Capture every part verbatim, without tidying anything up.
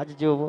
अज्ज जो वो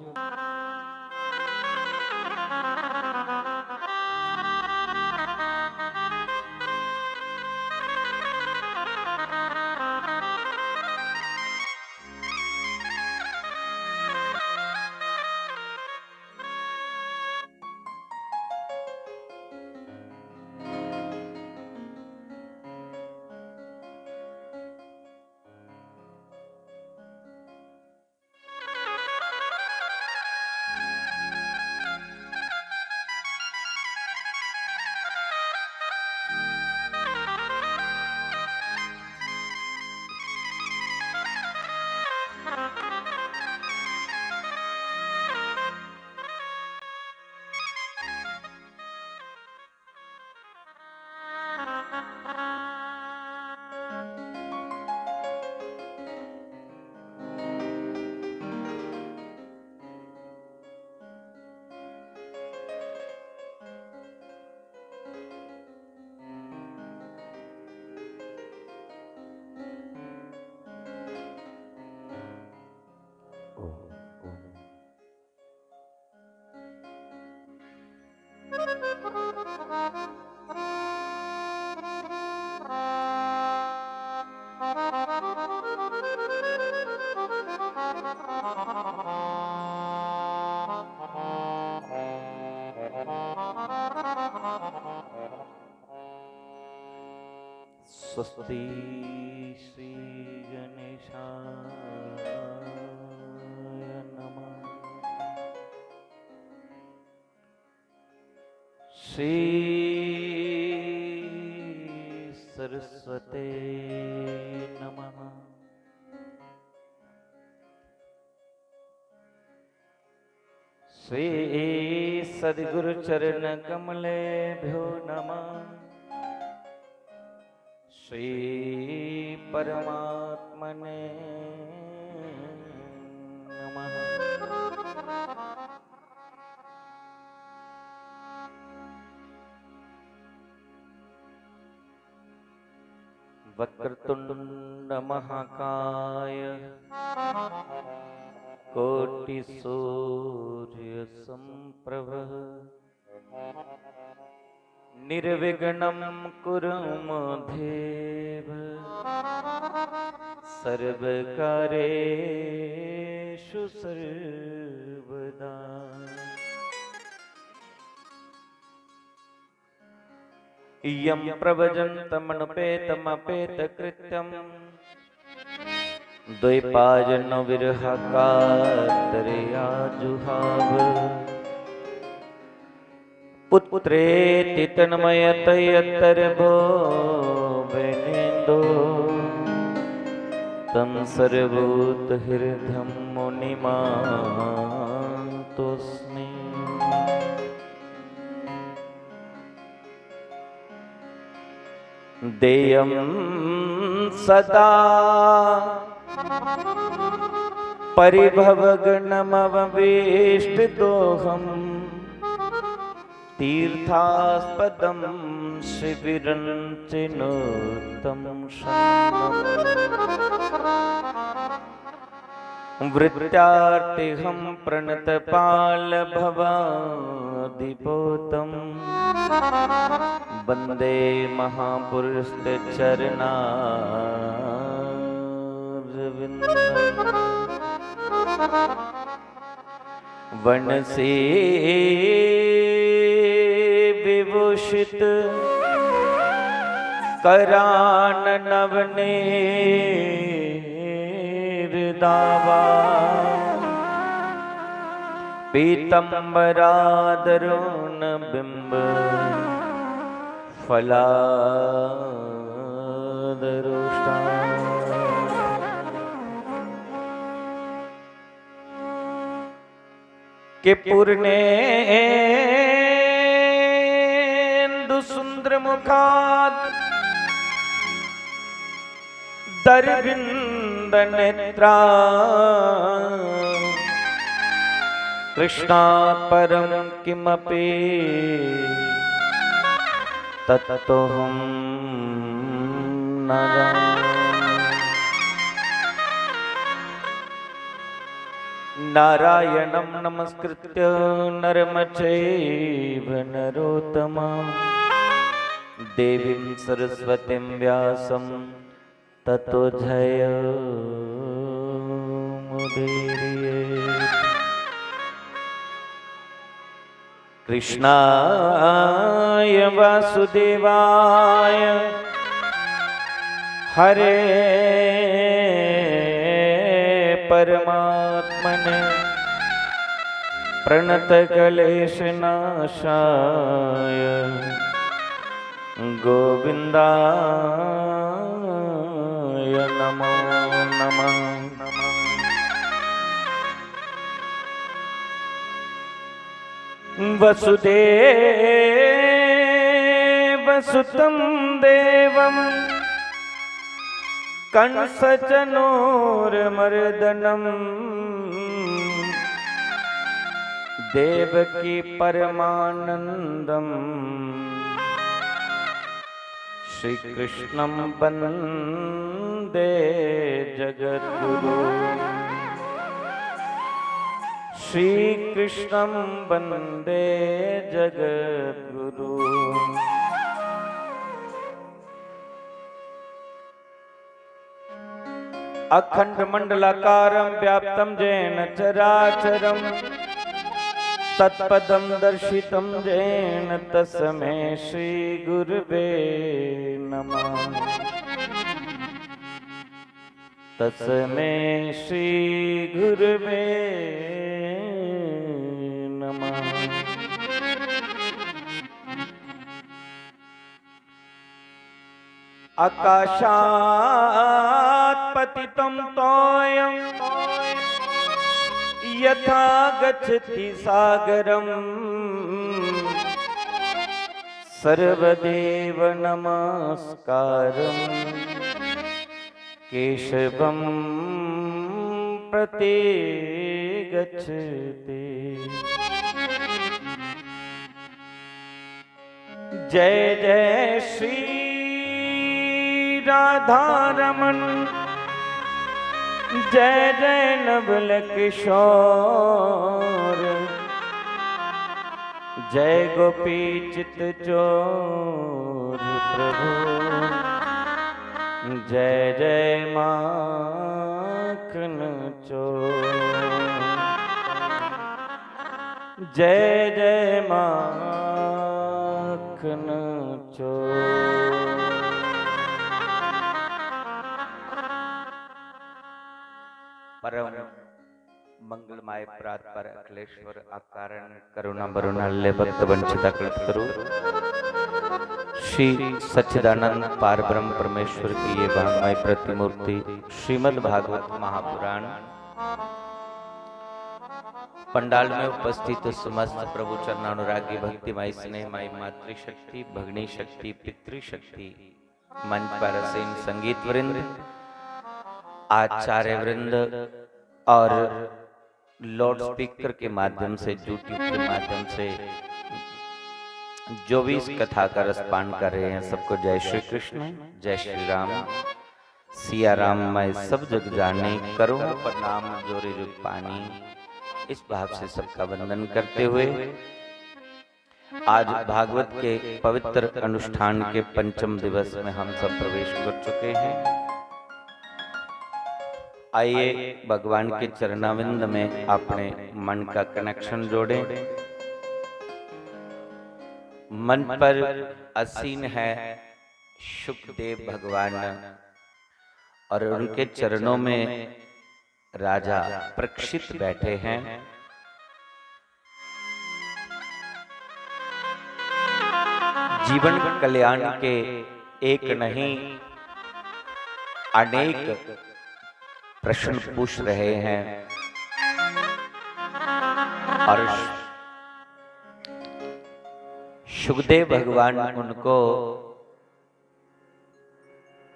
स्वस्ति श्री गणेशाय नमः। श्री सरस्वते नमः। श्री सद्गुरु चरण कमलेभ्यो नमः। श्री परमात्मने नमः। वक्रतुण्ड महाकाय कोटि सूर्य संप्रभ। निर्विघ्नं कुरु मे देव सर्वकार्येषु सर्वदा। यं प्रव्रजन्तमनुपेतमपेतकृत्यं। द्वैपायनो विरहकातरया जुहाव। पुत्रेति तन्मयतया तर्वो विनेन्दो। तं सर्वभूतहृदयं मुनिमानतोऽस्मि। ध्येयं सदा परिभवघ्नमववेष्टितोऽहम्। तीर्थास्पदं शिविरं च नोत्तमं शमनम्। वृत्त्यार्थिहं प्रणतपालभवाद्दिपोतम्। वन्दे महापुरुषं ते चरणारविन्दम्। वंशीविभूषित कराननवनीर दावा। पीतम्बरादरुणबिम्ब फलादरोष्टा। के पूर्णेन्दु सुन्दर मुखात् दरविन्द नेत्रा। कृष्णा परं किमपि तत्तोहं न जाने। नारायणं नमस्कृत्य नरं चैव नरोत्तमम्। देवीं सरस्वतीं व्यासं ततो जयमुदीरयेत्। कृष्णाय वासुदेवाय हरे परमात्मने प्रणतक्लेशनाशाय गोविन्दाय नमो नमः। वसुदेवसुतं देवं कंसचनूरमर्दनम्। देवकी परमानन्दं श्रीकृष्णं वन्दे जगद्गुरु। श्रीकृष्णं वन्दे जगद्गुरु। अखण्डमण्डलाकारं व्याप्तं येन चराचरम्। तत्पदं दर्शितं येन तस्मै श्रीगुरवे नमः। तस्मै श्रीगुरवे नमः। आकाशात् पतितं तोयं यथा गच्छति सागरम्। सर्वदेव नमस्कारं केशवं प्रतिगच्छति। जय जय श्री राधा रमन, जय जय नवल किशोर, जय गोपी चित चोर प्रभु, जय जय माखन चोर। जय जय माखन चोर। परम मंगलमय प्रात पर अखिलेश्वर अकारण करुणा वरुण हल्ले भक्त वंचिता कल्पतरु श्री सच्चिदानंद पार ब्रह्म परमेश्वर की ये वाङ्मय प्रतिमूर्ति श्रीमद् भागवत महापुराण पंडाल में उपस्थित समस्त प्रभु चरणानुरागी भक्तिमय स्नेहमय मातृशक्ति, भगनी शक्ति, पितृशक्ति, मंच पर आसीन संगीत वृंद, आचार्य वृंद और लाउड स्पीकर के माध्यम से, YouTube के माध्यम से जो भी इस कथा का रसपान कर रहे हैं, सबको जय श्री कृष्ण, जय श्री राम। सिया राम मैं सब जग जानी, करूं प्रणाम जोरी जुग पानी। इस भाव से सबका वंदन करते हुए आज भागवत के पवित्र अनुष्ठान के पंचम दिवस में हम सब प्रवेश कर चुके हैं। आइए भगवान के चरणाविंद में अपने मन का कनेक्शन जोड़ें। मंच पर आसीन है सुखदेव भगवान और उनके चरणों में राजा परीक्षित बैठे हैं। जीवन कल्याण के एक नहीं अनेक प्रश्न पूछ रहे हैं और सुखदेव भगवान उनको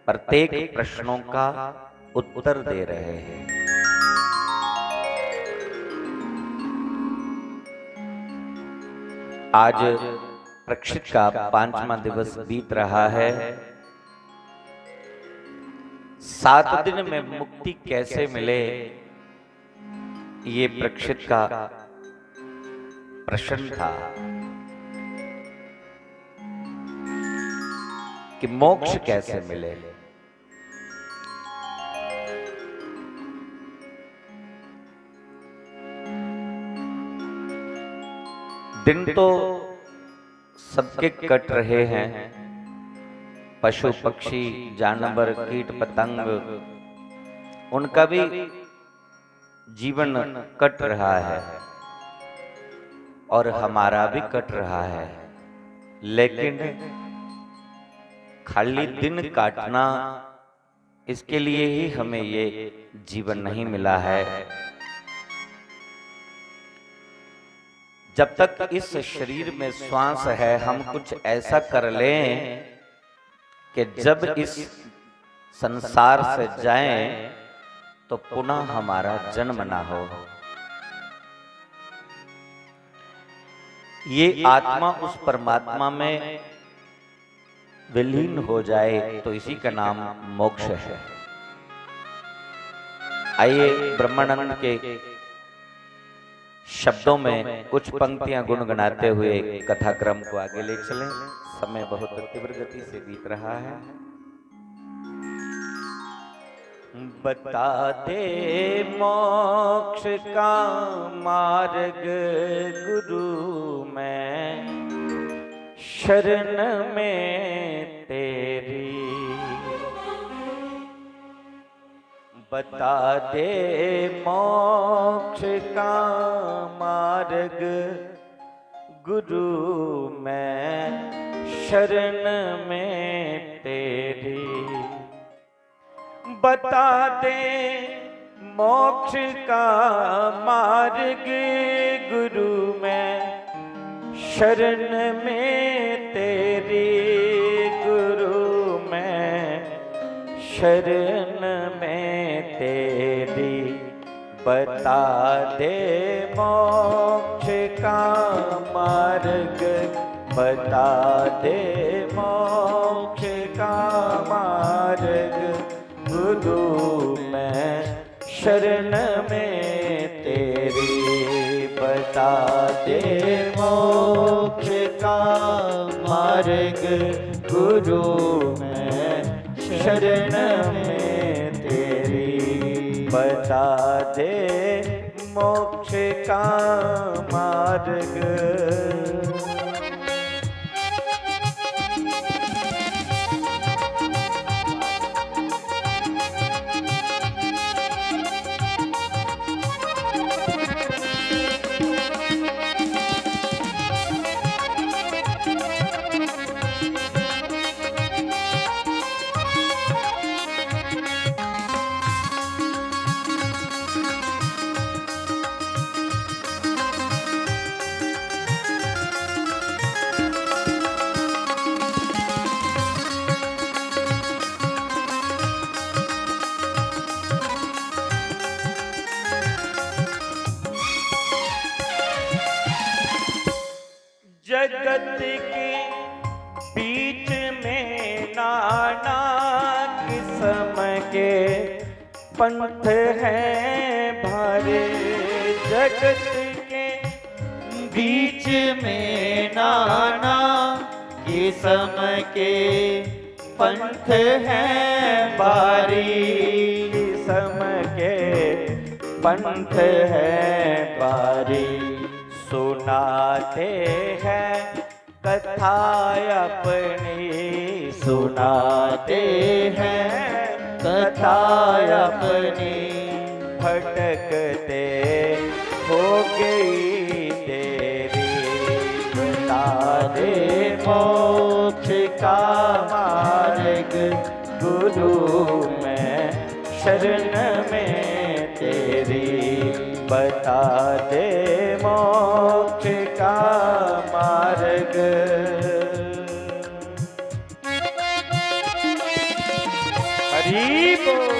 प्रत्येक प्रश्नों का उत्तर दे रहे हैं। आज परीक्षित का पांचवा दिवस बीत रहा है। सात दिन में मुक्ति कैसे मिले, ये परीक्षित का प्रश्न था कि मोक्ष कैसे मिले। दिन तो सबके कट रहे हैं, पशु पक्षी, जानवर, कीट पतंग, उनका भी जीवन कट रहा है और हमारा भी कट रहा है, लेकिन खाली दिन काटना, इसके लिए ही हमें ये जीवन नहीं मिला है। जब तक इस शरीर में श्वास है, हम कुछ ऐसा कर लें कि जब इस संसार से जाएं, तो पुनः हमारा जन्म ना हो। ये आत्मा उस परमात्मा में विलीन हो जाए, तो इसी का नाम मोक्ष है। आइए, ब्रह्मानंद के शब्दों में कुछ पंक्तियां गुनगुनाते हुए कथाक्रम को आगे ले चलें। समय बहुत तीव्र गति से बीत रहा है। बता दे मोक्ष का मार्ग गुरु, मैं शरण में तेरी। बता दे मोक्ष का मार्ग गुरु, मैं शरण में तेरी। बता दे मोक्ष का मार्ग गुरु, मैं शरण में तेरी गुरु, मैं शरण में तेरी। बता दे मोक्ष का मार्ग, बता दे मोक्ष का मार्ग गुरु, मैं शरण में तेरी। बता दे मोक्ष का मार्ग गुरु, मैं शरण में तेरी। बता दे मोक्ष का मार्ग। जगत के बीच में नाना किस्म के पंथ हैं भारे। जगत के बीच में नाना किस्म के पंथ हैं भारी, किस्म के पंथ हैं भारी। सुनाते हैं कथा अपनी, सुनाते हैं कथा अपनी, भटकते हो गई तेरी। बता दे मोक्ष का मार्ग गुरु, मैं शरण में तेरी। बता दे मोक्ष का मार्ग। हरि बोल।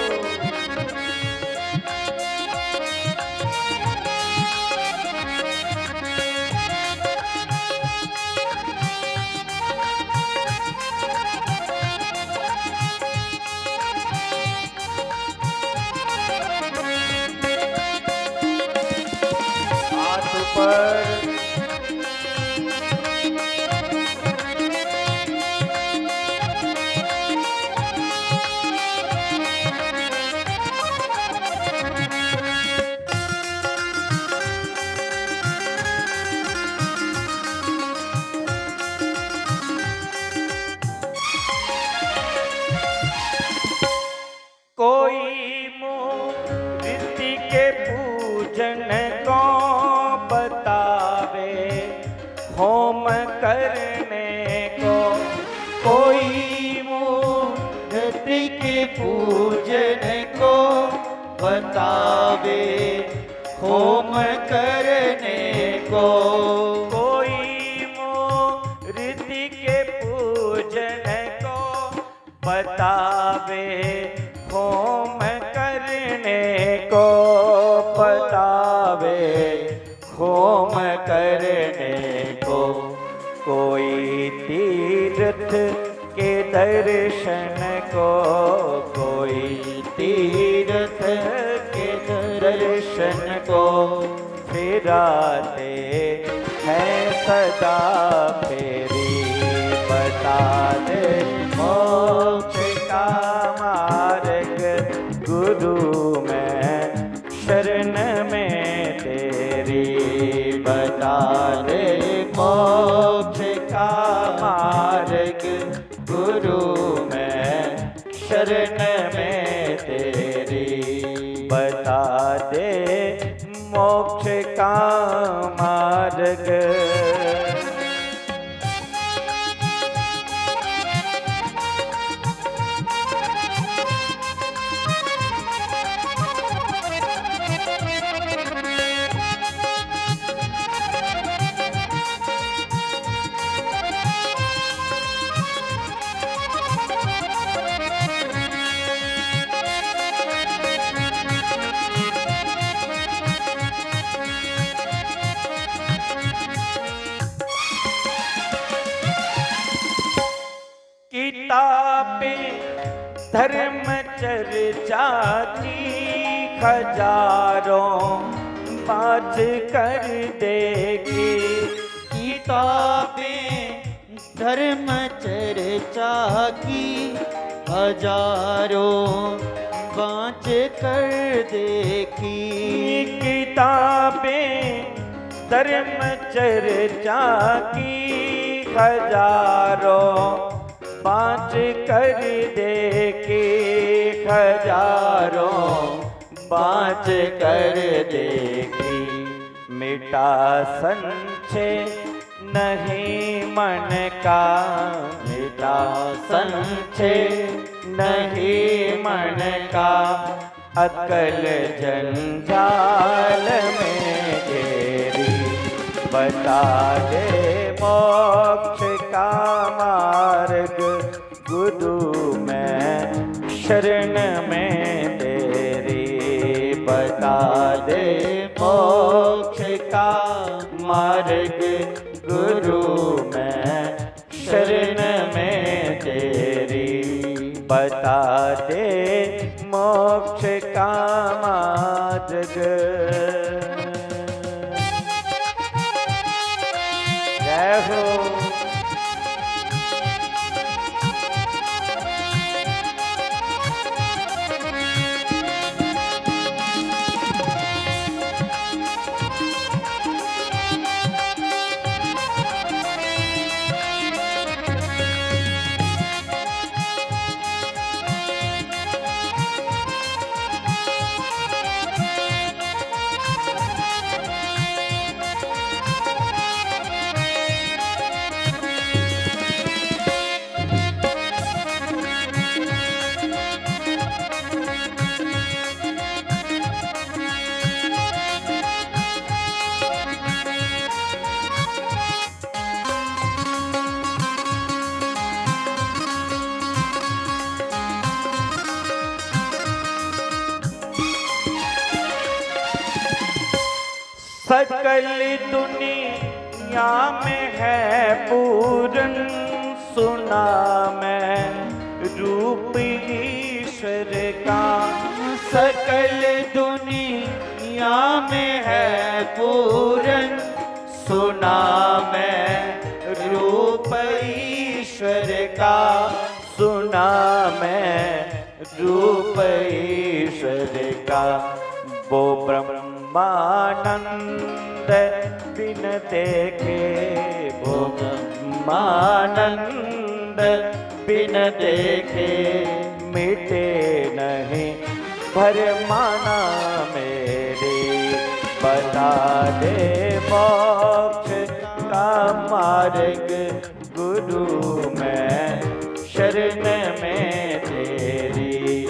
पूजन को बतावे होम करने को। कोई मूर्ति के पूजन को बतावे होम करने को, बतावे होम करने को। कोई तीर्थ के दर्शन को, कोई तीर्थ के दर्शन को, फिराते हैं सदा फेरी। बता दे मोक्ष का मार्ग गुरु, मैं शरण में तेरी। बता दे मोक्ष का मार्ग गुरु, मैं शरण में तेरी। बता दे मोक्ष का मार्ग। किताबें धर्म चर्चा की हजारों बाँच कर देखी। किताबें धर्म चर्चा की हजारों बाँच कर देखी। किताबें धर्म चर्चा की हजारों बाँच कर देखी, हजारों बाँच कर देखी। मिटा संशय नहीं मन का, मिटा संशय नहीं मन का, अकल जंजाल में घेरी। बता दे मोक्ष का मार्ग गुरु, मैं शरण में तेरी। बता दे मोक्ष का मार्ग गुरु, मैं शरण में तेरी। बता दे मोक्ष का मार्ग। जय हो। सकल दुनिया में है पूरन, सुना मैं रूप ईश्वर का। सकल दुनिया में है पूरन, सुना मैं रूप ईश्वर का। सुना मैं रूप ईश्वर का। वो ब्रह्मानंद बिन देखे, वो ब्रह्मानंद बिन देखे, मिटे नहीं भरमाना मेरी। बता दे मोक्ष का मार्ग गुरु, मैं शरण में तेरी।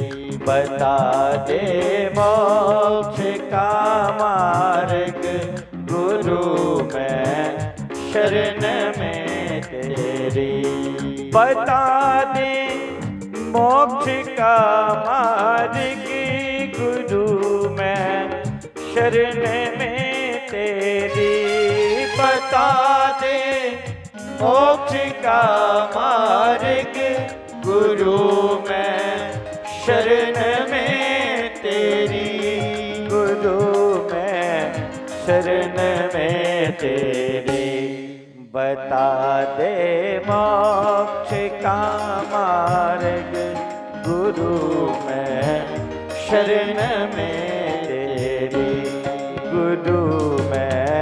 बता दे मोक्ष का मार्ग गुरु, मैं शरण में तेरी। बता दे मोक्ष का मार्ग गुरु, मैं शरण में तेरी। बता दे मोक्ष का मार्ग गुरु, मैं शरण में तेरी। गुरु, मैं शरण में तेरी। बता दे मोक्ष का मार्ग गुरु, मैं शरण में तेरी। गुरु, मैं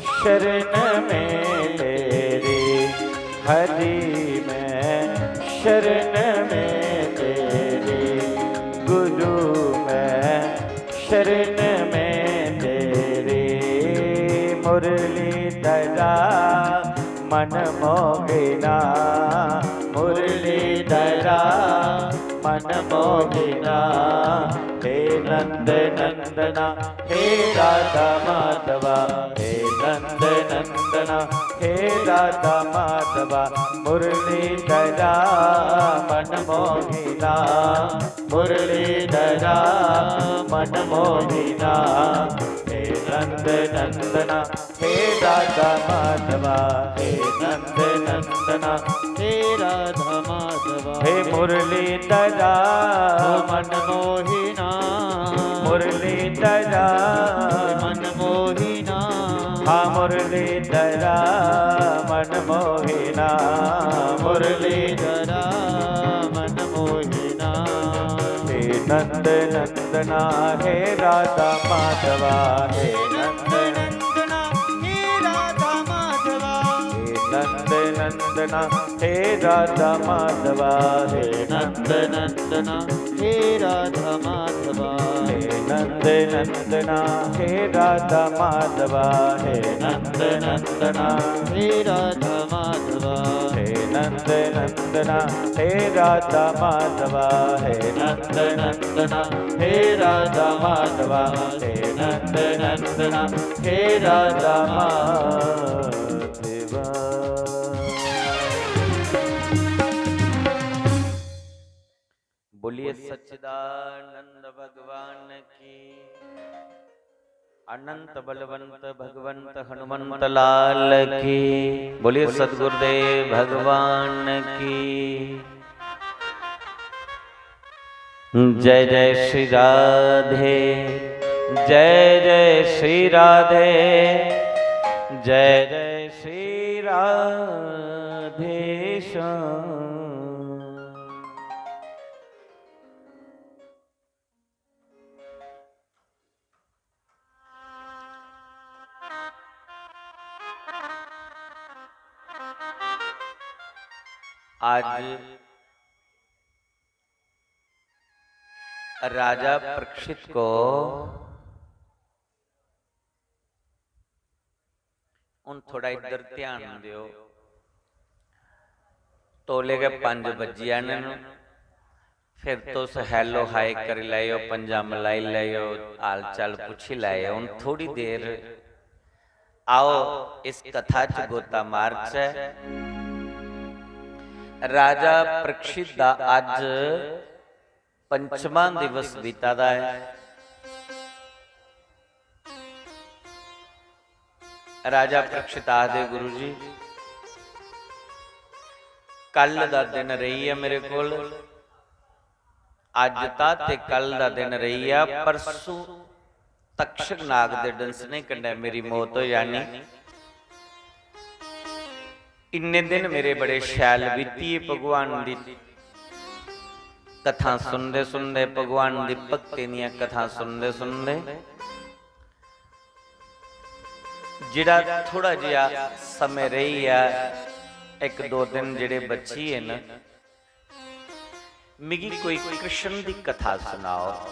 शरण में तेरी। हरि, मैं शरण में तेरी। गुरु, मैं शरण में तेरी। मुरलीधरा मन मोहिना, मुरलीधरा मन मोहिना। हे नंद नंदना, हे राधा माधवा, हे नंद नंदना, हे राधा माधवा। मुरलीधरा मन मोहिना, मुरलीधरा मन मोहिना। हे नंद नंदना, हे राधा माधवा। हे नंद नंदना, हे राधा माधवा। हे मुरलीधरा मन मोहिना, मुरलीधरा मन मोहिना। हाँ, मुरलीधरा मन मोहिना, मुरलीधरा मन मोहिना। हे नंद नंदना, हे राधा माधवा। हे नंद नंदना, हे राधा माधवा। हे नंद नंदना, हे राधा माधवा। हे नंद नंदना, हे राधा माधवा। हे नंद नंदना, हे राधा माधवा। हे नंद नंदना, हे राधा माधवा। हे नंद नंदना, हे राधा माधवा। हे नंद नंदना, हे राधा माधवा। हे नंद नंदना, हे राधा माधवा। बोलिए सच्चिदानंद भगवान की, अनंत बलवंत भगवंत हनुमंत लाल की। बोलिए सतगुरुदेव भगवान की। जय जय श्री राधे, जय जय श्री राधे, जय जय श्री राधे श्याम। आज राजा परीक्षित को, हुन थोड़ा इधर ध्यान दियो। तौले गै पंज बज्जी जाने न, फिर तुस hello hi करी लैयो, पंजा मलाई लैयो, हाल चाल पुच्छी लैयो। हुन थोड़ी देर आओ, इस कथा च गोता मारचै। राजा परीक्षित दा अज्ज पंचमा दिवस बीता दा ऐ। राजा परीक्षित आखदे, "गुरु जी, कल दा दिन रेही गेआ मेरे कोल, अज्ज दा ते कल दा दिन रेही गेआ, परसूं तक्षक नाग दे डंसने कन्नै मेरी मौत होई जानी। इन्ने दिन मेरे बड़े शैल बीती गे भगवान दी कथा सुनदे सुनदे, भगवान दी भक्ति दियां कथां सुनदे सुनदे। जेह्ड़ा थोड़ा जेहा समें रेही गेआ, इक दो दिन जेह्ड़े बची गे न, मिगी कोई कृष्ण दी कथा सनाओ।"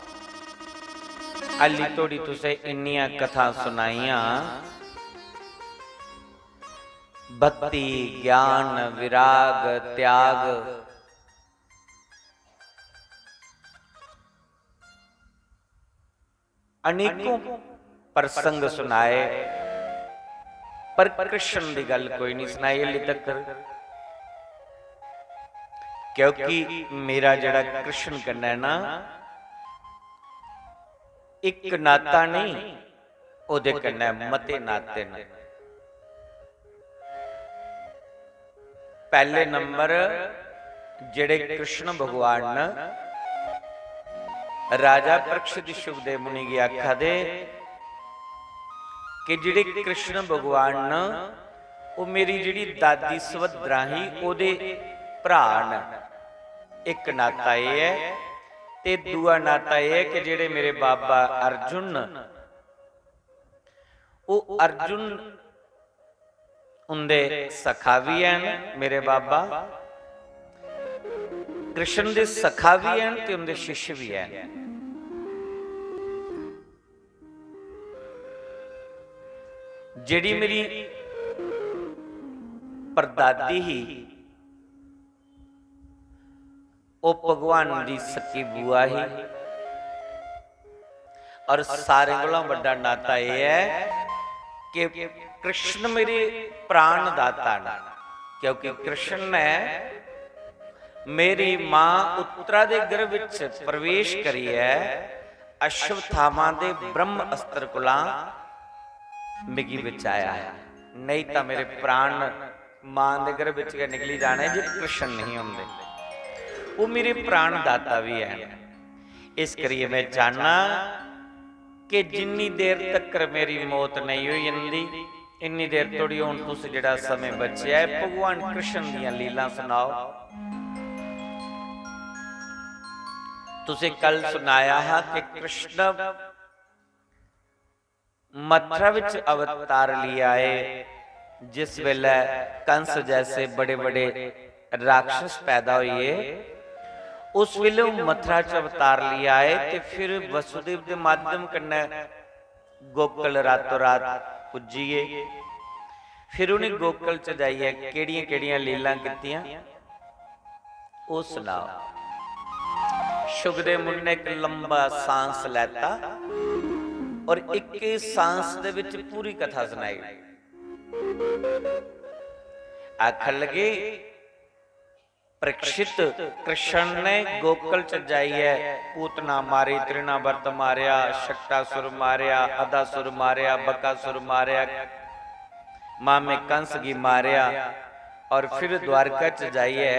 हाली धोड़ी तुसें इन्नियां कथां सुनाइयां, भक्ति, ज्ञान, विराग, त्याग, अनेकों प्रसंग सुनाए, पर कृष्ण दी गल्ल कोई नहीं सुनाई हल्ली तक, क्योंकि मेरा जेह्ड़ा कृष्ण कन्नै ना, इक नाता नहीं, ओह्दे कन्नै मते नाते न। पैह्ले नंबर जेह्ड़े कृष्ण भगवान न, राजा परीक्षित शुकदेव मुनि गी आखा दे कि जेह्ड़े कृष्ण भगवान न, ओह् मेरी जेह्ड़ी दादी सुभद्रा ही, ओह्दे भ्राऽ न। इक नाता एह् ऐ, ते दूआ नाता एह् ऐ कि जेह्ड़े मेरे बाबा अर्जुन न, ओह् अर्जुन उंदे सखा बी हैन, मेरे बाबा कृष्ण दे सखा बी हैन ते उंदे शिष्य बी हैन। जेह्ड़ी मेरी परदादी ही, ओह् भगवान दी सक्की बुआ ही। और सारें कोला बड्डा नाता एह् ऐ कि कृष्ण मेरे प्राण दाता न, क्योंकि कृष्ण ने मेरी मां उत्तरा दे गर्भ च प्रवेश करियै अश्वत्थामा दे ब्रह्म अस्त्र कोला मिगी बचाया है, नेईं तां मेरे प्राण मां दे गर्भ च गै निकली जाने जे कृष्ण नहीं होंदे। ओह् मेरे प्राण दाता बी हैन। इस करियै मैं चाहना कि जिन्नी देर तक्कर मेरी मौत नेईं होई जंदी, इन्नी देर तोड़ी हून तुस जेह्ड़ा समें बचेआ ऐ, भगवान कृष्ण दियां लीलां सुनाओ। तुसें कल सुनाया हा कि कृष्ण मथुरा विच अवतार लिया आए, जिस वेले कंस जैसे बड़े-बड़े राक्षस पैदा होइए, उस वेले ओह मथुरा च अवतार लिया आए ते फिर वसुदेव दे माध्यम कन्नै गोकुल रातों रात पुज्जी गे। फिर उ'नें गोकुल च जाइयै केह्ड़ियां-केह्ड़ियां लीलां कीतियां? ओह् सनाओ। शुकदेव मुनि ने इक लंबा सांस लैता और इक्के सांस दे विच पूरी कथा सनाई। आखन लगे, परीक्षित, कृष्ण ने गोकुल च जाइयै पूतना मारी, तृणावर्त मारया, शक्टासुर मारया, अदासुर मारया, बकासुर मारया, मामे कंस गी मारया और फिर द्वारका च जाइयै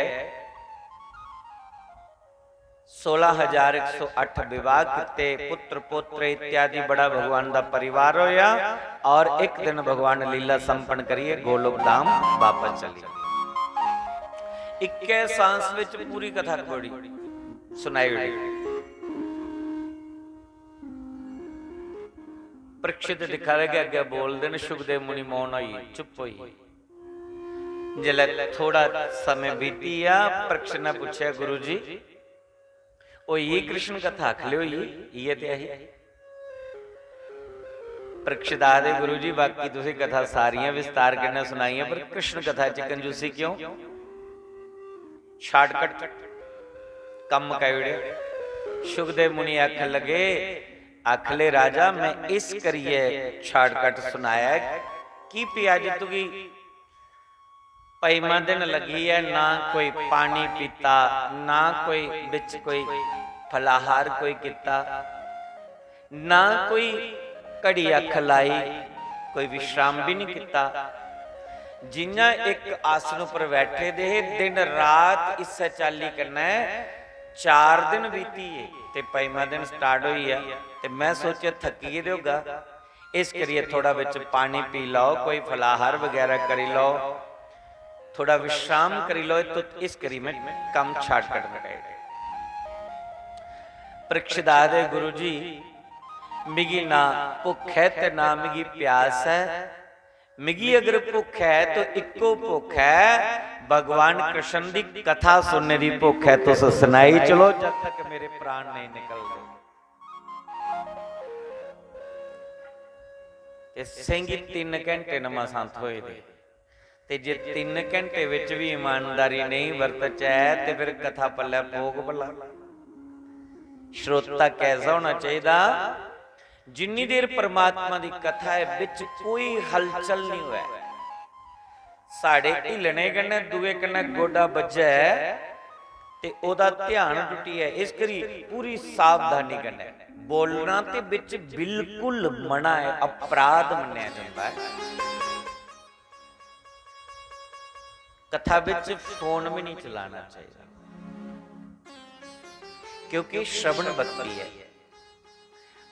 सोलह हजार एक सौ अट्ठ विवाह किते, पुत्र पोत्र इत्यादि बड़ा भगवान दा परिवार होया और एक दिन भगवान लीला संपन्न करिए गोलोक धाम वापस चली गए। इक्के सांस विच पूरी कथा घोड़ी सुनाई उड़ी। परीक्षित दिखा दे कि अग्गे बोलदे न, शुकदेव मुनि मौन होई, चुप होई। जिसलै थोड़ा समय बीती आ, परीक्षित ने पुच्छेआ, "गुरु जी, होई गेई कृष्ण कथा?" आखले, "होई गेई, इ'यै ते ऐ ही।" परीक्षित आखदे, "गुरु जी, बाकी तुसें कथा सारियां विस्तार कन्नै सुनाइयां, पर कृष्ण कथा च कंजूसी क्यों? Shortcut कम्म मकाई ओड़ेआ।" शुकदेव मुनि आखन लगे, "आखले राजा, मैं इस करियै shortcut सुनाया ऐ कि भी अज्ज तुगी पंजमा दिन लगी ऐ, ना कोई पानी पीता, ना कोई बिच कोई फलाहार कोई कीता, ना कोई घड़ी अक्ख लाई, कोई विश्राम भी नहीं कीता। जियां इक आसन उप्पर बैठे दे हे, दिन रात इस्सै चाल्ली कन्नै चार दिन बीती गे ते पंजमा दिन start होई गेआ। ते मैं सोचेआ थक्की गेदे होगा, इस करियै थोड़ा बिच पानी पी लैओ, कोई फलाहार वगैरह करी लैओ, थोड़ा विश्राम करी लैओ, तो इस करी मैं कम्म shortcut मकाई ओड़ेआ।" परीक्षित आखदे, "गुरु जी, मिगी ना भुक्ख ऐ ते ना मिगी प्यास ऐ। मिगी अगर भुक्ख ऐ तो इक्को भुक्ख ऐ, भगवान कृष्ण दी कथा सुनने दी भुक्ख ऐ। तुस सनाई चलो जब तक मेरे प्राण नहीं निकलदे।" ते सेंगी तिन्न घैंटे न मसां थ्होए दे, ते जे तिन्न घैंटे बिच बी ईमानदारी नेईं बरतचै ते फिर कथा पल्लै पौग भला? श्रोता कैसा होना चाहिदा? जिन्नी देर परमात्मा दी कथा ऐ, बिच कोई हलचल निं होऐ, साढ़े हिलने कन्नै दुए कन्नै गोडा बज्जै ते ओह्दा ध्यान टुट्टी जाए। इस करी पूरी सावधानी कन्नै बोलना ते बिच बिल्कुल मना ऐ, अपराध मन्नेआ जंदा ऐ। कथा बिच फोन बी निं चलाना चाहिदा, क्योंकि श्रवण भक्ति ऐ।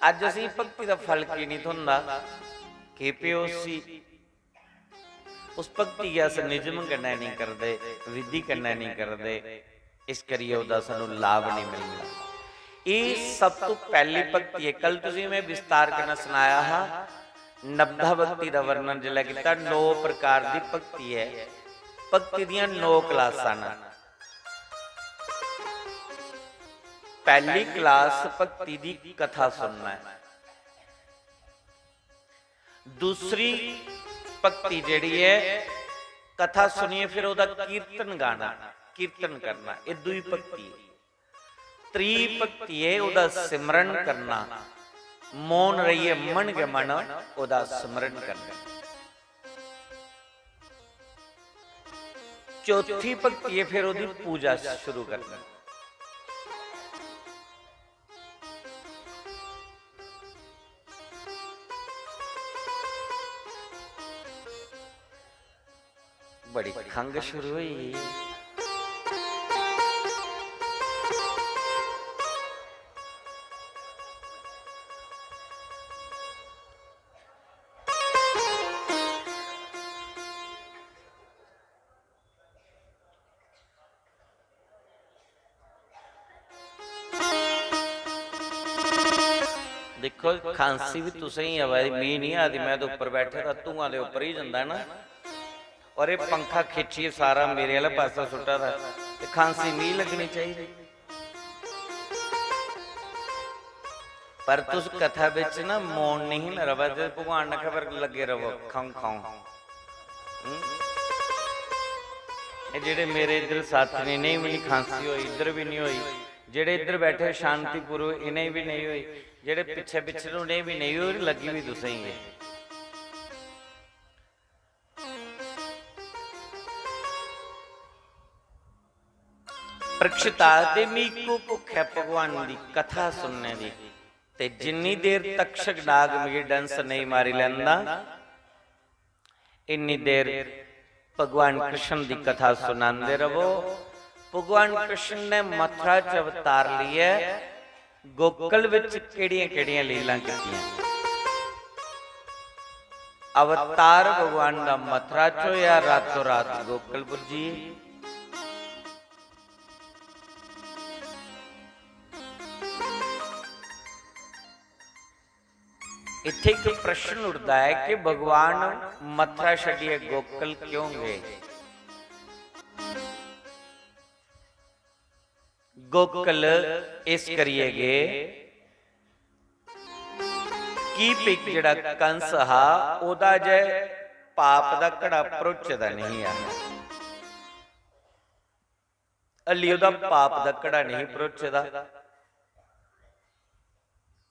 अज्ज असेंगी भक्ति दा फल की निं थ्होंदा? कि पे उसी, उस भक्ति गी अस निजम कन्नै निं करदे, विधि कन्नै निं करदे, इस करियै ओह्दा सानूं लाभ नेईं मिलदा। एह् सब तो पैह्ली भक्ति ऐ। कल तुसेंगी में विस्तार कन्नै सनाया हा, नब्धा भक्ति दा वर्णन जिसलै कीता, नौ प्रकार दी भक्ति ऐ। भक्ति दियां नौ क्लासां न। पैह्ली क्लास भक्ति दी कथा सुनना ऐ। दूसरी भक्ति जेह्ड़ी ऐ, कथा सुनियै फिर ओह्दा कीर्तन गाना, कीर्तन करना, एह् दूई भक्ति ऐ। त्री भक्ति ऐ ओह्दा सिमरन करना, मौन रेहियै मन गै मन ओह्दा सिमरन करना। चौथी भक्ति ऐ फिर ओह्दी पूजा शुरू करनी। बड़ी खंघ शुरू होई गेई। दिक्खो, खांसी बी तुसें गी आवा दी, मी निं आ दी, में ते उप्पर बैठे दा, धुआं ते उप्पर ही जंदा ना। और एह् पंखा खिच्चियै सारा मेरे आह्ले पासै सुट्टा दा, ते खांसी मी लग्गनी चाहिदी। पर तुस कथा बिच ना मौन नहीं ना रवा दे, भगवान ने खबर लग्गे रवो, खाऊं खाऊं। हम्म? एह् जेह्ड़े मेरे इद्धर साथी ने, इ'नेंगी बी निं खांसी होई, इद्धर बी निं होई, जेह्ड़े इद्धर बैठे शांतिपूर्वक, इ'नेंगी बी नेईं होई, जेह्ड़े पिच्छे पिच्छे न, उ'नेंगी बी नेईं होई, लग्गी बी तुसेंगी ऐ। परीक्षित आखदे, "मी इक्को भुक्ख ऐ भगवान दी कथा सुनने दी, ते जिन्नी देर तक्षक नाग मिगी डंस नेईं मारी लैंदा, इन्नी देर भगवान कृष्ण दी कथा सुनांदे रवो।" भगवान कृष्ण ने मथुरा च अवतार लियै गोकुल विच केड़ियां-केड़ियां लीलां कीतियां? अवतार भगवान दा मथुरा च होया, रातों रात गोकुल पुज्जी। इत्थै इक प्रश्न उठदा ऐ कि भगवान मथुरा छड्डियै गोकुल क्यों गे? गोकुल इस करियै गे कि पिक जेह्ड़ा कंस हा, ओह्दा जे पाप दा घड़ा भरोचे दा नेईं हा। हल्ली ओह्दा पाप दा घड़ा नेईं भरोचे दा।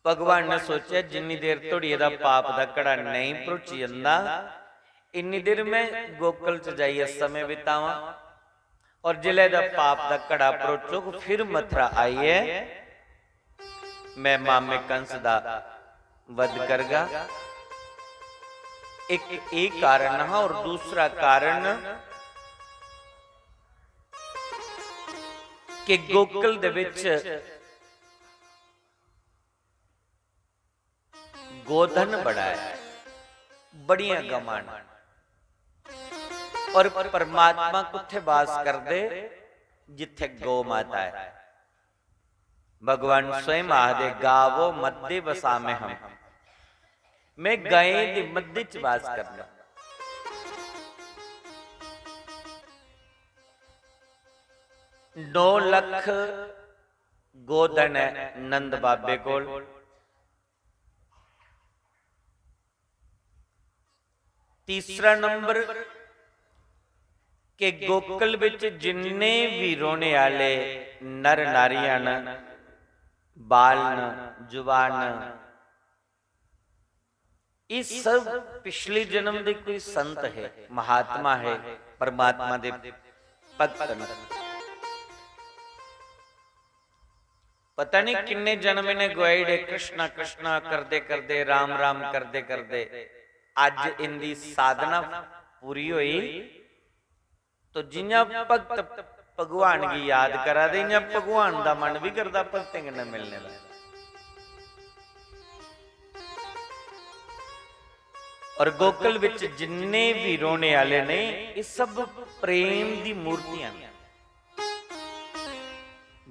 भगवान ने सोचेआ, जिन्नी देर धोड़ी एह्दा पाप दा घड़ा नेईं भरोची जंदा, इन्नी देर में गोकुल च जाइयै समें बितावां, और जिसलै एह्दा पाप दा घड़ा भरोचग, फिर मथुरा आइयै में मामे कंस दा वध करगा। इक एह् कारण हा, और दूसरा कारण कि गोकुल दे विच गोधन बड़ा ऐ, बड़ियां गवां न। और परमात्मा कुत्थै वास करदे? जित्थै गौ माता ऐ। भगवान स्वयं आखदे, "गावो मध्ये वसाम्यहम्।" मैं गायें दे मध्य च वास करना। नौ लख गोधन ऐ नंद बाबे कोल। तीसरा नंबर कि गोकुल विच जिन्ने भी रोने आले नर नारियां न, बाल न, जुवान न, ਇਹ ਸਭ ਪਿਛਲੇ ਜਨਮ ਦੇ ਕੋਈ ਸੰਤ ਹੈ, ਮਹਾਤਮਾ ਹੈ, ਪਰਮਾਤਮਾ ਦੇ ਭਗਤ ਨੇ। ਪਤਾ ਨਹੀਂ ਕਿੰਨੇ ਜਨਮ ਇਹਨੇ ਗਵਾਏ, कृष्णा कृष्णा करदे करदे, राम राम करदे करदे, ਅੱਜ ਇਹਦੀ ਸਾਧਨਾ ਪੂਰੀ ਹੋਈ। तो जियां भगत भगवान की याद करा दे, इयां भगवान दा मन भी करदा भगतें कन्नै मिलने दा। और गोकुल विच जिन्ने भी रोने आले ने, ये सब प्रेम दी मूर्तियां ने।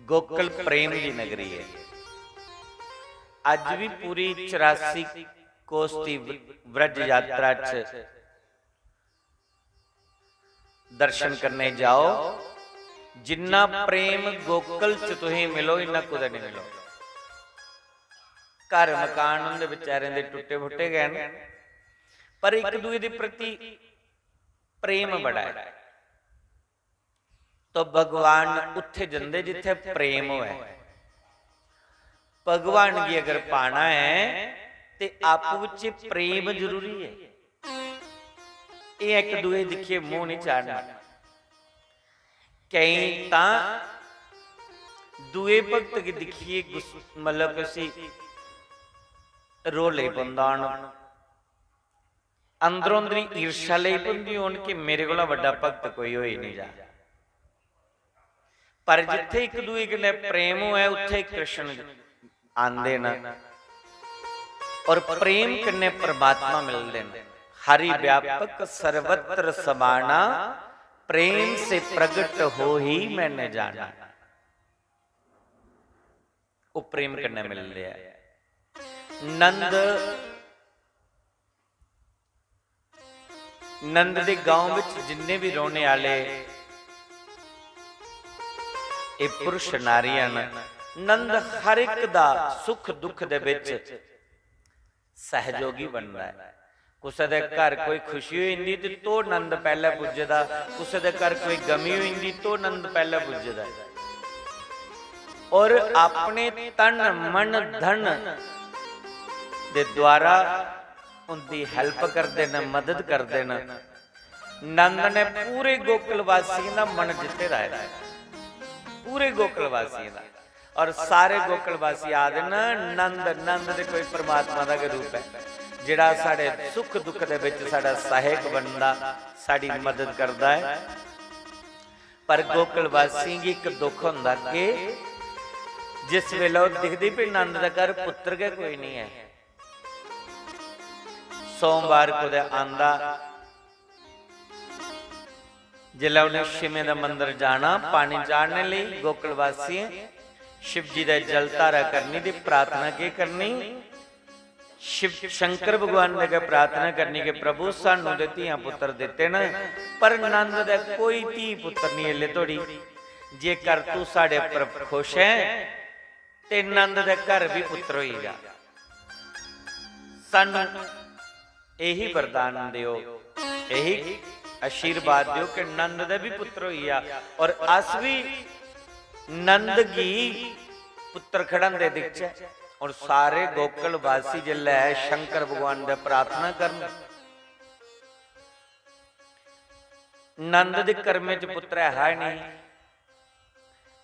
गोकुल प्रेम दी नगरी है। अज भी पूरी चौरासी कोस दी व्रज यात्रा च दर्शन करने जाओ, जिन्ना प्रेम गोकुल च तुसें मिलो, इन्ना कुतै नहीं मिलो। घर मकान उंदे बेचारें दे टुट्टे फुट्टे गए न, पर एक दूए दे प्रति प्रेम बड़ा है। तो भगवान उत्थे जंदे जिथे प्रेम होए। भगवान गी अगर पाना है ते आपू विच प्रेम जरूरी है। ये एक दूए दिखिए मुंह नहीं चाढ़ना। कई तां दूए भक्त गी दिखिए गुस-, मतलब कि उसी रोले पौंदा होना। अंदरों अंदरी ईर्ष्या लेई पौंदी होन कि मेरे कोला बड्डा भक्त कोई होई नहीं जा। पर जित्थे इक दूए कन्नै प्रेम होऐ, उत्थे कृष्ण आंदे न और प्रेम कन्नै परमात्मा मिलदे न। हरि व्यापक सर्वत्र समाना, प्रेम से प्रगट हो ही मैंने जाना। वो प्रेम कन्नै मिलदे ऐ। नंद नंद दे गांव विच जिन्ने भी रोने आले ए पुरुष नारियां न, नंद हर एक दा सुख दुख दे विच सहयोगी बनदा है। कुसै दे घर कोई खुशी होई जंदी ते तो नंद पैह्ले पुज्जे दा, कुसै दे घर कोई गमी होई जंदी तो नंद पैह्ले पुज्जे दा। और अपने तन मन धन दे द्वारा उंदी help करदे न, मदद करदे न। नंद ने पूरे गोकुलवासियों दा मन जित्ते दा है, पूरे गोकुलवासियों दा। और सारे गोकुलवासी आखदे न, नंद, नंद ते कोई परमात्मा दा गै रूप है, जेह्ड़ा साढ़े सुख दुख दे विच साढ़ा सहायक बनदा, साढ़ी मदद करदा है। पर गोकुलवासियों गी इक दुख होंदा कि जिस वेले ओह् दिखदी भी नंद दे घर पुत्र गै कोई नहीं है, सोमवार कुतै आंदा, जिसलै उ'नें शिवें दे मंदर जाना पानी चाढ़ने लेई, गोकुलवासियें शिव जी दा जल धारा करनी ते प्रार्थना केह् करनी? शिव शंकर भगवान दे अग्गें प्रार्थना करनी कि प्रभु, सानू ते धियां पुत्तर दित्ते न, पर नंद दे कोई धी पुत्तर नहीं एल्ले धोड़ी। जेकर तू साढ़े पर खुश ऐ, ते नंद दे घर भी पुत्र होई जा। सानू यही वरदान दियो, यही आशीर्वाद दियो कि नंद दे भी पुत्र होई जा और अस भी नंद गी पुत्र खड़ांदे दिखचै। और सारे गोकुल वासी जिसलै शंकर भगवान दे प्रार्थना करन, नंद दे कर्में च पुत्र ऐ हा ही नहीं।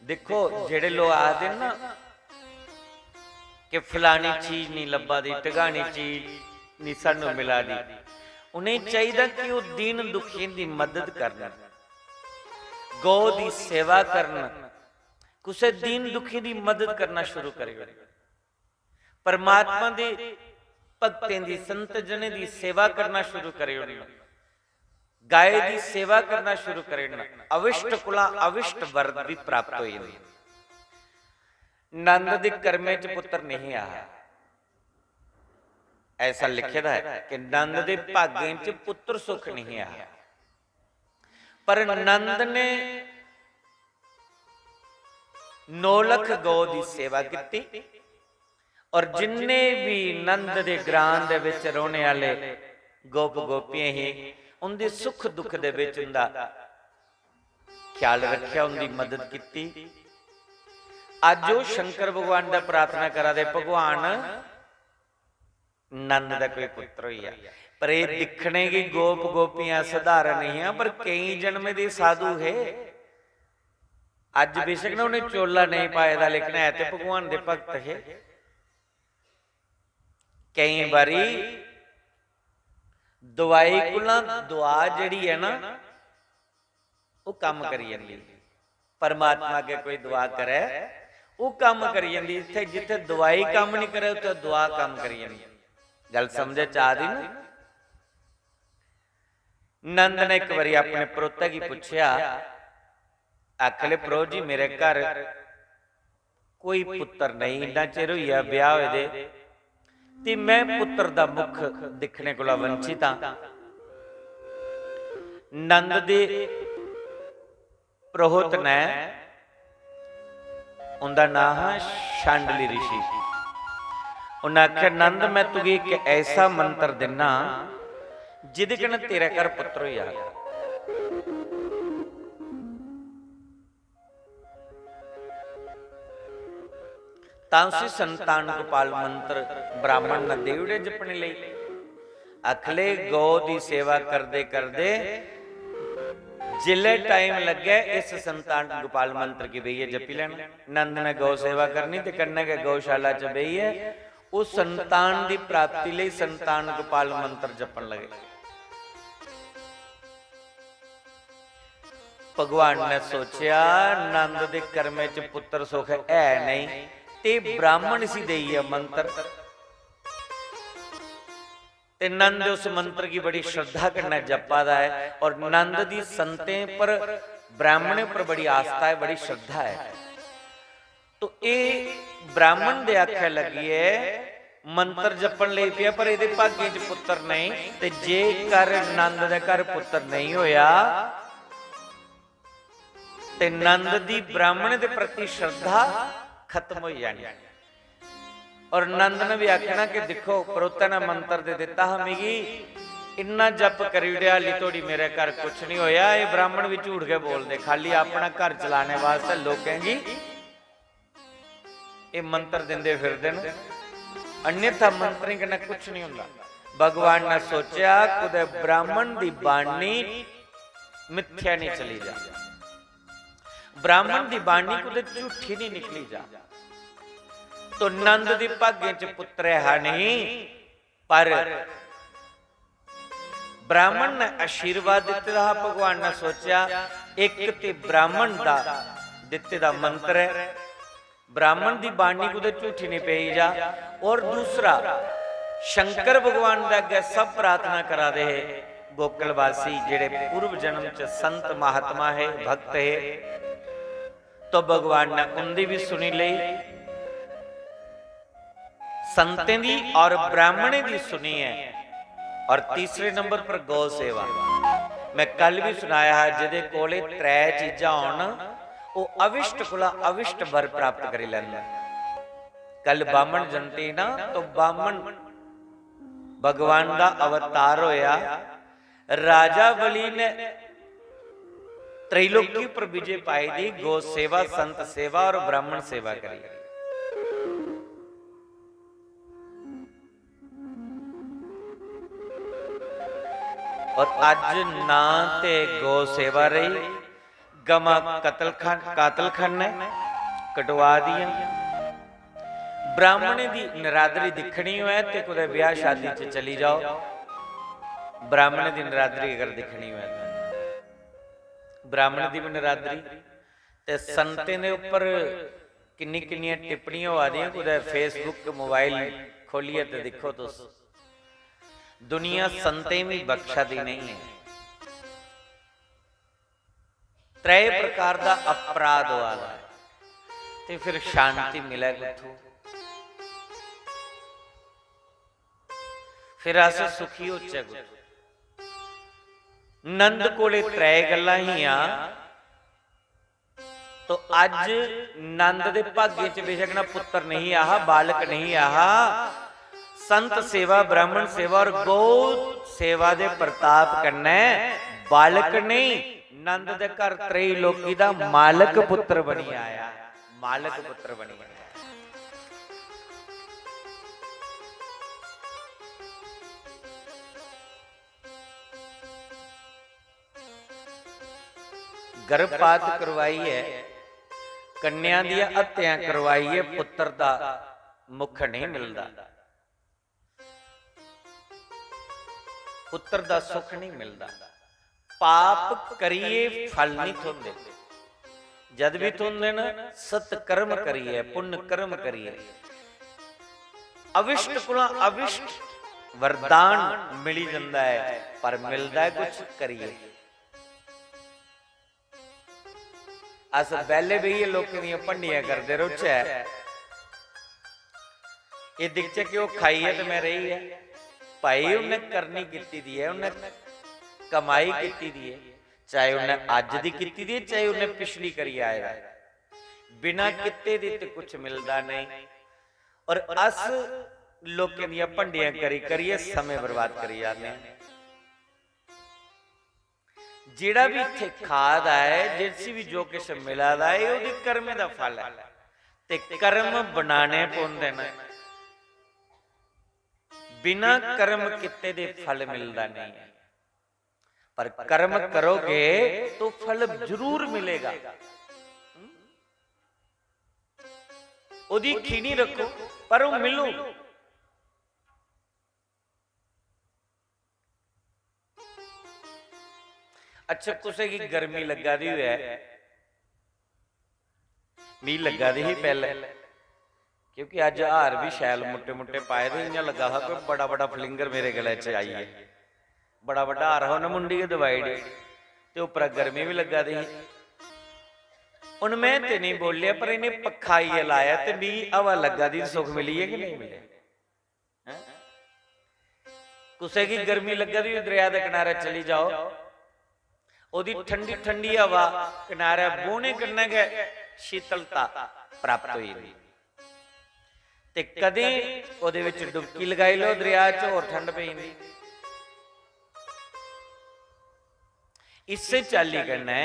दिक्खो, जेह्ड़े लोक आखदे न ना कि फलानी चीज नहीं लब्भा दी, ढगानी चीज नहीं सानू मिला दी, उ'नें चाहिदा कि ओह् दीन दुखियें दी मदद करन, गौ दी सेवा करन, कुसै दीन दुखी दी मदद करना शुरू करी ओड़न। परमात्मा दे भक्तें दी, संत जनें दी सेवा करना शुरू करी ओड़न। गाय दी सेवा करना शुरू करी ओड़न। अविष्ट कोला अविष्ट वर भी प्राप्त होई जंदी। नंद दे कर्में च पुत्र नहीं आया, ऐसा लिखे दा है कि नंद दे भागें च पुत्र सुख नहीं आया। पर नंद ने नौ लख गौ दी सेवा कीती और जिन्ने भी नंद दे ग्रां दे विच रौहने आले गोप गोपियां ही, उंदे सुख दुख दे विच उंदा ख्याल रखिया, उंदी मदद कीती। अज ओह शंकर भगवान दा प्रार्थना करा दे, भगवान, नंद दा कोई पुत्र होई गेआ। पर एह् दिक्खने गी गोप गोपियां सधारण हियां, पर केईं जन्में दे साधु हे। अज्ज बेशक ना उ'नें चोला नेईं पाए दा, लेकिन है ते भगवान दे भक्त हे। केईं बारी दवाई कोला दुआ जेह्ड़ी ऐ ना, ओह् कम्म करी जंदी। परमात्मा अग्गें कोई दुआ करै, ओह् कम्म करी जंदी। इत्थै जित्थै दवाई कम्म निं करै, उत्थै दुआ कम्म करी जंदी। गल्ल समझ च आ दी ना? नंद ने इक बारी अपने परोह्तै गी पुच्छेआ, आखले, "प्रभु जी, मेरे घर कोई पुत्तर नेईं, इन्ना चिर होई गेआ ब्याह होए दे, ते मैं पुत्तर दा मुख दिक्खने कोला वंचित आं।" नंद दे परोहत ने, उंदा नां हा शांडली ऋषि। उन्नै आखेआ, "नंद, मैं तुगी इक ऐसा मंत्र दिन्ना, जिदे कन्नै तेरे घर पुत्तर होई जाग।" तां उसी संतान गोपाल मंत्र ब्राह्मण ने देई ओड़े जपने लेई। आखले, गौ दी सेवा करदे करदे जिल्लै टाइम लग्गै, इस संतान गोपाल मंत्र गी बेहियै जपी लैना। नंद ने गौ सेवा करनी ते कन्नै गै गौशाला च बेहियै उस संतान दी प्राप्ति लेई संतान गोपाल मंत्र जपन लगे। भगवान ने सोचेआ, नंद दे कर्मे च पुत्र सुख है नहीं, ते ब्राह्मण इसी देइयै मंत्र। ते नंद उस मंत्र गी बड़ी श्रद्धा कन्नै जप्पा दा ऐ, और नंद दी संतें पर, ब्राह्मणें पर बड़ी आस्था ऐ, बड़ी श्रद्धा ऐ। तो एह् ब्राह्मण दे आखै लगियै मंत्र जपन लगी पेआ, पर एह्दे भाग्य च पुत्तर नेईं। ते जेकर नंद दे घर पुत्तर नेईं होया, ते नंद दी ब्राह्मण दे प्रति श्रद्धा खत्म होई जानी। और नंद ने भी आखना कि दिक्खो, परोह्तै ने मंत्र दे दित्ता हा मिगी, इन्ना जप करी ओड़ेआ, हाली धोड़ी मेरे घर कुछ नहीं होया। एह् ब्राह्मण भी झूठ गै बोलदे, खाली अपना घर चलाने वास्तै लोकें गी एह् मंत्र दिंदे फिरदे न, अन्यथा मंत्रें कन्नै कुछ नहीं होंदा। भगवान ने सोचेआ, कुतै ब्राह्मण दी बाणी मिथ्या नहीं चली जा, ब्राह्मण दी बाणी कुतै झूठी नहीं निकली जा। तो नंद दी भागें च पुत्तर हा नहीं, पर ब्राह्मण ने आशीर्वाद दित्ते दा हा। भगवान ने सोचेआ, इक ते ब्राह्मण दा दित्ते दा मंत्र ऐ, ब्राह्मण दी बाणी कुतै झूठी नहीं पेई जा, और दूसरा, शंकर भगवान दे अग्गै सब प्रार्थना करा दे हे, गोकुलवासी जेड़े पूर्व जन्म च संत महात्मा हे, भक्त हे, तो भगवान ने उंदी भी सुनी लेई, संतें दी और ब्राह्मणें दी सुनी है। और तीसरे नंबर पर गौ सेवा। मैं कल भी सुनाया हा, जेदे कोले त्रै चीजां होन, ओह अविष्ट कोला अविष्ट वर प्राप्त करी लैंदा। कल बामण जयंती ना, तो बामण भगवान दा अवतार होया। राजा बलि ने त्रैलोकी पर विजय पाई दी गौ सेवा, संत सेवा और ब्राह्मण सेवा करी। और अज ना ते गौ सेवा रही, गवां कतलखान-, कातलखाने कटवा दियां। ब्राह्मणें दी नरादरी दिक्खनी होऐ ते कुतै ब्याह शादी च चली जाओ, ब्राह्मणें दी नरादरी अगर दिक्खनी होऐ तां ब्राह्मणें दी बी नरादरी। ते संतें दे उप्पर किन्नी किन्नियां टिप्पणियां होआ दियां, कुतै Facebook, mobile खोलियै ते दिक्खो तुस, दुनिया संतें गी बख्शा दी नहीं है। त्रै प्रकार दा अपराध होआ दा ऐ, ते फिर शांति मिलै कुत्थों? फिर अस सुखी होचै कुत्थों? नंद कोले त्रै गल्लां हियां, तो अज नंद दे भाग्य च बेशक ना पुत्र नहीं आहा, बालक नहीं आहा, संत सेवा, ब्राह्मण सेवा और गौ सेवा दे प्रताप कन्नै बालक नहीं, नंद दे घर त्रैलोकी दा मालक पुत्र बनी आया, मालक पुत्र बनी आया। गर्भपात करवाइयै, कन्या दी हत्या करवाइयै पुत्र दा मुख नहीं मिलदा, पुत्र दा सुख नहीं मिलदा। पाप करियै फल नहीं थ्होंदे। जद भी थ्होंदे न, सत्कर्म करियै, पुण्य कर्म करियै। अविष्ट कोला अविष्ट वरदान मिली जंदा है, पर मिलदा है कुछ करियै। अस बेह्ले बेहियै लोकें दियां भंडियां करदे रौह्चै, एह् दिखचै कि ओह् खाई ऐ ते में रेही ऐ। भाई, उन्नै करनी कीती दी ऐ, उन्नै कमाई कीती दी ऐ, चाहे उन्नै अज्ज दी कीती दी ऐ, चाहे उन्नै पिछली करियै आए दा ऐ। बिना कीते दे ते कुछ मिलदा नेईं। और अस लोकें दियां भंडियां करी करियै समें बर्बाद करी जाने आं। जेह्ड़ा बी इत्थै खा दा ऐ, जिसी बी जो किश मिला दा ऐ, एह् ओह्दी कर्में दा फल ऐ। ते कर्म बनाने पौंदे न। बिना कर्म कीते दे फल मिलदा नेईं ऐ। पर कर्म करोगे तो फल जरूर मिलेगा। ओह्दी खीनी रक्खो, पर ओह् मिलग। अच्छा, कुसै गी गर्मी लग्गा दी होऐ, मी लग्गा दी ही पैह्लें, क्योंकि अज्ज हार बी शैल मुट्टे मुट्टे पाए दे, इ'यां लग्गा हा कोई बड़ा बड़ा flinger मेरे गले च आई ऐ। बड़ा बड्डा हार हा, उ'न्नै मुंडी गै दबाई ओड़ी ते उप्परा गर्मी बी लग्गा दी ही। हून में ते नेईं बोल्लेआ, पर इ'नें पक्खा आइयै लाया ते मिगी हवा लग्गा दी, सुख मिली ऐ कि नेईं मिलेआ? हैं? कुसै गी गर्मी लग्गा दी होई, दरेआ दे कनारै चली जाओ, ओह्दी ठंडी ठंडी हवा कनारै बौह्ने कन्नै गै शीतलता प्राप्त होई जंदी। ते कदें ओह्दे बिच डुबकी लगाई लैओ दरेआ च, होर ठंड पेई जंदी। इस्सै चाल्ली कन्नै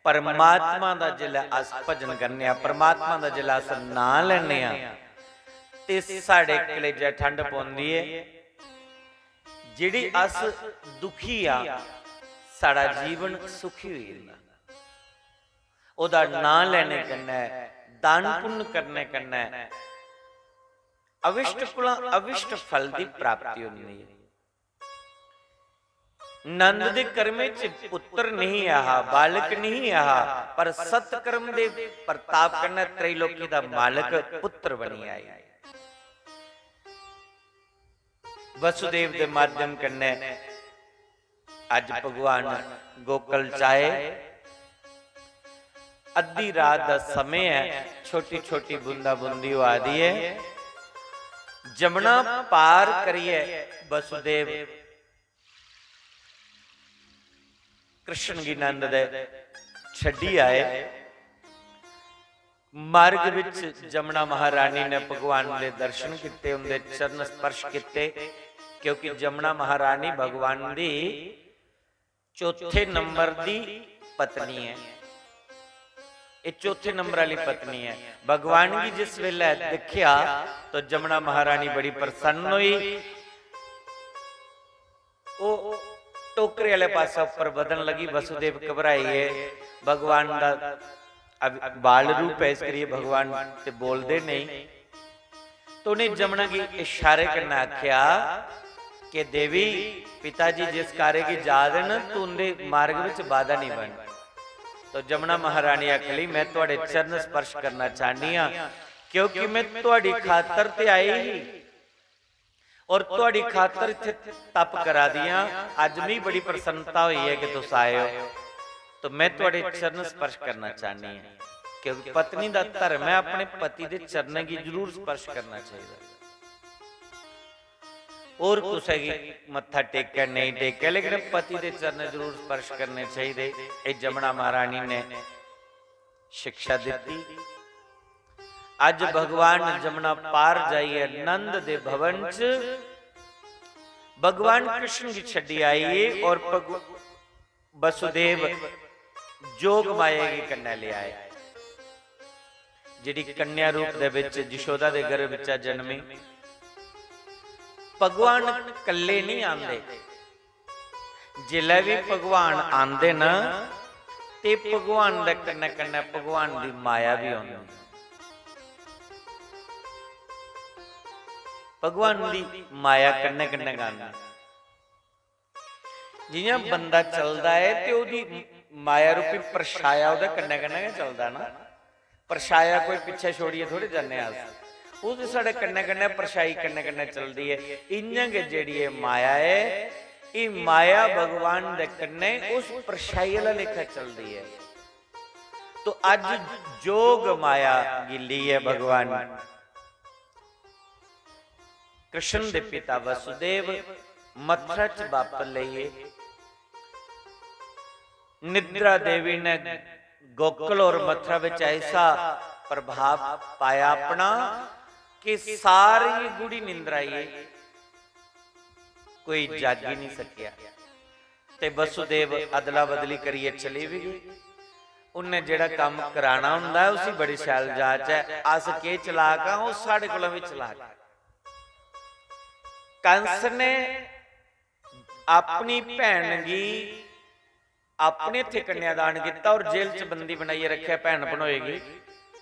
परमात्मा दा जिसलै अस भजन करने आं, परमात्मा दा जिसलै अस नांऽ लैन्ने आं, ते साढ़े कलेजै ठंड पौंदी ऐ। जेह्ड़ी अस दुखी आं, साढ़ा जीवन सुखी होई जंदा। ओह्दा नांऽ लैने कन्नै, दान पुन्न करने कन्नै अविष्ट कोला अविष्ट फल दी प्राप्ति होंदी ऐ। नंद दे कर्मे च पुत्र नहीं आहा, बालक नहीं आहा, पर सत्कर्म दे प्रताप कन्नै त्रैलोकी दा मालक पुत्र बनी आए। वसुदेव दे माध्यम कन्नै अज्ज भगवान गोकुल च आए। अद्धी रात दा समें ऐ, छोटी छोटी बूंदा बूंदी होआ दी ऐ। जमुना पार करियै वसुदेव कृष्ण गी नंद दे छड्डी आए। मार्ग विच जमुना महारानी ने भगवान दे दर्शन कीते, उंदे चरण स्पर्श कीते, क्योंकि जमुना महारानी भगवान दी चौथे नंबर दी पत्नी ऐ। एह् चौथे नंबर आह्ली पत्नी ऐ। भगवान गी जिस बेल्लै दिक्खेआ तो जमुना महारानी बड़ी प्रसन्न होई। ओह् टोकरे आह्ले पासै उप्पर बधन लगी। वसुदेव घबराई गे। भगवान दा अब बाल रूप ऐ, इस करियै भगवान ते बोलदे नेईं। तो उ'नें जमुना गी इशारे कन्नै आखेआ कि देवी, पिता जी जिस कार्य गी जा दे न, तू उं'दे मार्ग बिच बाधा नेईं बन। तो जमुना महारानी आखन लगी, "मैं थुआढ़े चरण स्पर्श करना चाहनी आं, क्योंकि मैं थुआढ़ी खातर ते आई ही।" और थुआढ़ी खातर इत्थै तप करा दी आं, अज्ज मिगी बड़ी प्रसन्नता होई ऐ कि तुस आए ओ, तो मैं थुआढ़े चरण स्पर्श करना चाहनी आं, क्योंकि पत्नी दा धर्म ऐ अपने पति दे चरणें गी जरूर स्पर्श करना चाहिदा। और कुसै गी मत्था टेकै नेईं टेकै, लेकिन पति दे चरण जरूर स्पर्श करने चाहिदे। एह् जमुना महारानी ने शिक्षा दित्ती। अज्ज भगवान जमुना पार जाइयै नंद दे भवन च भगवान कृष्ण गी छड्डी आई और भग-, वसुदेव जोग माया गी कन्नै लेआए। जेह्ड़ी कन्या रूप दे बिच यशोदा दे गर्भ बिच्चा जन्मी। भगवान कल्ले निं आंदे, जिसलै बी भगवान आंदे न, ते भगवान दे कन्नै कन्नै भगवान दी माया बी औंदी। भगवान दी माया कन्नै कन्नै गै औंदी। जि'यां बंदा चलदा ऐ ते ओह्दी माया रूपी परछाया ओह्दे कन्नै कन्नै गै चलदा ना। परछाया कोई पिच्छें छोड़ियै थोड़े जन्ने अस। ओह् ते साढ़े कन्नै कन्नै परछाई कन्नै कन्नै चलदी ऐ। इ'यां गै जेह्ड़ी एह् माया ऐ, एह् माया भगवान दे कन्नै उस परछाई आह्ला लेखा चलदी ऐ। तो अज्ज जोग माया गी लेइयै भगवान कृष्ण दे पिता वसुदेव मथुरा च बापस लेइयै निद्रा देवी ने गोकुल और मथुरा विच ऐसा प्रभाव पाया अपना कि सारी गूढ़ी निंद्रा ही कोई जागी नहीं सकिया। ते वसुदेव अदला बदली करियै चली भी गए। उनने जेड़ा काम कराना हुंदा ऐ, उसी बड़ी शैल जाच ऐ। अस केह् चलाक आं, ओह् साढ़े कोला भी चलाक ऐ। कंस ने अपनी भैन गी अपने हत्थें कन्यादान कीता और जेल च बंदी बनाइयै रखेआ भैन भनोए गी।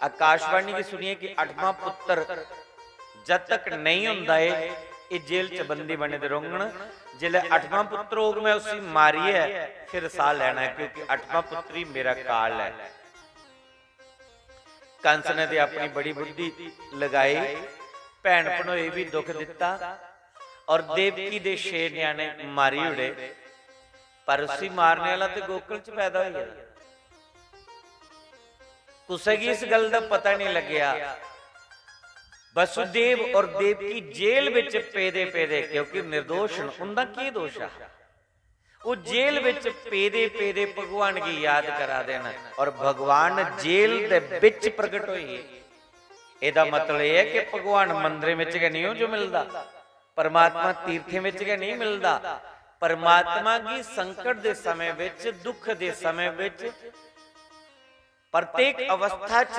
आकाशवाणी गी सुनिए कि अठवां पुत्र जद तक नहीं होंदा ऐ, एह् जेल च बंदी बने दे रौह्ङन। जिसलै अठवां पुत्र होग, मैं उसी मारियै फिर साह् लैना ऐ, क्योंकि अठवां पुत्र ही मेरा काल ऐ। कंस ने ते अपनी बड़ी बुद्धि लगाई, भैन भनोई भी दुख दित्ता और देवकी दे छे ञ्याणे मारी ओड़े, पर उसी मारने आह्ला ते गोकुल च पैदा होई गेदा। कुसै गी इस गल्ल दा पता नहीं लग्गेआ। वसुदेव और देवकी जेल विच पेदे पेदे, क्योंकि निर्दोष न, उंदा केह् दोष हा? ओह् जेल विच पेदे पेदे भगवान गी याद करा दे न और भगवान जेल दे बिच प्रगट होई गे। एह्दा मतलब एह् ऐ कि भगवान मंदरें विच गै नहीं जो मिलदा, परमात्मा तीर्थें विच गै नहीं मिलदा। परमात्मा गी संकट दे समय विच, दुख दे समय विच, प्रत्येक अवस्था च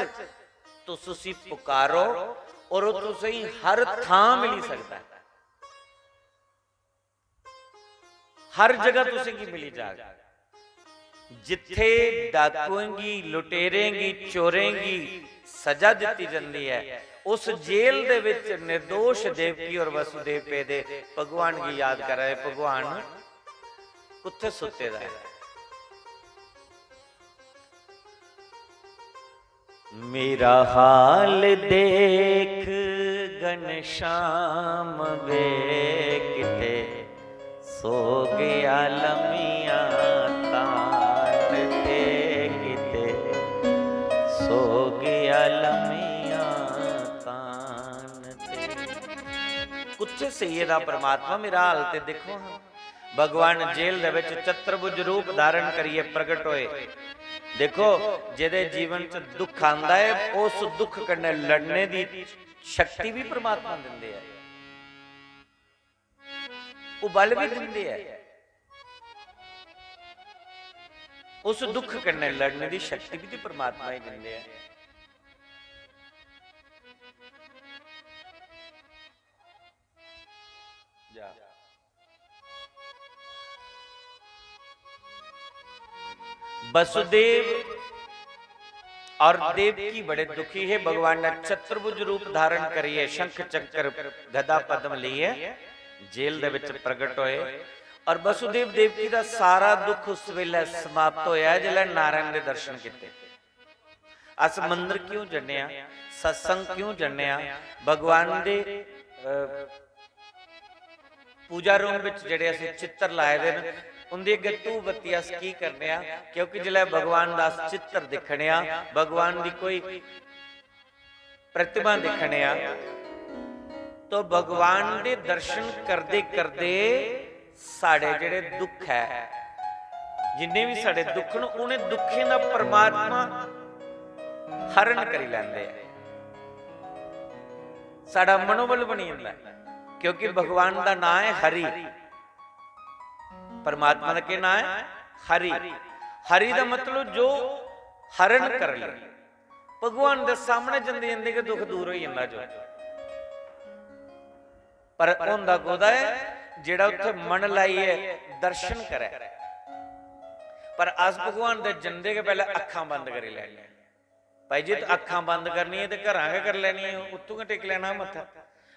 तुस उसी पुकारो और ओह् तुसेंगी हर थां मिली सकदा ऐ। हर जगह तुसेंगी मिली जाग। जित्थे डाकुएं गी, लुटेरें गी, चोरें गी सजा दित्ती जंदी ऐ, उस जेल दे विच निर्दोष देवकी और वसुदेव पेदे भगवान गी याद करा दे, भगवान कुत्थे सुत्ते दा ऐ? मेरा हाल देख घनश्याम वे, किते सो गया लमिया तान ते, किते सो गया लमिया तान ते। कुत्थे सेइये दा परमात्मा, मेरा हाल ते दिक्खो हां। भगवान जेल दे विच चतुर्भुज रूप धारण करियै प्रगट होए। देखो, जेदे जीवन च दुख आंदा है, उस दुख कन्नै लड़ने दी शक्ति भी परमात्मा दिंदे है, वो बल भी दिंदे है। उस दुख कन्नै लड़ने दी शक्ति भी ते परमात्मा ही दिंदे है। जा। वसुदेव और देवकी बड़े दुखी है। भगवान ने चतुर्भुज रूप धारण करिए, शंख चक्र गदा पद्म लिए जेल दे विच प्रगट होए और वसुदेव देवकी दा सारा दुख उस वेले समाप्त होया जिसलै नारायण दे दर्शन कीते। अस मंदर क्यों जन्ने आं, सत्संग क्यों जन्ने आं? भगवान दे, अ, पूजा रूम विच जेह्ड़े असें चित्तर लाए दे न, उं'दे अग्गें धूफ बत्ती अस की करने आं? क्योंकि जिसलै भगवान दा अस चित्तर दिक्खने आं, भगवान दी कोई प्रतिमा दिक्खने आं, तो भगवान दे दर्शन करदे करदे साढ़े जेह्ड़े दुख ऐ, जिन्ने बी साढ़े दुख न, उ'नें दुखें दा परमात्मा हरण करी लैंदे ऐ। साढ़ा मनोबल बनी जंदा ऐ, क्योंकि भगवान दा नां ऐ हरि। परमात्मा दा केह् नां ऐ? हरि। हरि दा मतलब जो हरण कर ले। भगवान दे सामने जंदे जंदे गै दुख दूर होई जंदा जो। पर होंदा कोदा ऐ, जेह्ड़ा उत्थै मन लाइयै दर्शन करै, पर अस भगवान दे जंदे गै पैह्लें अक्खां बंद करी लैने आं। भाई जी, ते अक्खां बंद करनियां ते घरां गै करी लैनियां, उत्थूं गै टेकी लैना मत्था।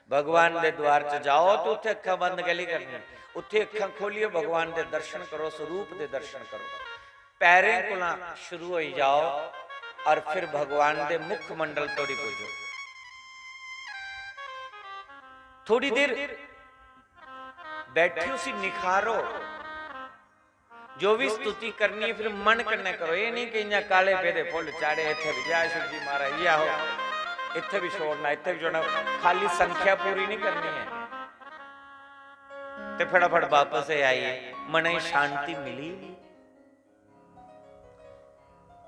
भगवान दे द्वार च जाओ ते उत्थै अक्खां बंद कैह्ली करनियां? उत्थै अक्खां खोलियै भगवान दे दर्शन करो, स्वरूप दे दर्शन करो। पैरें कोला शुरू होई जाओ और फिर भगवान दे मुखमंडल तोड़ी पुज्जो। थोड़ी देर बैठे उसी निखारो। जो भी स्तुति करनी है, फिर मन कन्नै करो। ये नहीं कि इ'यां काले पेदे फुल्ल चाढ़े, इत्थै भी जय शिव जी महाराज, ये आहो, इत्थै भी छोड़ना, इत्थै भी छोड़ना, खाली संख्या पूरी नहीं करनी है। ते फटाफट वापस ही आइए, मन ही शांति मिली।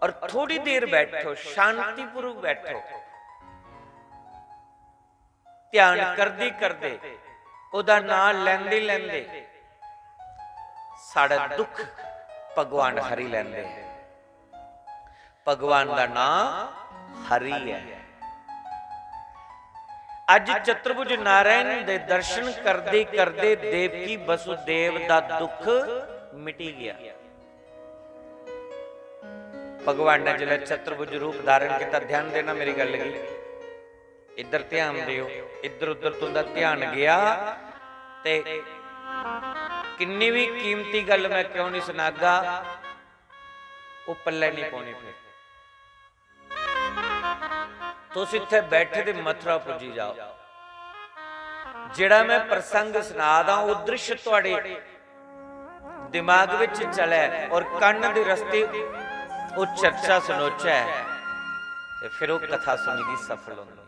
और थोड़ी देर बैठो, शांतिपूर्वक बैठो। ध्यान करदे करदे, ओह्दा नांऽ लैंदे लैंदे साढ़ा दुख भगवान हरी लैंदे। भगवान दा नांऽ हरि ऐ। अज्ज चतुर्भुज नारायण दे दर्शन करदे करदे देवकी वसुदेव दा दुख मिटी गया। भगवान ने जिसलै चतुर्भुज रूप धारण किया, ध्यान देना मेरी गल्ल गी, इद्धर ध्यान देओ, इद्धर उद्धर तुं'दा ध्यान गया ते किन्नी भी कीमती गल्ल मैं क्यों नहीं सुनागा, ओह् पल्लै नहीं पौनी। फिर तुस इत्थै बैठे ते मथुरा पुज्जी जाओ। जेह्ड़ा मैं प्रसंग सना दा, ओह् दृश्य थुआढ़े दिमाग विच चलै और कन्न दे रस्ते ओह् चर्चा सुनोचै, ते फिर ओह् कथा सुनी दी सफल होंदी।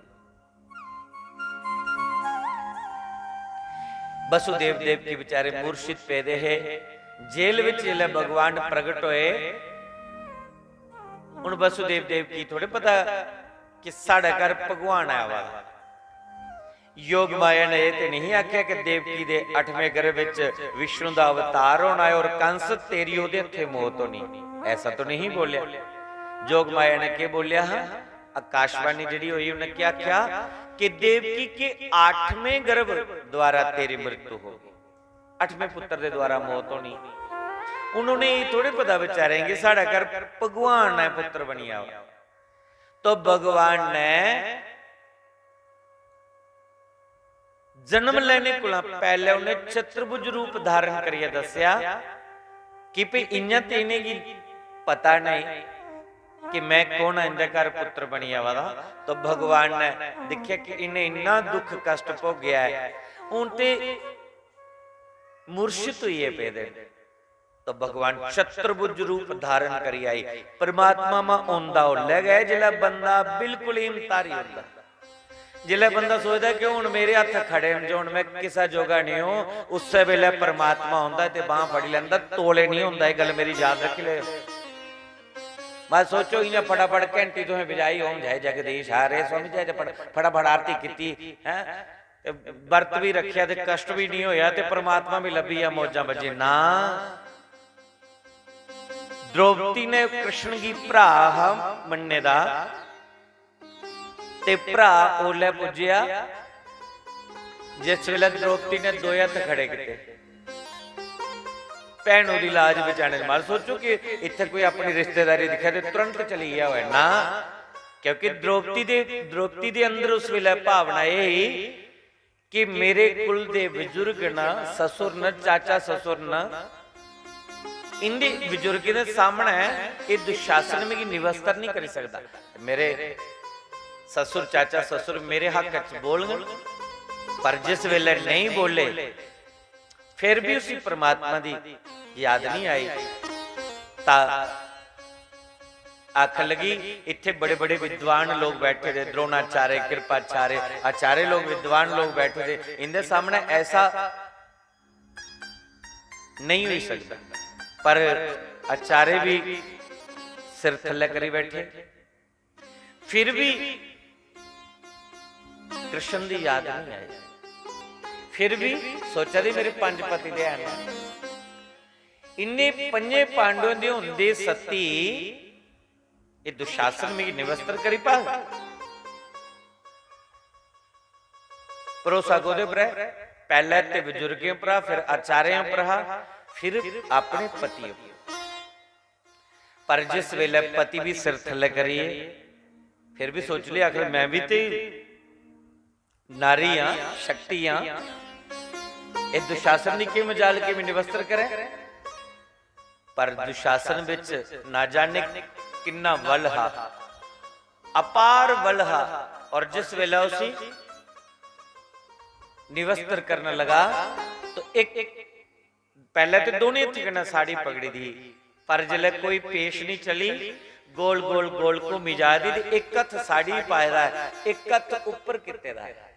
वसुदेव देवकी बेचारे मूर्छित पेदे हे। जेल विच जिसलै भगवान प्रगट होए, हुन वसुदेव देवकी थोड़े पता कि साढ़े घर भगवान आवा दा। योग माया ने एह् ते नहीं आखेआ कि देवकी दे अठमें गर्भ विच विष्णु दा अवतार होना है और कंस तेरी ओह्दे हत्थे मौत होनी, ऐसा तो नहीं बोलेआ। योग माया ने केह् बोलेआ हा? आकाशवाणी जेह्ड़ी होई, उन्हें क्या आखेआ कि देवकी के आठवें गर्भ द्वारा तेरी मृत्यु होगी, अठवें पुत्र दे द्वारा मौत होनी। उन्होंने ये थोड़े पता बेचारें गी साढ़ा घर भगवान ने पुत्र बनिया हो। तो भगवान ने जन्म लैने कोला पैह्ले उन्हें चतुर्भुज रूप धारण करियै दस्सेआ कि भई इ'यां ते इ'नेंगी पता नेईं कि मैं कौन आं, इं'दे घर पुत्र बनी आवा दा। तो भगवान ने दिक्खेआ कि इ'नें इन्ना दुख कष्ट भोगेआ ऐ, हून ते मूर्छित होइयै पेदे न। तो भगवान चतुर्भुज रूप धारण करी आई। परमात्मा मा होंदा उसलै गै जिसलै बंदा बिल्कुल हिम्मत हारी होंदा। जिसलै बंदा सोचदा कि हुन मेरे हत्थ खड़े न, जो हुन मैं किसा जोगा नहीं हूं, उस्सै बेल्लै परमात्मा होंदा ते बांह फड़ी लैंदा, तौले नहीं होंदा। एह् गल्ल मेरी याद रक्खी लैओ। मत सोचो इ'यां फटाफट घैंटी तुसें बजाई, "ओम जय जगदीश हरे स्वामी जय जय", फट-, फटाफट आरती कीती, हैं? ते व्रत भी रखेआ ते कष्ट भी नहीं होया ते परमात्मा भी लब्भी गेआ, मौजां बज्जी। ना, द्रौपदी ने कृष्ण गी भ्रा हा मन्ने दा, ते भ्रा ओल्लै पुज्जेआ जिस वेल्लै द्रौपदी ने दोए हत्थ खड़े कीते। भैनू दी लाज बचाने दी। मत सोचो कि इत्थै कोई अपनी रिश्तेदारी दिक्खै ते तुरंत चली गेआ होऐ। ना, क्योंकि द्रौपदी दे, द्रौपदी दे अंदर उस वेल्लै भावना एह् ही कि मेरे कुल दे बजुर्ग न, ससुर न, चाचा ससुर न, इंदी बजुर्गें दे सामनै एह् दुशासन मिगी निवस्तर नहीं करी सकदा। मेरे ससुर, चाचा ससुर मेरे हक च बोलङन, पर जिस वेल्लै नहीं बोले, फिर भी उसी परमात्मा दी याद नहीं आई। ता आखन लगी, "इत्थे बड़े-बड़े विद्वान लोग बैठे दे, द्रोणाचार्य, कृपाचार्य, आचार्य लोग, विद्वान लोग बैठे दे, इंदे सामने ऐसा नहीं होई सकदा।" पर आचार्य भी सिर थल्ले करी बैठे, फिर भी कृष्ण दी याद नहीं आई। फिर भी सोचा दे मेरे पंज पति दे हैन। इन्ने पंजे पांडवें दे होंदे सती एह् दुशासन मिगी निवस्त्र करी पाग? भरोसा कोह्दे पर ऐ? पैह्लै ते बजुर्गें पर हा, फिर आचार्यें पर हा, फिर अपने पति पर। पर जिस वेले पति भी सिर थल्ले करिए, फिर भी सोच लिया, आखिर मैं भी ते नारी हां, शक्ति हां, ये दुशासन दी की मजाल की भी निवस्त्र करे। पर दुशासन विच ना जाने किन्ना बल हा, अपार बल हा, और जिस वेले उसी निवस्त्र करने लगा तो एक, पहले तो दोनों हत्थ कन्नै साड़ी पकड़ी दी, पर जिसलै कोई पेश नहीं चली, गोल गोल गोल घूमी जा दी ते एक हत्थ साड़ी पाए दा है, एक हत्थ उप्पर कीते दा है।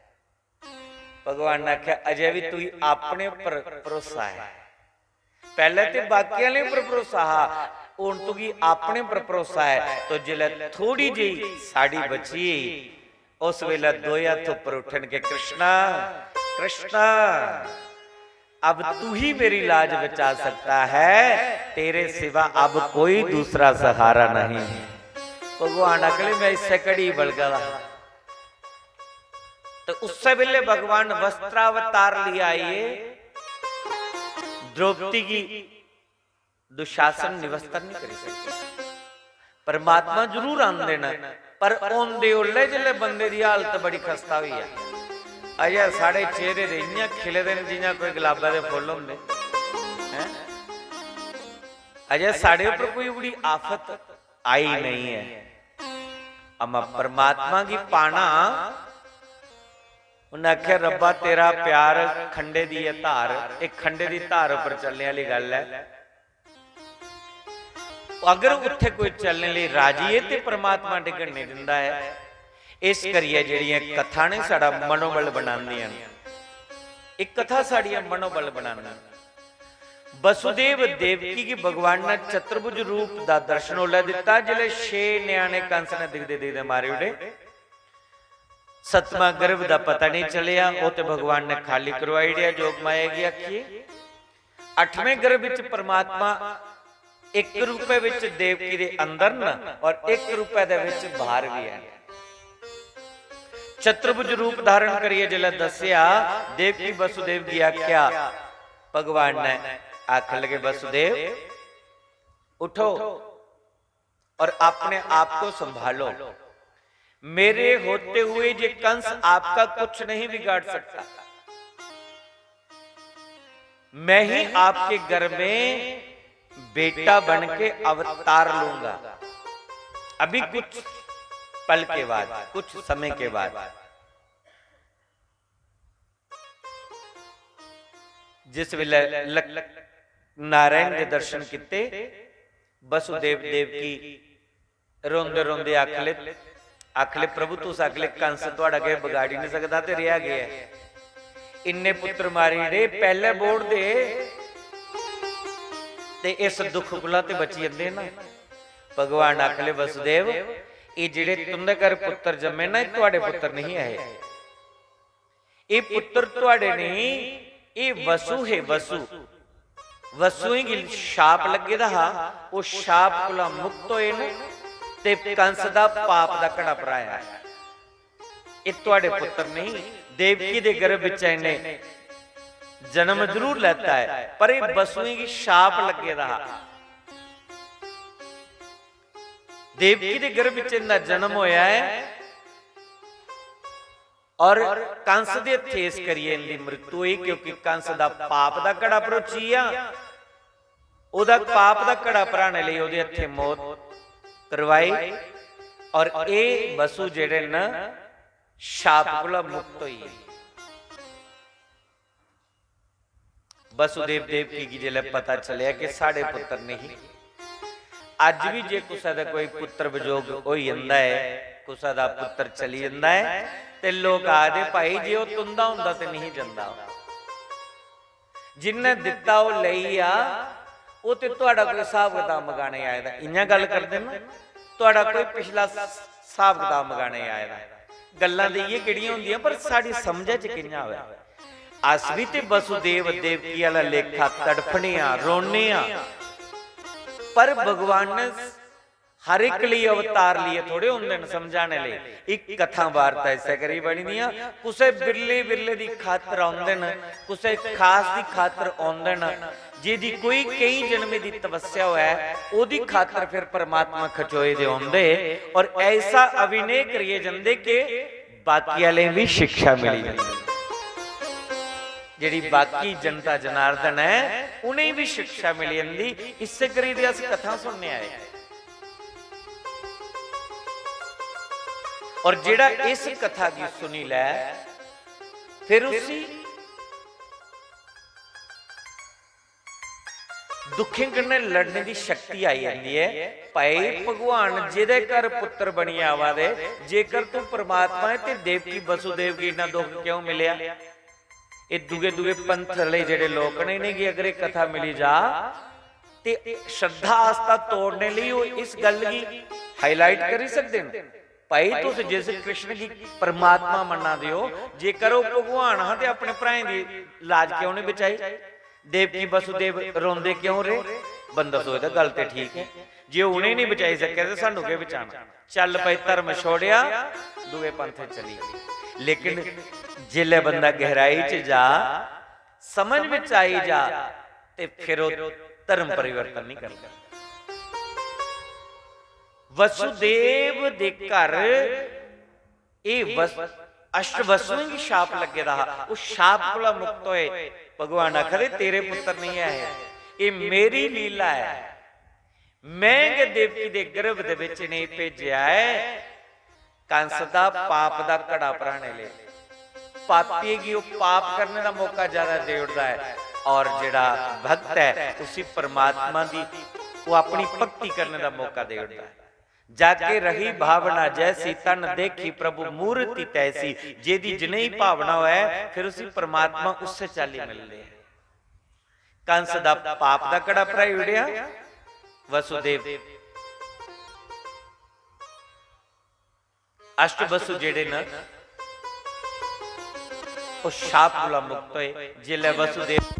भगवान ने आखेआ, "अजय भी तुगी अपने उप्पर भरोसा है, पहले ते बाकी आह्ले उप्पर भरोसा हा, हुन तुगी अपने उप्पर भरोसा है।" तो जिसलै थोड़ी जेही साड़ी बची, उस वेले दोए हत्थ उप्पर उठन के, "कृष्णा, कृष्णा, अब तू ही मेरी लाज बचा सकता है, तेरे सिवा अब कोई दूसरा सहारा नहीं।" भगवान आखले, "मैं इस्सै घड़ी बलगा दा।" तो उस्सै वेले भगवान वस्त्रावतार लेई आइए, द्रौपदी गी दुशासन निवस्तर नहीं करी सकते। परमात्मा जरूर आंदे न, पर औंदे ओल्लै जिसलै बंदे दी हालत बड़ी खस्ता होई जा, अजय साढ़े चेहरे दे इ'यां खिले दे न जि'यां कोई गुलाबै दे फुल्ल होंदे, हैं? अजय साढ़े उप्पर कोई ओड़ी आफत आई नहीं है। अमा परमात्मा गी पाना, उन्हें आखेआ, "रब्बा, तेरा प्यार खंडे दी ऐ धार।" एक खंडे दी धार उप्पर चलने आह्ली गल्ल ऐ। अगर उत्थे कोई चलने लेई राजी ऐ ते परमात्मा डिगन नहीं दिंदा ऐ। इस करियै जेह्ड़ियां कथां ने साढ़ा मनोबल बनांदियां न, एह् कथा साढ़ियां मनोबल बनांदियां न। वसुदेव देवकी गी भगवान ने चतुर्भुज रूप दा दर्शन ओल्लै दित्ता जिसलै छे ञ्याणे कंस ने दिखदे दिखदे मारी ओड़े। सतमां गर्भ दा पता नहीं चलेआ, ओह् ते भगवान ने खाली करवाई ओड़ेआ जोग माया गी आखिए। अठमें गर्भ विच परमात्मा एक रूपै विच देवकी दे अंदर न और एक रूपै दे विच बाहर भी है। चतुर्भुज रूप धारण करिए जिसलै दस्सेआ, देवकी वसुदेव गी आख्या, भगवान ने आखन लगे, "वसुदेव, उठो और अपने आप को संभालो। मेरे होते हुए ये कंस आपका कुछ नहीं बिगाड़ सकता। मैं ही आपके घर में बेटा बन के अवतार लूंगा।" अभी कुछ पल के बाद, कुछ समय के बाद, जिस वेले लक-, नारायण दे दर्शन किते, वसुदेव देवकी रोंदे रोंदे आखले, आखले, "प्रभु, तुस आखले कंस थुआड़ा किश बगाड़ी नहीं सकदा ते रेहा केह् ऐ? इन्ने पुत्र मारी ओड़े, पैह्ले बोड़ दे, ते इस दुख कोला ते बची जंदे ना।" भगवान आखले, "वसुदेव, एह् जेह्ड़े तुंदे घर पुत्र जम्मे ना, एह् थुआड़े पुत्र नहीं ऐ। एह् पुत्र थुआड़े नहीं, एह् वसु हे, वसु। वसुएं गी शाप लग्गे दा हा, ओह् शाप कोला मुक्त होए न ते कंस दा पाप दा घड़ा भराया ऐ। एह् थुआड़े पुत्र नहीं, देवकी दे गर्भ बिच्चा इ'नें जन्म जरूर लैता ऐ, पर एह् वसुएं गी शाप लग्गे दा हा। देवकी दे गर्भ बिच्च इंदा जन्म होया ऐ।" और कंस दे हत्थे इस करियै इंदी मृत्यु होई, क्योंकि कंस दा पाप दा घड़ा भरोची गेआ। ओह्दा पाप दा घड़ा भराने लेई ओह्दे हत्थे मौत करवाई। और एह् वसु जेह्ड़े न, शाप कोला मुक्त होई गे। वसुदेव देवकी गी जिसलै पता चलेआ कि साढ़े पुत्र नहीं, अज्ज भी जे कुसै दा कोई पुत्र वियोग होई जंदा ऐ, कुसै दा पुत्र चली जंदा ऐ, ते लोक आखदे, "भाई, जे ओह् तुं'दा होंदा ते नहीं जंदा ओह्। जिन्नै दित्ता ओह् लेई आ, ओह् ते थुआढ़ा कोई स्हाब कताब मकाने आए दा।" इ'यां गल्ल करदे ना, "थुआढ़ा कोई पिछला स्हाब कताब मकाने आए दा।" गल्लां ते इ'यै केह्ड़ियां होंदियां, पर साढ़ी समझै च कि'यां आवै? अस बी ते वसुदेव देवकी आह्ला लेखा तड़फने आं, रोने आं, पर भगवान ने हर इक लेई अवतार लेइयै थोड़े होंदे न समझाने लेई। इक कथा वार्ता इस्सै करी बनी दियां, कुसै बिरले बिरले दी खातर औंदे न, कुसै खास दी खातर औंदे न, जेदी कोई केई जन्में दी तपस्या होऐ, ओदी खातर फिर परमात्मा खचोए दे औंदे। और ऐसा अभिनय करियै जंदे कि बाकी आह्लें गी बी शिक्षा मिली जंदी। जेह्ड़ी बाकी जनता जनार्दन ऐ, उ'नेंगी बी शिक्षा मिली जंदी। इस्सै करी ते अस कथां सुनने आए। और जेह्ड़ा इस कथा गी सुनी लै, फिर उसी दुखें कन्नै लड़ने दी शक्ति आई जंदी ऐ। भाई, भगवान जेह्दे घर पुत्तर बनियै आवा दे, जेकर तू परमात्मा ऐ ते देवकी वसुदेव गी इन्ना दुख क्यों मिलेआ? एह् दूए दूए पंथ आह्ले जेह्ड़े लोक न, इ'नेंगी अगर एह् कथा मिली जा ते श्रद्धा आस्था तोड़ने लेई ओह् इस गल्ल गी highlight करी सकदे न। भाई, तुस जिस कृष्ण गी परमात्मा मन्ना दे ओ, जेकर ओह् भगवान हा ते अपने भ्राएं दी लाज क्यों निं बचाई? देवकी वसुदेव रोंदे क्यों रेह्? बंदा सोचदा, गल्ल ते ठीक ऐ, जे उ'नें निं बचाई सकेआ ते सानू केह् बचाना? चल पई धर्म छोड़ेआ, दूए पंथ चली गे। लेकिन जिसलै बंदा गहराई च जा, समझ बिच आई जा, ते फिर ओह् धर्म परिवर्तन निं करदा। वसुदेव दे घर एह् वस-, अष्टवसुएं गी शाप लग्गे दा हा, ओह् शाप कोला मुक्त होए। भगवान आखा दे, "तेरे पुत्तर नहीं है, एह् मेरी लीला ऐ, मैं गै देवकी दे गर्भ दे बिच इ'नेंगी भेजेआ ऐ कंस दा पाप दा घड़ा भराने लेई।" पापिये गी ओह् पाप करने दा मौका ज्यादा देई ओड़दा ऐ, और जेह्ड़ा भक्त ऐ, उसी परमात्मा दी ओह् अपनी भक्ति करने दा मौका देई ओड़दा ऐ। "जाके रही भावना जैसी, तन देखी प्रभु मूर्ति तैसी।" जेदी जनेही भावना होऐ, फिर उसी परमात्मा उस्सै चाल्ली मिलदे ऐ। कंस दा पाप दा घड़ा भराई ओड़ेआ वसुदेव। अष्ट वसु जेह्ड़े न, ओह् शाप कोला मुक्त होए। जिसलै वसुदेव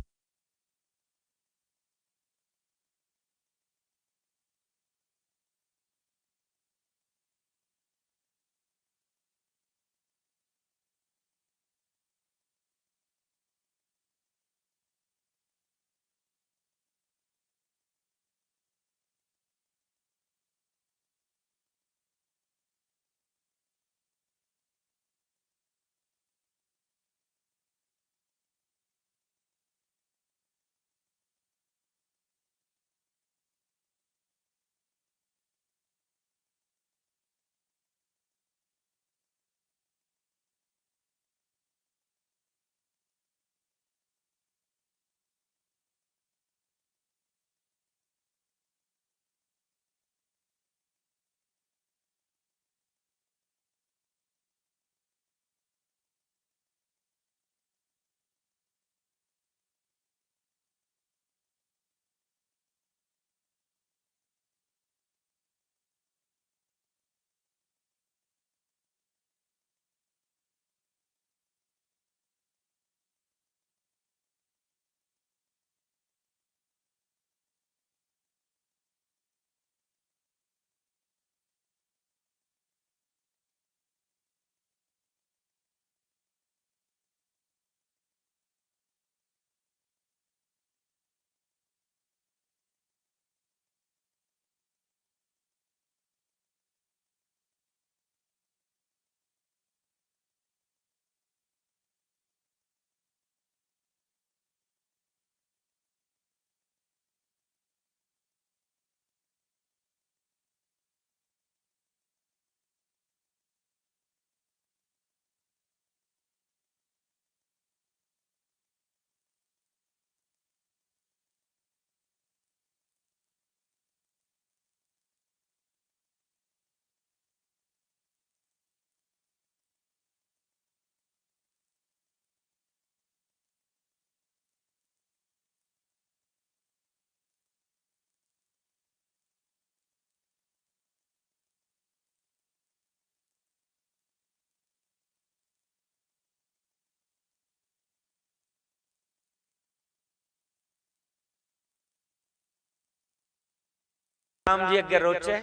राम जी अग्गें रोचै।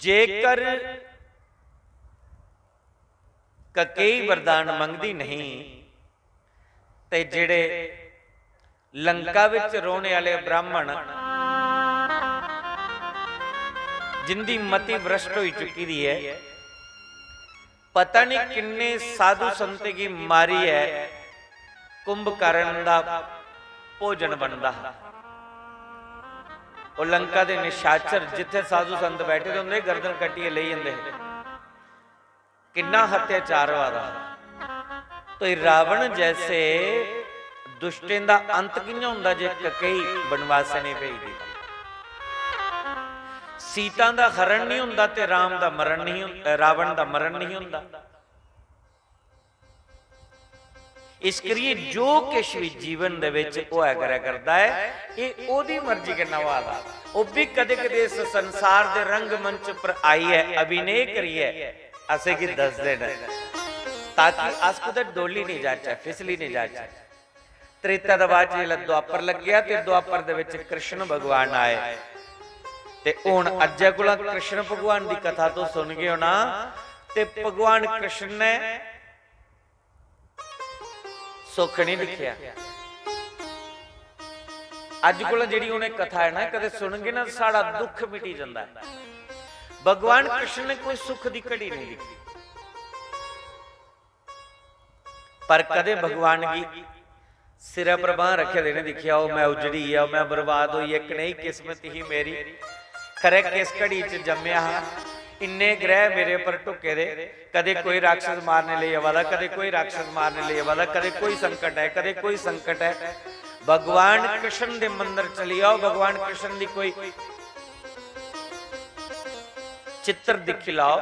जेकर ककेई वरदान मंगदी नहीं, ते जेड़े लंका विच रौहने आले ब्राह्मण, जिंदी मति भ्रष्ट होई चुकी दी ऐ, पता नहीं किन्ने साधु संतें गी मारियै कुंभकर्ण दा भोजन बनदा हा। ओह लंका दे निशाचर, जित्थे साधु संत बैठे दे होंदे, गर्दन कट्टियै लेई जंदे हे। किन्ना अत्याचार होआ दा हा। तो एह रावण जैसे दुष्टें दा अंत कि'यां होंदा जे ककेई बनवासै नेईं भेजदी? सीता दा हरण नहीं होंदा ते राम दा मरण नहीं हों-, रावण दा मरण नहीं होंदा। इस करियै जो किश भी जीवन दे विच होआ करै करदा ऐ, एह ओहदी मर्जी कन्नै होआ दा। ओह भी कदे-कदे इस संसार दे रंगमंच पर आइयै, अभिनय करियै असेंगी दसदे न, ताकि अस कुतै डोली नहीं जाचै, फिसली नहीं जाचै। त्रेता दे बाद च जिसलै द्वापर लग्गेआ ते द्वापर दे विच कृष्ण भगवान आए, ते हुन अज्जै कोला कृष्ण भगवान दी कथा तुस सुनगे ओ ना, ते भगवान कृष्ण ने सुख नहीं दिक्खेआ। अज्ज कोला जेह्ड़ी उ'नें कथा है ना, कदे सुनगे ना, साढ़ा दुख मिटी जंदा है। भगवान कृष्ण ने कोई सुख दी घड़ी नहीं दिक्खी, पर कदे भगवान गी सिरै पर बांह रखे दे नहीं दिक्खेआ, "ओ मैं उजड़ी ऐ, ओ मैं बर्बाद होई ऐ, कनेही किस्मत ही मेरी, खरै किस घड़ी च जम्मेआ हा, इन्ने ग्रह मेरे पर ढुके दे।" कदे कोई राक्षस मारने लेई आवा दा, कदे कोई राक्षस मारने लेई आवा दा, कदे कोई संकट है, कदे कोई संकट है। भगवान कृष्ण दे मंदर चली आओ, भगवान कृष्ण दी कोई चित्र दिखी लाओ,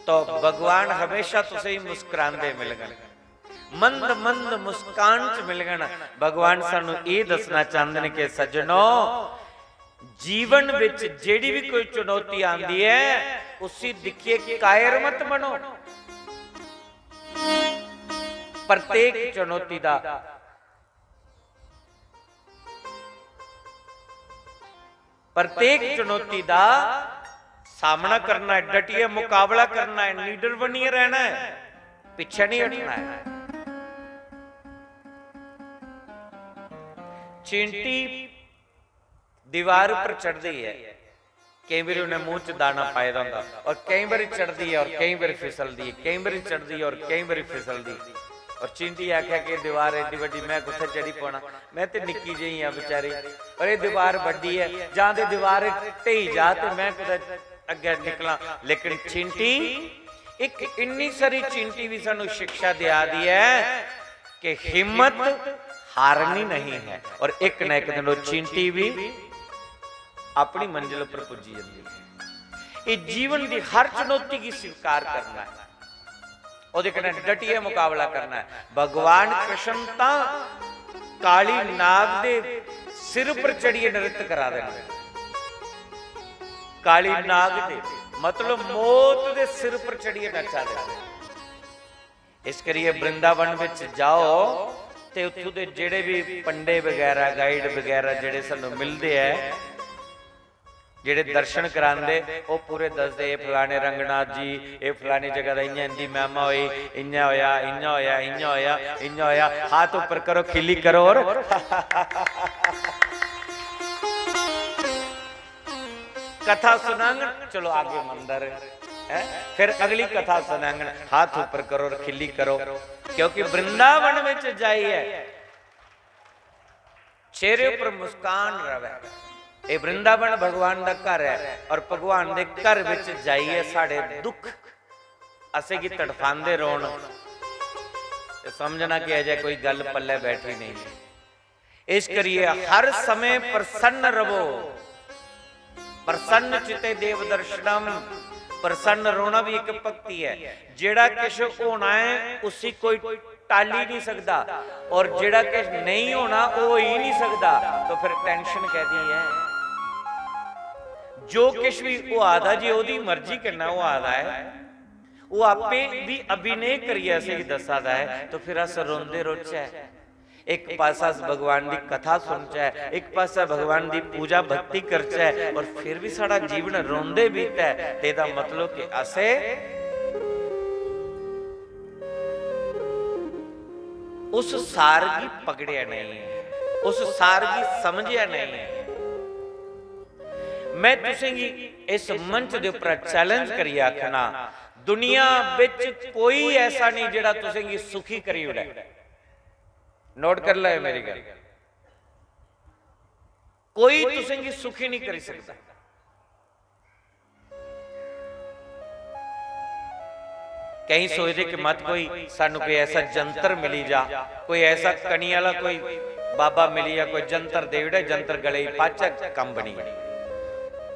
तो भगवान हमेशा तुसेंगी मुस्कुरांदे मिलगन, मंद मंद मुस्कान च मिलगन। भगवान सानू ये दसना चाहते हैं कि सज्जनो, जीवन विच जेड़ी भी कोई चुनौती आंदी है, उसी दिखिए कायर मत बनो। प्रत्येक चुनौती दा, प्रत्येक चुनौती दा सामना करना है, डटिए मुकाबला करना है, निडर बनिए रहना है, पीछे नहीं हटना है। चींटी दीवार पर चढ़दी है, केई बारी उन्हें मुंह च दाना पाए दा होंदा, और केई बारी चढ़दी है और केई बारी फिसलदी है, केई बारी चढ़दी है और केई बारी फिसलदी। और चींटी आख्या कि दीवार एड्डी बड्डी, मैं कुत्थै चढ़ी पौना, मैं ते निक्की जेही आं बेचारी, और ये दीवार बड्डी है, जां ते दीवार ढेई जा ते मैं कुतै अग्गै निकलां। लेकिन चींटी, एक इन्नी सारी चींटी भी सानू शिक्षा दिया दी है कि हिम्मत हारनी नहीं है, और एक ना एक दिन वो चींटी भी अपनी मंजिल पर पुज्जी जाती है। ये जीवन की हर चुनौती की स्वीकार करना है, ओहदे कन्नै डटियै मुकाबला करना है। भगवान कृष्ण तां काली नाग दे सिर पर चढ़ियै नृत्य करा दे न। काली नाग दे, मतलब मौत दे सिर पर चढ़ियै नचा दे न। इस करियै वृंदावन विच जाओ ते उत्थों दे जेड़े भी पंडे वगैरह, गाइड वगैरह जेड़े सानू मिलदे ऐ, जेड़े दर्शन करांदे, ओह पूरे दसदे, "एह फलाने रंगनाथ जी, एह फलानी जगह दा इ'यां इंदी महिमा होई, इ'यां होया, इ'यां होया, इ'यां होया, इ'यां होया।" हाथ ऊपर करो, खिल्ली करो और कथा सुनांगन। चलो आगे मंदर है, फिर अगली कथा सुनांगन। हाथ ऊपर करो और खिल्ली करो, क्योंकि वृंदावन में जाइए चेहरे पर मुस्कान रवै। ये वृंदावन भगवान दा घर है और भगवान दे घर विच जाइए साढ़े दुख असेंगी तड़फांदे रौहन, ते समझना कि अजय कोई गल पल्ले बैठी नहीं है। इस करिए हर समय प्रसन्न रवो। प्रसन्न चिते देव दर्शनम। प्रसन्न रोना भी एक भक्ति है। जेड़ा किश होना है, उसी कोई टाली नहीं सकदा, और जेड़ा किश नहीं होना, ओह हो ही नहीं सकदा। तो फिर टेंशन कैदी है? जो किश भी होआ दा जी, ओहदी मर्जी कन्नै होआ दा है। ओह आपे भी अभिनय करियै असेंगी दस्सा दा है, तो फिर अस रोंदे रौहचै? इक पासै अस भगवान दी कथा सुनचै, इक पासै भगवान दी पूजा भक्ति करचै और फिर बी साढ़ा जीवन रोंदे बीतै, ते एह्दा मतलब कि असें उस सार गी पकड़ेआ नेईं ऐ, उस सार गी समझेआ नेईं ऐ। मैं तुसेंगी इस मंच दे उप्पर चैलेंज करियै आखना, दुनिया बिच कोई ऐसा नेईं जेह्ड़ा तुसेंगी सुखी करी ओड़ै। नोट करी लैओ मेरी गल्ल, कोई तुसेंगी सुखी नहीं करी सकदा। केईं सोचदे कि मत कोई सानू कोई ऐसा जंतर मिली जा, कोई ऐसा कनी आह्ला कोई बाबा मिली जा, कोई जंतर देई ओड़े, जंतर गले च पाचै, कम्म बनी जा।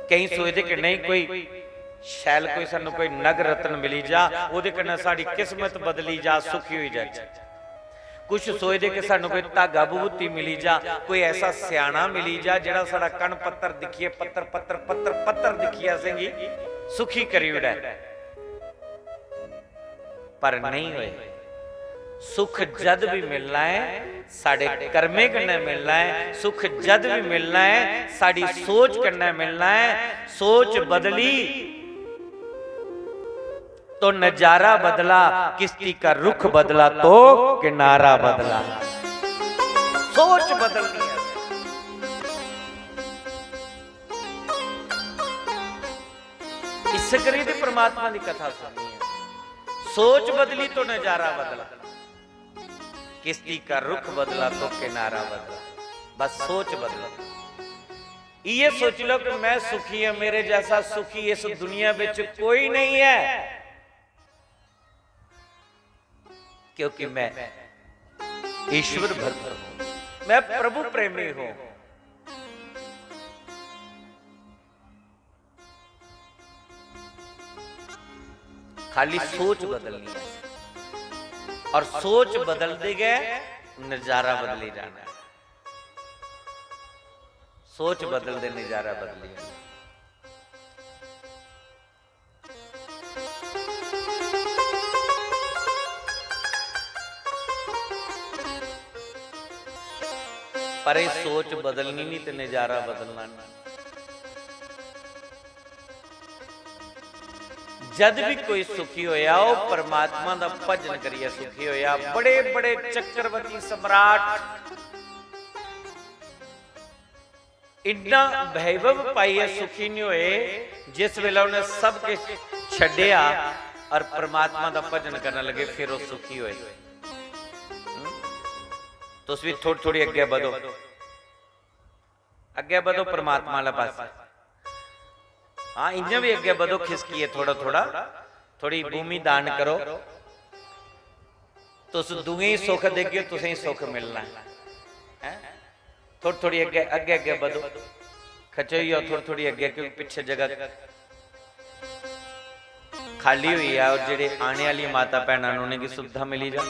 केईं सोचदे कि नेईं, कोई शैल कोई सानू कोई नग रत्न मिली जा, ओह्दे कन्नै साढ़ी किस्मत बदली जा, सुखी होई जाचै। कुछ सोचदे कि सानू कोई धागा विभूति मिली जा, कोई ऐसा स्याना मिली जा जेह्ड़ा साढ़ा कण पत्तर दिक्खियै, पत्तर पत्तर पत्तर पत्तर दिक्खियै असेंगी सुखी करी ओड़ै। पर नेईं होए। सुख जद भी मिलना ऐ, साढ़े कर्में कन्नै मिलना ऐ। सुख जद भी मिलना ऐ, साढ़ी सोच कन्नै मिलना ऐ। सोच बदली तो नजारा बदला, किश्ती का रुख बदला तो किनारा बदला। सोच बदलनी है। इस करी ते परमात्मा दी कथा सुननी है। सोच बदली तो नजारा बदला, किश्ती का रुख बदला तो किनारा बदला। बस सोच बदलो। इये सोच लो कि मैं सुखी हां, मेरे जैसा सुखी इस दुनिया विच कोई नहीं है, क्योंकि मैं ईश्वर भक्त हूं, मैं प्रभु प्रेमी हूं। खाली सोच बदलनी है, और सोच बदलदे गै नजारा बदली जाना है। सोच बदलदे नजारा बदली जाना। पर एह् सोच बदलनी नहीं ते नजारा बदलना नहीं। जद भी कोई सुखी होया, ओह् परमात्मा दा भजन करियै सुखी होया। बड़े बड़े चक्रवर्ती सम्राट इन्ना वैभव पाइयै सुखी नहीं होए, जिस वेले उन्हें सब किश छड्डेआ और परमात्मा दा भजन करन लगे, फिर ओह् सुखी होए। हम्म? तुस भी थोड़ी थोड़ी अग्गें बधो, अग्गें बधो परमात्मा आह्ले पासै। हाँ, इ'यां बी अग्गें बधो, खिसकियै थोड़ा थोड़ा, थोड़ी भूमि दान करो। तुस दुएं गी सुख देगे, तुसें गी सुख मिलना है। हैं? थोड़ी थोड़ी अग्गें, अग्गें अग्गें बधो, खचोई जाओ थोड़ी थोड़ी अग्गें, क्योंकि पिच्छे जगह खाली हुई है और जेह्ड़े आने आह्ली माता भैनां न, उ'नेंगी सुविधा मिली जा।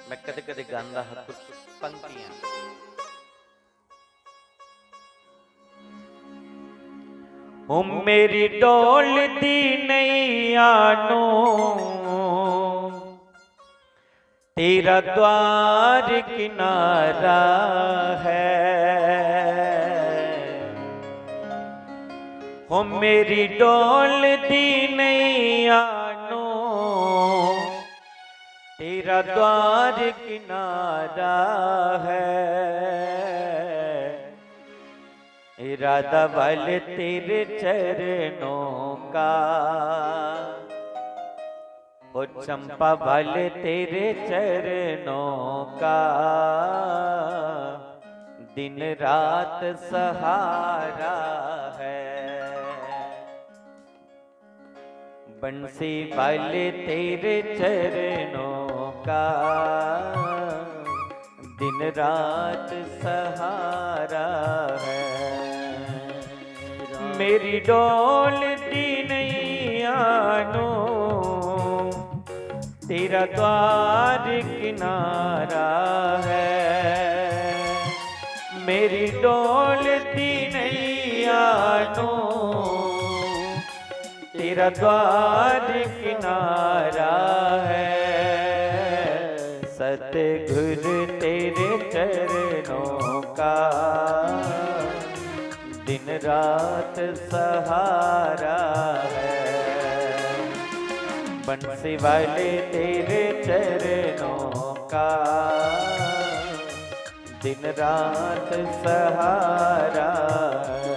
मैं कदे कदे गांदा हा कुछ पंक्तियां। ओ मेरी डोलदी नैया नू तेरा द्वार किनारा है। हो मेरी डोलदी नैया नू तेरा द्वार किनारा है। इरादा बल तेरे चरणों का, ओ चंपा बल तेरे चरणों का, दिन रात सहारा है। बंसी बल तेरे चरणों का, दिन रात सहारा है। मेरी डोलदी नैया नू तेरा द्वार किनारा है, मेरी डोलती नैया नू तेरा द्वार किनारा है। सतगुर तेरे चरणों का दिन रात सहारा है। बंसी वाले तेरे चरणों का दिन रात सहारा है।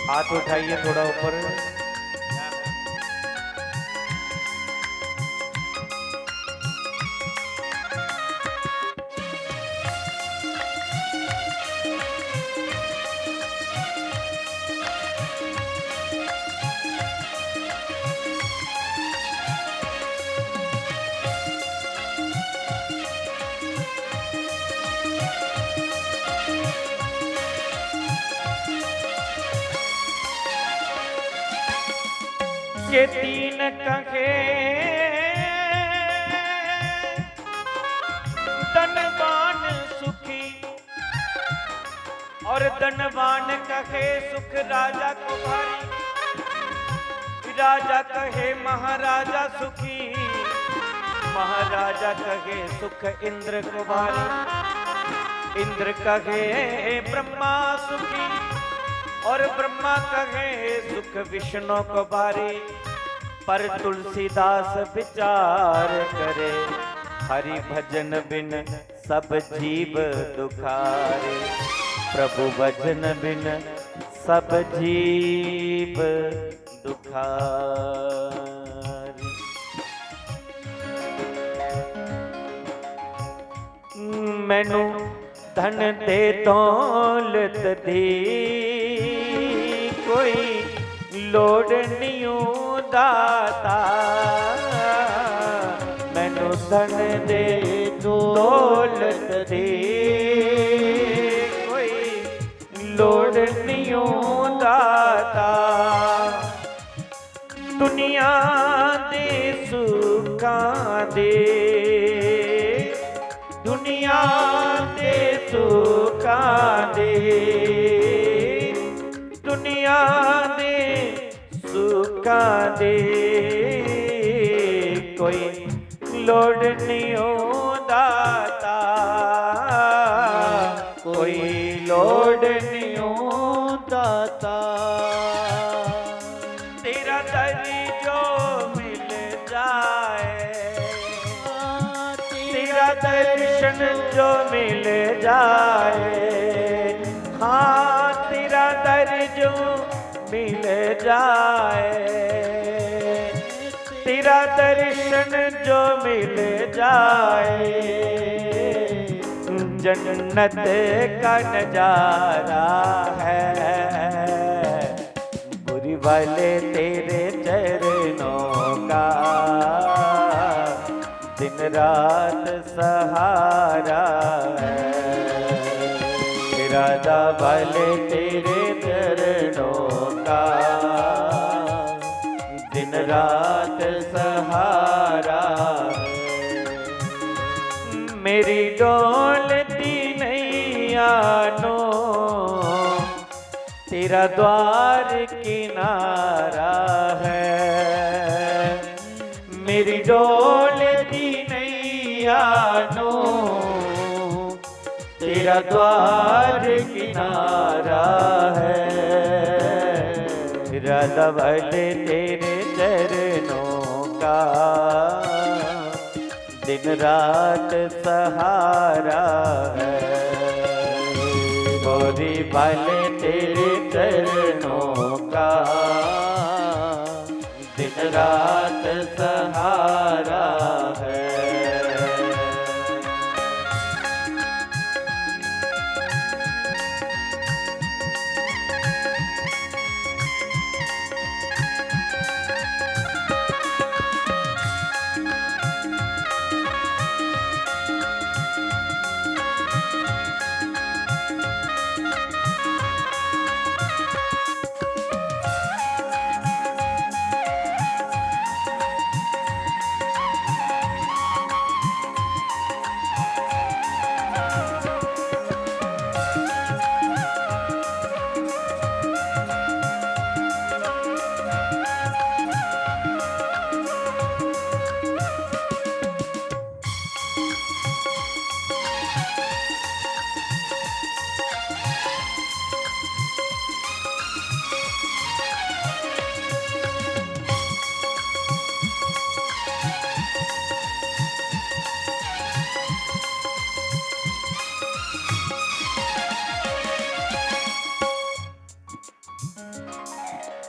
हाथ उठाइए थोड़ा ऊपर। ये तीन कहे धनवान सुखी, और धनवान कहे सुख राजा को भारी, राजा कहे महाराजा सुखी, महाराजा कहे सुख इंद्र को भारी, इंद्र कहे ब्रह्मा सुखी, और ब्ब्रह्मा कहे सुख विष्णु को भारी। पर तुलसीदास विचार करे, हरि भजन बिन सब जीव दुखारी। प्रभु भजन बिन सब जीव दुखारी। मैनू धन ते दौलत दी कोई लोड़ नियो दाता। मैनू धन ते दौलत दी कोई लोड़ नियो दाता। दुनिया दे सुखां दे, दुनिया दे सुखां दे, दुनिया दे सुखां दे कोई लोड़ नियो दाता, कोई लोड़ नियो दाता। तेरा दर जो मिल जाए, तेरा दर्शन जो मिल जाए, हाँ, तेरा दर जो मिल जाए, तेरा दर्शन जो मिल जाए, जन्नत का नजारा है। बुरी वाले तेरे चरणों का दिन रात सहारा है। राधा वाले तेरे चरणों का दिन रात सहारा है। मेरी डोलती नैया नू तेरा द्वार किनारा है। मेरी डोलती नैया नू तेरा द्वार किनारा है। राधा वाले तेरे चरणों का दिन रात सहारा है। भोरी वाले तेरे चरणों का दिन रात सहारा है।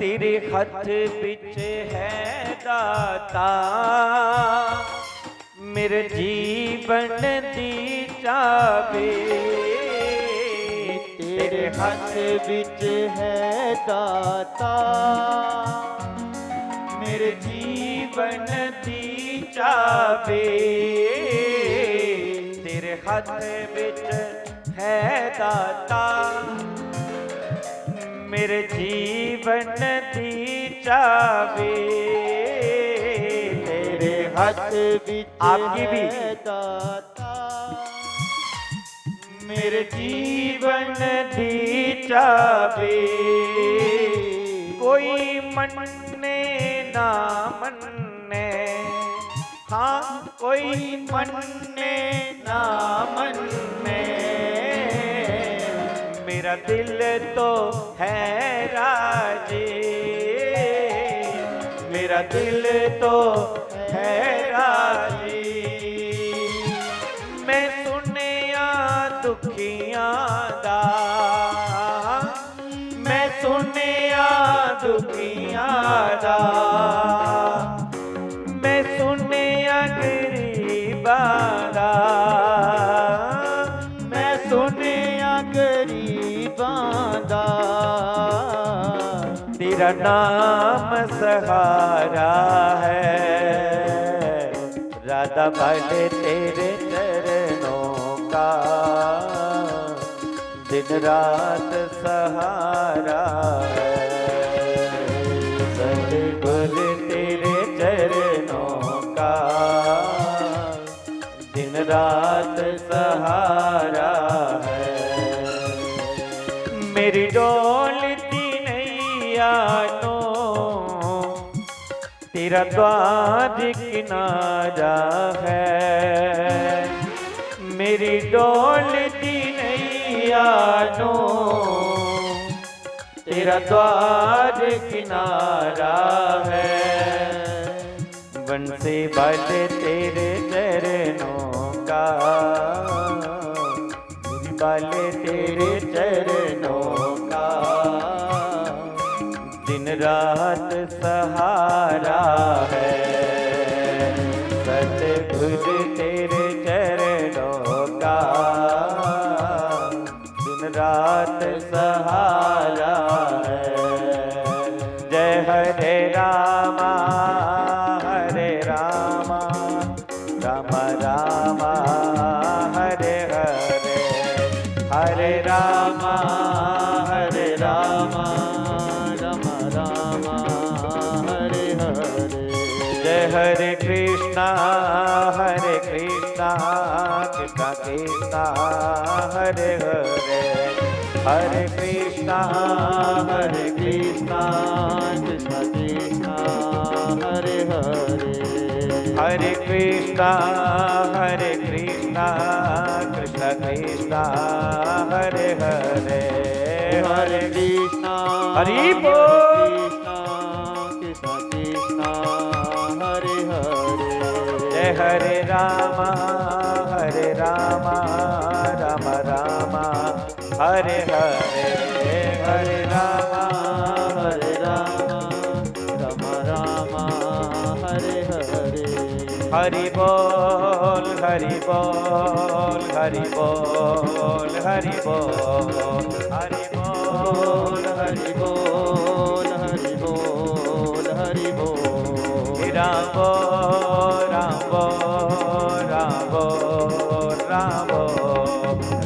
तेरे हत्थ बिच है दाता, मेरे जीवन दी चाबी। तेरे हत्थ बिच है दाता, मेरे जीवन दी चाबी। तेरे हत्थ बिच है दाता, मेरे जीवन दी चाबी। तेरे हत्थ बिच आपकी भी। है दाता, मेरे जीवन दी चाबी। कोई मन्ने ना मन्ने, हाँ, कोई मन्ने ना मन्ने, मेरा दिल तो है राजी, मेरा दिल तो है राजी। मैं सुनिया दुखियां दा, मैं सुनिया दुखियां दा, मैं सुनिया गरीबां दा, मैं सुनिया गरीबां दा। तेरा नाम सहारा है, राधा बल तेरे चरणों का दिन रात सहारा है। सतगुर तेरे चरणों का दिन रात सहारा है। मेरी डोलती नैया नू तेरा द्वार किनारा है। मेरी डोलती नैया नू तेरा द्वार किनारा है। बंसी बल तेरे चरणों का, बल तेरे चरणों का दिन रात सहारा है। सतगुर तेरे चरणों का दिन रात सहारा है। जय हरे रामा, हरे रामा, राम राम हरे हरे, हरे राम हरे राम, राम राम हरे हरे। जय हरे कृष्णा, हरे कृष्णा, कृष्णा कृष्णा हरे हरे, हरे कृष्णा, हरे कृष्णा, कृष्णा कृष्णा हरे हरे। हरे कृष्णा, हरे कृष्णा, कृष्णा कृष्णा हरे हरे। हरे कृष्णा, हरि बोल। कृष्णा, कृष्णा कृष्णा हरे हरे। जय हरे राम, हरे राम, राम राम हरे हरे। हरे राम, हरे राम, राम राम हरे हरे। हरि बोल, हरि बोल, हरि बोल, हरि बोल, हरि बोल, हरि बोल, हरि बोल, हरि बोल। राम बोल, राम बोल, राम बोल, राम बोल,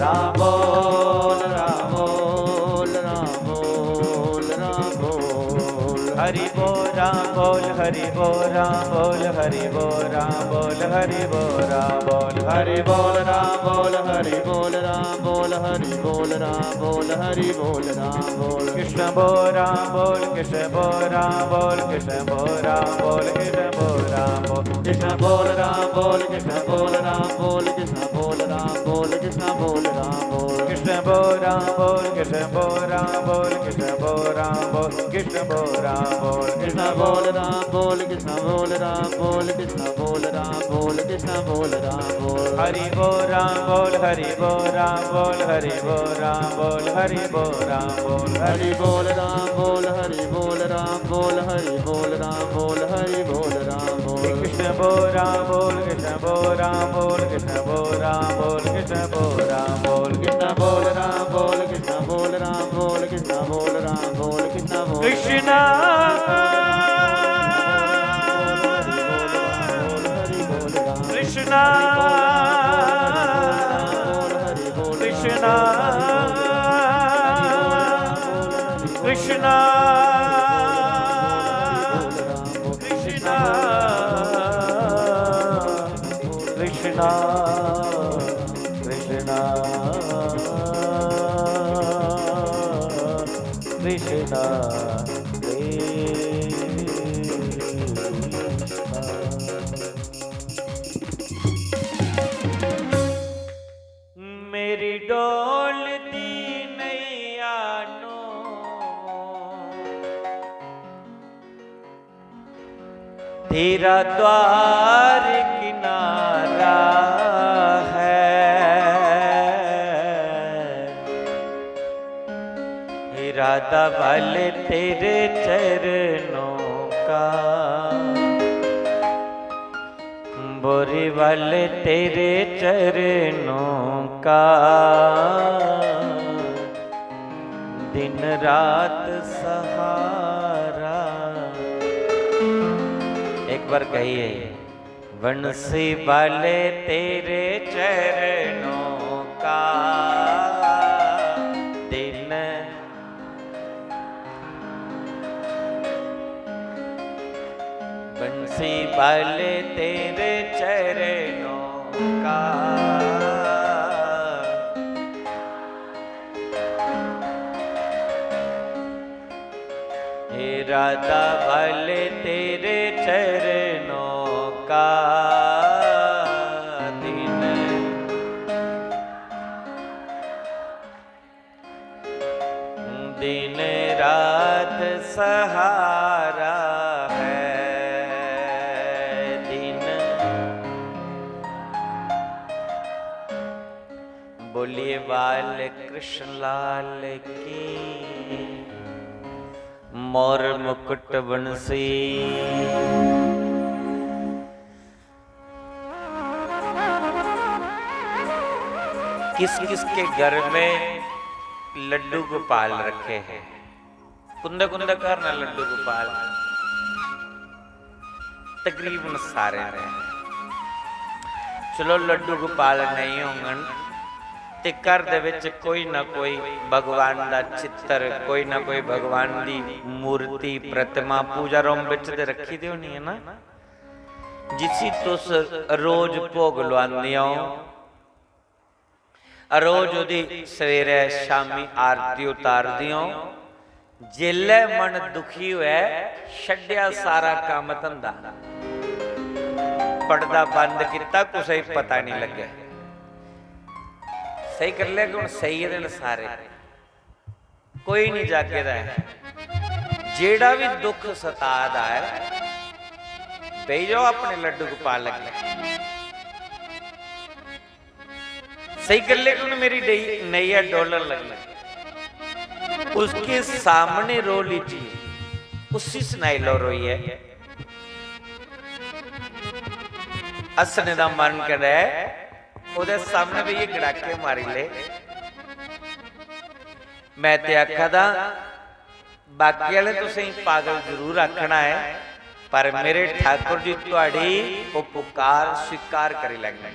राम बोल, राम बोल, राम बोल, राम बोल। हरि बोल, राम बोल, हरि बोल, राम बोल, हरि बोल, राम बोल, हरि बोल, राम बोल। हरि बोल, राम बोल, हरि बोल, राम बोल, हरि बोल, राम बोल, हरि बोल, राम बोल। कृष्ण बोल, राम बोल, कृष्ण बोल, राम बोल, कृष्ण बोल, राम बोल, कृष्ण बोल, राम बोल। कृष्ण बोल, राम बोल, कृष्ण बोल, राम बोल, कृष्ण बोल, राम बोल, कृष्ण बोल, राम बोल। कृष्ण बोल, राम बोल, कृष्ण बोल, राम बोल, कृष्ण बोल, राम बोल, कृष्ण बोल राम बोल कृष्ण बोल राम बोल कृष्ण बोल राम बोल कृष्ण बोल राम बोल कृष्ण बोल राम बोल। हरि बोल राम बोल, हरि बोल राम बोल, हरि बोल राम बोल, हरि बोल राम बोल। हरि बोल राम बोल, हरि बोल राम बोल, हरि बोल राम बोल, हरि बोल राम बोल। कृष्ण बोल राम बोल, कृष्ण बोल राम बोल, कृष्ण बोल राम बोल, कृष्ण बोल राम बोल। कृष्ण बोल राम बोल, कृष्ण बोल राम बोल, कृष्ण बोल राम बोल, कृष्ण बोल। कृष्णा। कृष्णा। कृष्णा। कृष्णा। कृष्णा। कृष्णा। कृष्णा। कृष्णा। कृष्णा। मेरी डोलती नैया नू तेरा द्वार किनारा है। इरादा बल तेरे चरणों का, बोरीवाल तेरे चरणों का दिन रात सहारा। एक बार कहिए, बंसीवाल तेरे चरणों का दिन बंसीवाल तेरे चरणों का इरादा बल तेरे चरणों का दिन दिन रात सहारा है दिन। बोलिए बाल कृष्ण लाल की। मोर मुकुट बंसी। किस किस के घर में लड्डू गोपाल रखे हैं? कुंदे कुंदे घर ना लड्डू गोपाल? तकरीबन सारे ने। चलो, लड्डू गोपाल नहीं होंगन ते घर दे विच कोई ना कोई भगवान दा चित्र, कोई ना कोई भगवान दी मूर्ति, प्रतिमा पूजा रूम विच ते रखी दी होनी है ना, जिसी तुस रोज भोग लुआंदे हो, रोज ओदी सवेरे शामी आरती उतारदे हो। जेल्लै मन दुखी होऐ, छड्डेआ सारा कम्म धंधा, पड़दा बंद कीता, कुसै गी पता नहीं लग्गै। सही कर लिया कि हुन सेई गेदे न सारे, कोई नहीं जागे दा ऐ। जेड़ा भी दुख सता दा ऐ, बेही जाओ अपने लड्डू गोपाल अग्गें। सही कर ले, हुन मेरी डई-, नैया डोलन लगी। उसके सामने रो लीजिए, उसी सुनाई लो रोइयै। हस्सने दा मन करे, ओदे सामने बेहियै गड़ाके मारी ले। मैं ते आखा दा, बाकी आह्ले तुसें गी पागल जरूर आखना ऐ, पर मेरे ठाकुर जी, तुहाड़ी ओह् पुकार स्वीकार करी लैंगन।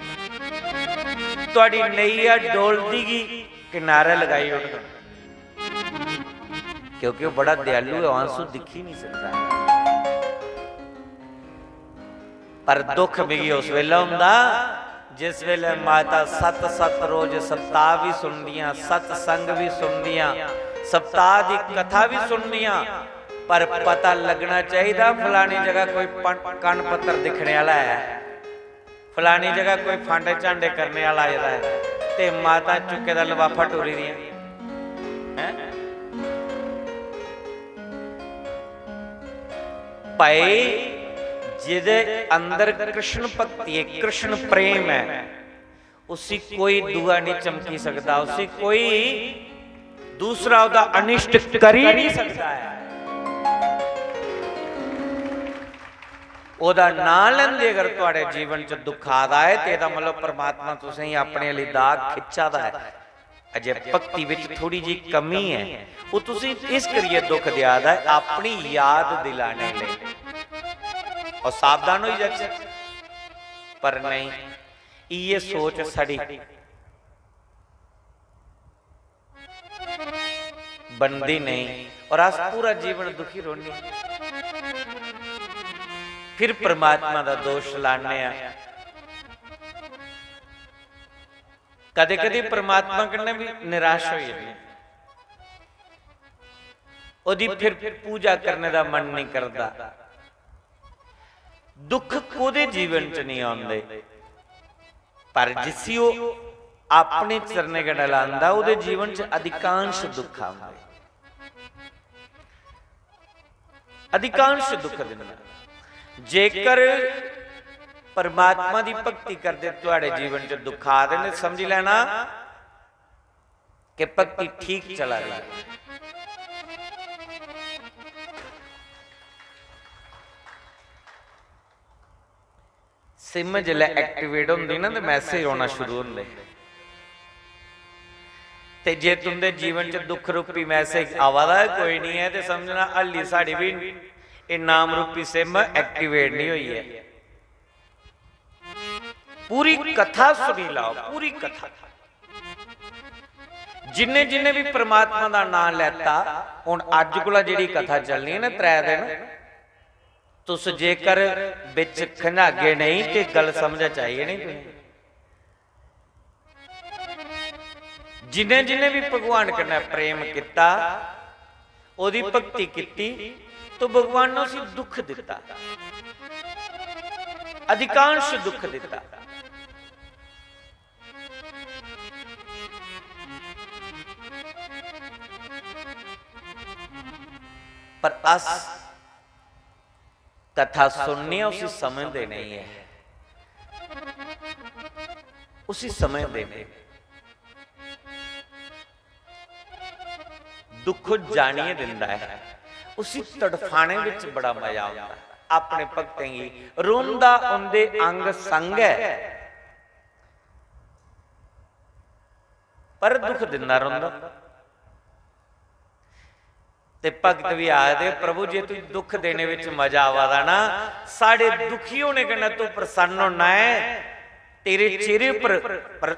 तुहाड़ी नैया डोलदी गी किनारे लगाई ओड़गन, क्योंकि ओह् बड़ा दयालु ऐ, ओह् आंसू दिक्खी नहीं सकदा। पर दुख मिगी उस वेले हुंदा, जिस वेले माता सत्त सत्त रोज सप्ताह भी सुनदियां, सत्संग भी सुनदियां, सप्ताह दी कथा भी सुनदियां, पर पता लगना चाहिदा फलानी जगह कोई पन-, कन पत्तर दिक्खने आह्ला ऐ, फलानी जगह कोई फांडे झांडे करने आह्ला आए दा ऐ, ते माता चुक्के दा लफाफा टुरी दियां, हैं? भाई, जेह्दे अंदर कृष्ण भक्ति ऐ, कृष्ण प्रेम ऐ, उसी कोई दूआ नहीं चमकी सकदा, उसी कोई दूसरा ओह्दा अनिष्ट करी नहीं सकदा ऐ। ओह्दा नांऽ लैंदे अगर थुआढ़े जीवन च दुख आ दा ऐ, ते एह्दा मतलब परमात्मा तुसेंगी अपने आह्ली दाग खिच्चा दा ऐ। अजे भक्ति विच थोड़ी जी कमी ऐ, ओह् तुसें इस करियै दुख देआ दा ऐ, अपनी याद दिलाने लेई। और सावधान होई जाचै, पर नहीं, इयै सोच साढ़ी बनदी नहीं, और अस पूरा जीवन दुखी रौह्ने। फिर परमात्मा दा दोष लाने आं। कदे-कदे परमात्मा कन्नै भी निराश होई जन्ने। ओह्दी फिर पूजा करने दा मन नहीं करदा। दुख कोह्दे जीवन च नहीं आंदे, पर जिसी ओह् अपने चरणें कन्नै लांदा, ओह्दे जीवन च अधिकांश दुख आंदे। अधिकांश दुख दिंदा। जेकर परमात्मा दी भक्ति करदे थुआढ़े जीवन च दुख आ दे न, समझी लैना कि भक्ति ठीक चला दी ऐ। सिम जिसलै activate होंदी ना, ते message औना शुरू होंदे। ते जे तुं'दे जीवन च दुख रूपी message आवा दा ऐ, कोई निं ऐ, ते समझना, हल्ली साढ़ी बी एह् नाम रूपी सिम activate निं होई ऐ। पूरी कथा सुनी लैओ, पूरी कथा। जिन्ने जिन्ने बी परमात्मा दा नांऽ लैता, हुन अज्ज कोला जेह्ड़ी कथा चलनी ऐ ना, त्रै दिन, तुस जेकर बिच खंजागे नेईं ते गल्ल समझ च आई जानी तुसें। जिन्ने जिन्ने बी भगवान कन्नै प्रेम कीता, ओह्दी भक्ति कीती, तो भगवान ने उसी दुख दित्ता, अधिकांश दुख दित्ता। पर अस कथा सुनने आं, उसी समझदे नहीं ऐ, उसी समझदे नहीं। दुख जानियै दिंदा ऐ, उसी तड़फाने विच बड़ा मजा आंदा ऐ। अपने भक्तें गी रोंदा उंदे अंग संग ऐ, पर दुख दिंदा रौंदा। ते भक्त भी आखदे, "प्रभु, जे तुझ दुख देने विच मजा आवा दा ना, साढ़े दुखी होने कन्नै तू प्रसन्न होना ऐ, तेरे चेहरे पर, पर,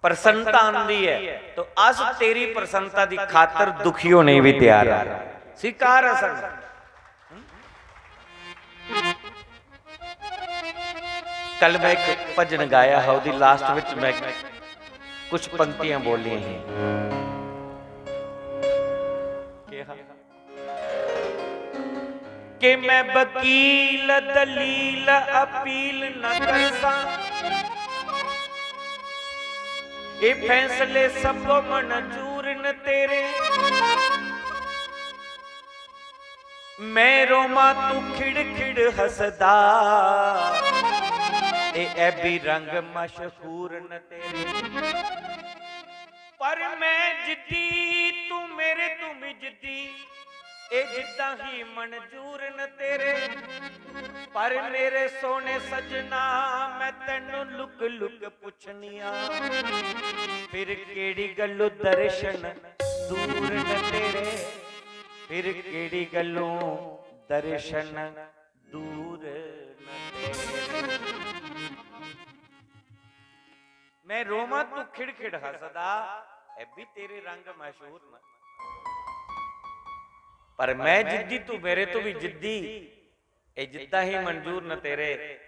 प्रसन्नता आंदी ऐ, तो अस तेरी प्रसन्नता दी खातर दुखी होने भी तैयार हैं।" स्वीकार है संगत। कल मैं एक भजन गाया हा, ओदी last विच मैं कुछ पंक्तियां बोलियां ही। केह् हा? कि मैं वकील दलील अपील न करसा, ए फैसले सबको मंजूर न तेरे। मैं रोमा तू खिड़ खिड़ हसदा, ए ऐ भी रंग मशहूर न तेरे। पर मैं जिद्दी, तू मेरे तू भी जिद्दी, ए जिद्दां ही मंजूर न तेरे। पर मेरे सोने सजना, मैं तैनू लुक लुक पुछनिया, फिर केड़ी गल्लों दर्शन दूर न तेरे, फिर केड़ी गल्लों दर्शन दूर न तेरे। मैं रोवां तू खिड़ खिड़ हसदा, ऐ भी तेरे रंग मशहूर न। पर मैं जिद्दी तू मेरे तू भी जिद्दी, ए जिद्दां ही मंजूर न तेरे।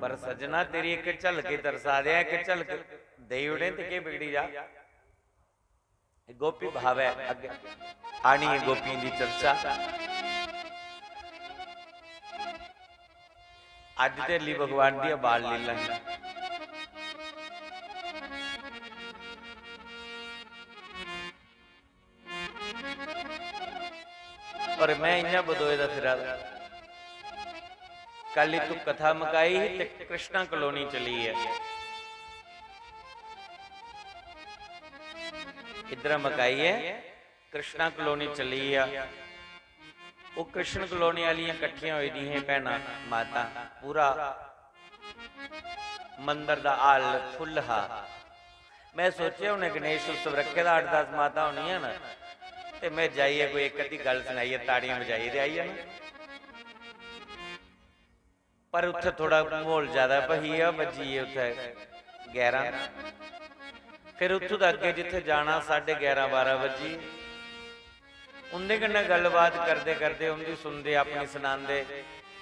पर सजना तेरी एक झलक ही तरसा दे, एक झलक देई ओड़े ते केह् बिगड़ी जा। गोपी भाव ऐ, अग्गें आनी ऐ गोपियें दी चर्चा। अज्ज ते अल्ली भगवान दी बाल लीला ही। और मैं इ'यां बदोए दा फिरा दा। कल इत्थूं कथा मकाई ही ते कृष्णा कॉलोनी चली ऐ। इद्धरा मकाइयै कृष्णा कॉलोनी चली आ। ओह् कृष्ण कॉलोनी आह्लियां कट्ठियां होई दियां हियां भैनां, माता, पूरा मंदर दा हाल फुल हा। मैं सोचेआ, उ'नें गणेश उत्सव रक्खे दा, अट्ठ दस माता होनियां न, ते मैं जाइयै कोई इक अद्धी गल्ल सनाइयै, ताड़ियां बजाइयै ते आई जाना। पर उत्थै थोड़ा म्हौल ज्यादा बही गेआ, बज्जी गे उत्थै ग्यारह। फिर उत्थूं दा अग्गें जित्थै जाना, साढ़े ग्यारह, बारह बज्जी गे। उं'दे कन्नै गल्लबात करदे करदे, उं'दी सुनदे, अपनी सनांदे,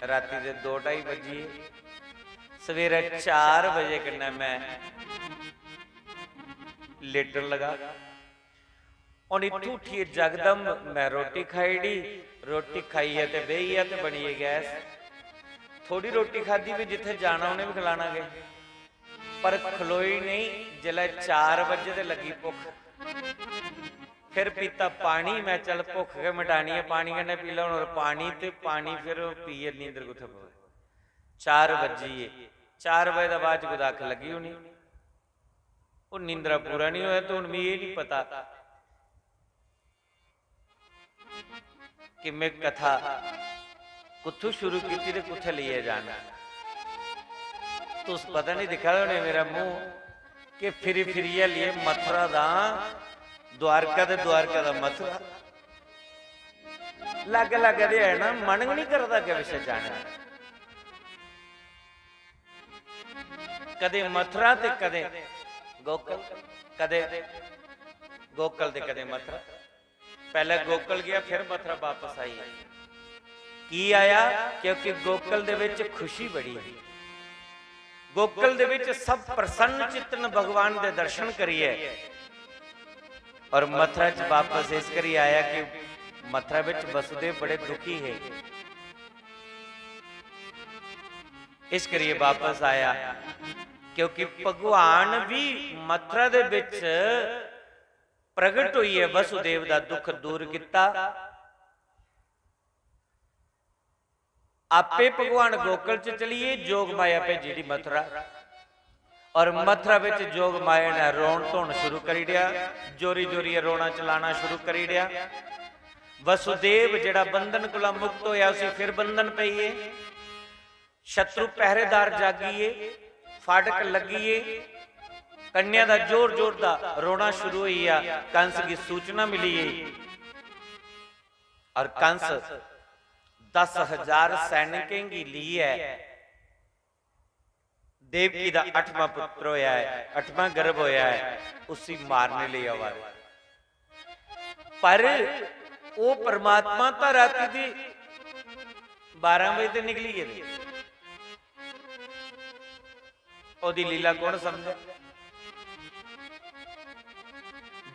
राती दे दो ढाई बज्जी गे। सवेरै चार बजे कन्नै मैं लेटन लगा। हुन इत्थूं उट्ठियै जकदम मैं रोटी खाई ओड़ी, रोटी खाइयै ते बेही गेआ ते बनी गेई गैस। थोड़ी रोटी खाद्धी, भी जित्थै जाना उ'नें बी खलाना गै, पर खलोई नेईं। जिसलै चार बज्जे ते लग्गी भुक्ख, फिर पीता पानी। मैं, चल, भुक्ख गै मिटानी ऐ, पानी कन्नै पी लैओ। और पानी ते पानी, फिर ओह् पीयै नींदर कुत्थै पवै? चार बज्जी गे। चार बजे दे बाद च कुतै अक्ख लग्गी होनी। ओह् नींदरा पूरा निं होया, ते हुन मिगी एह् निं पता कि में कथा कुत्थों शुरू कीती ते कुत्थै लेइयै जाना। तुस पता निं दिक्खा दे होने मेरा मूंह कि फिरी फिरियै लेइयै मथुरा दा द्वारका ते द्वारका दा मथुरा। लाग्गै लाग्गै ते है ना, मन गै निं करदा अग्गें पिच्छें जाने दा। कदें मथुरा ते कदें गोकुल, कदें गोकुल ते कदें मथुरा। पैह्लें गोकुल गेआ, फिर मथुरा बापस आई। की आया? क्योंकि गोकुल दे विच खुशी बड़ी ही। गोकुल दे विच सब प्रसन्न चित्त न भगवान दे दर्शन करियै। और मथुरा च बापस इस करी आया कि मथुरा विच वसुदेव बड़े दुखी हे, इस करियै बापस आया, क्योंकि भगवान भी मथुरा दे विच प्रगट होइयै वसुदेव दा दुख दूर कीता। आपे भगवान गोकुल च चलिए, जोग माया भेजी दी मथुरा। और मथुरा विच जोग माया ने रोन धोन शुरू करी दिया, जोरी जोरियै रोना चलाना शुरू करी दिया। वसुदेव जेड़ा बंधन कोला मुक्त होया, उसी फिर बंधन पेई गे। शत्रु पहरेदार जागी गे, फाटक लग्गी गे। कन्या दा जोर जोर दा रोना शुरू होई गेआ। कंस गी सूचना मिली गई और कंस दस हजार सैनिकें गी लेइयै, देवकी दा अठवां पुत्र होया है, अठवां गर्भ होया है, उसी मारने लेई आवा दे। पर ओह परमात्मा तां राती दी बारां बजे ते निकली गेदे। ओहदी लीला कौन समझे?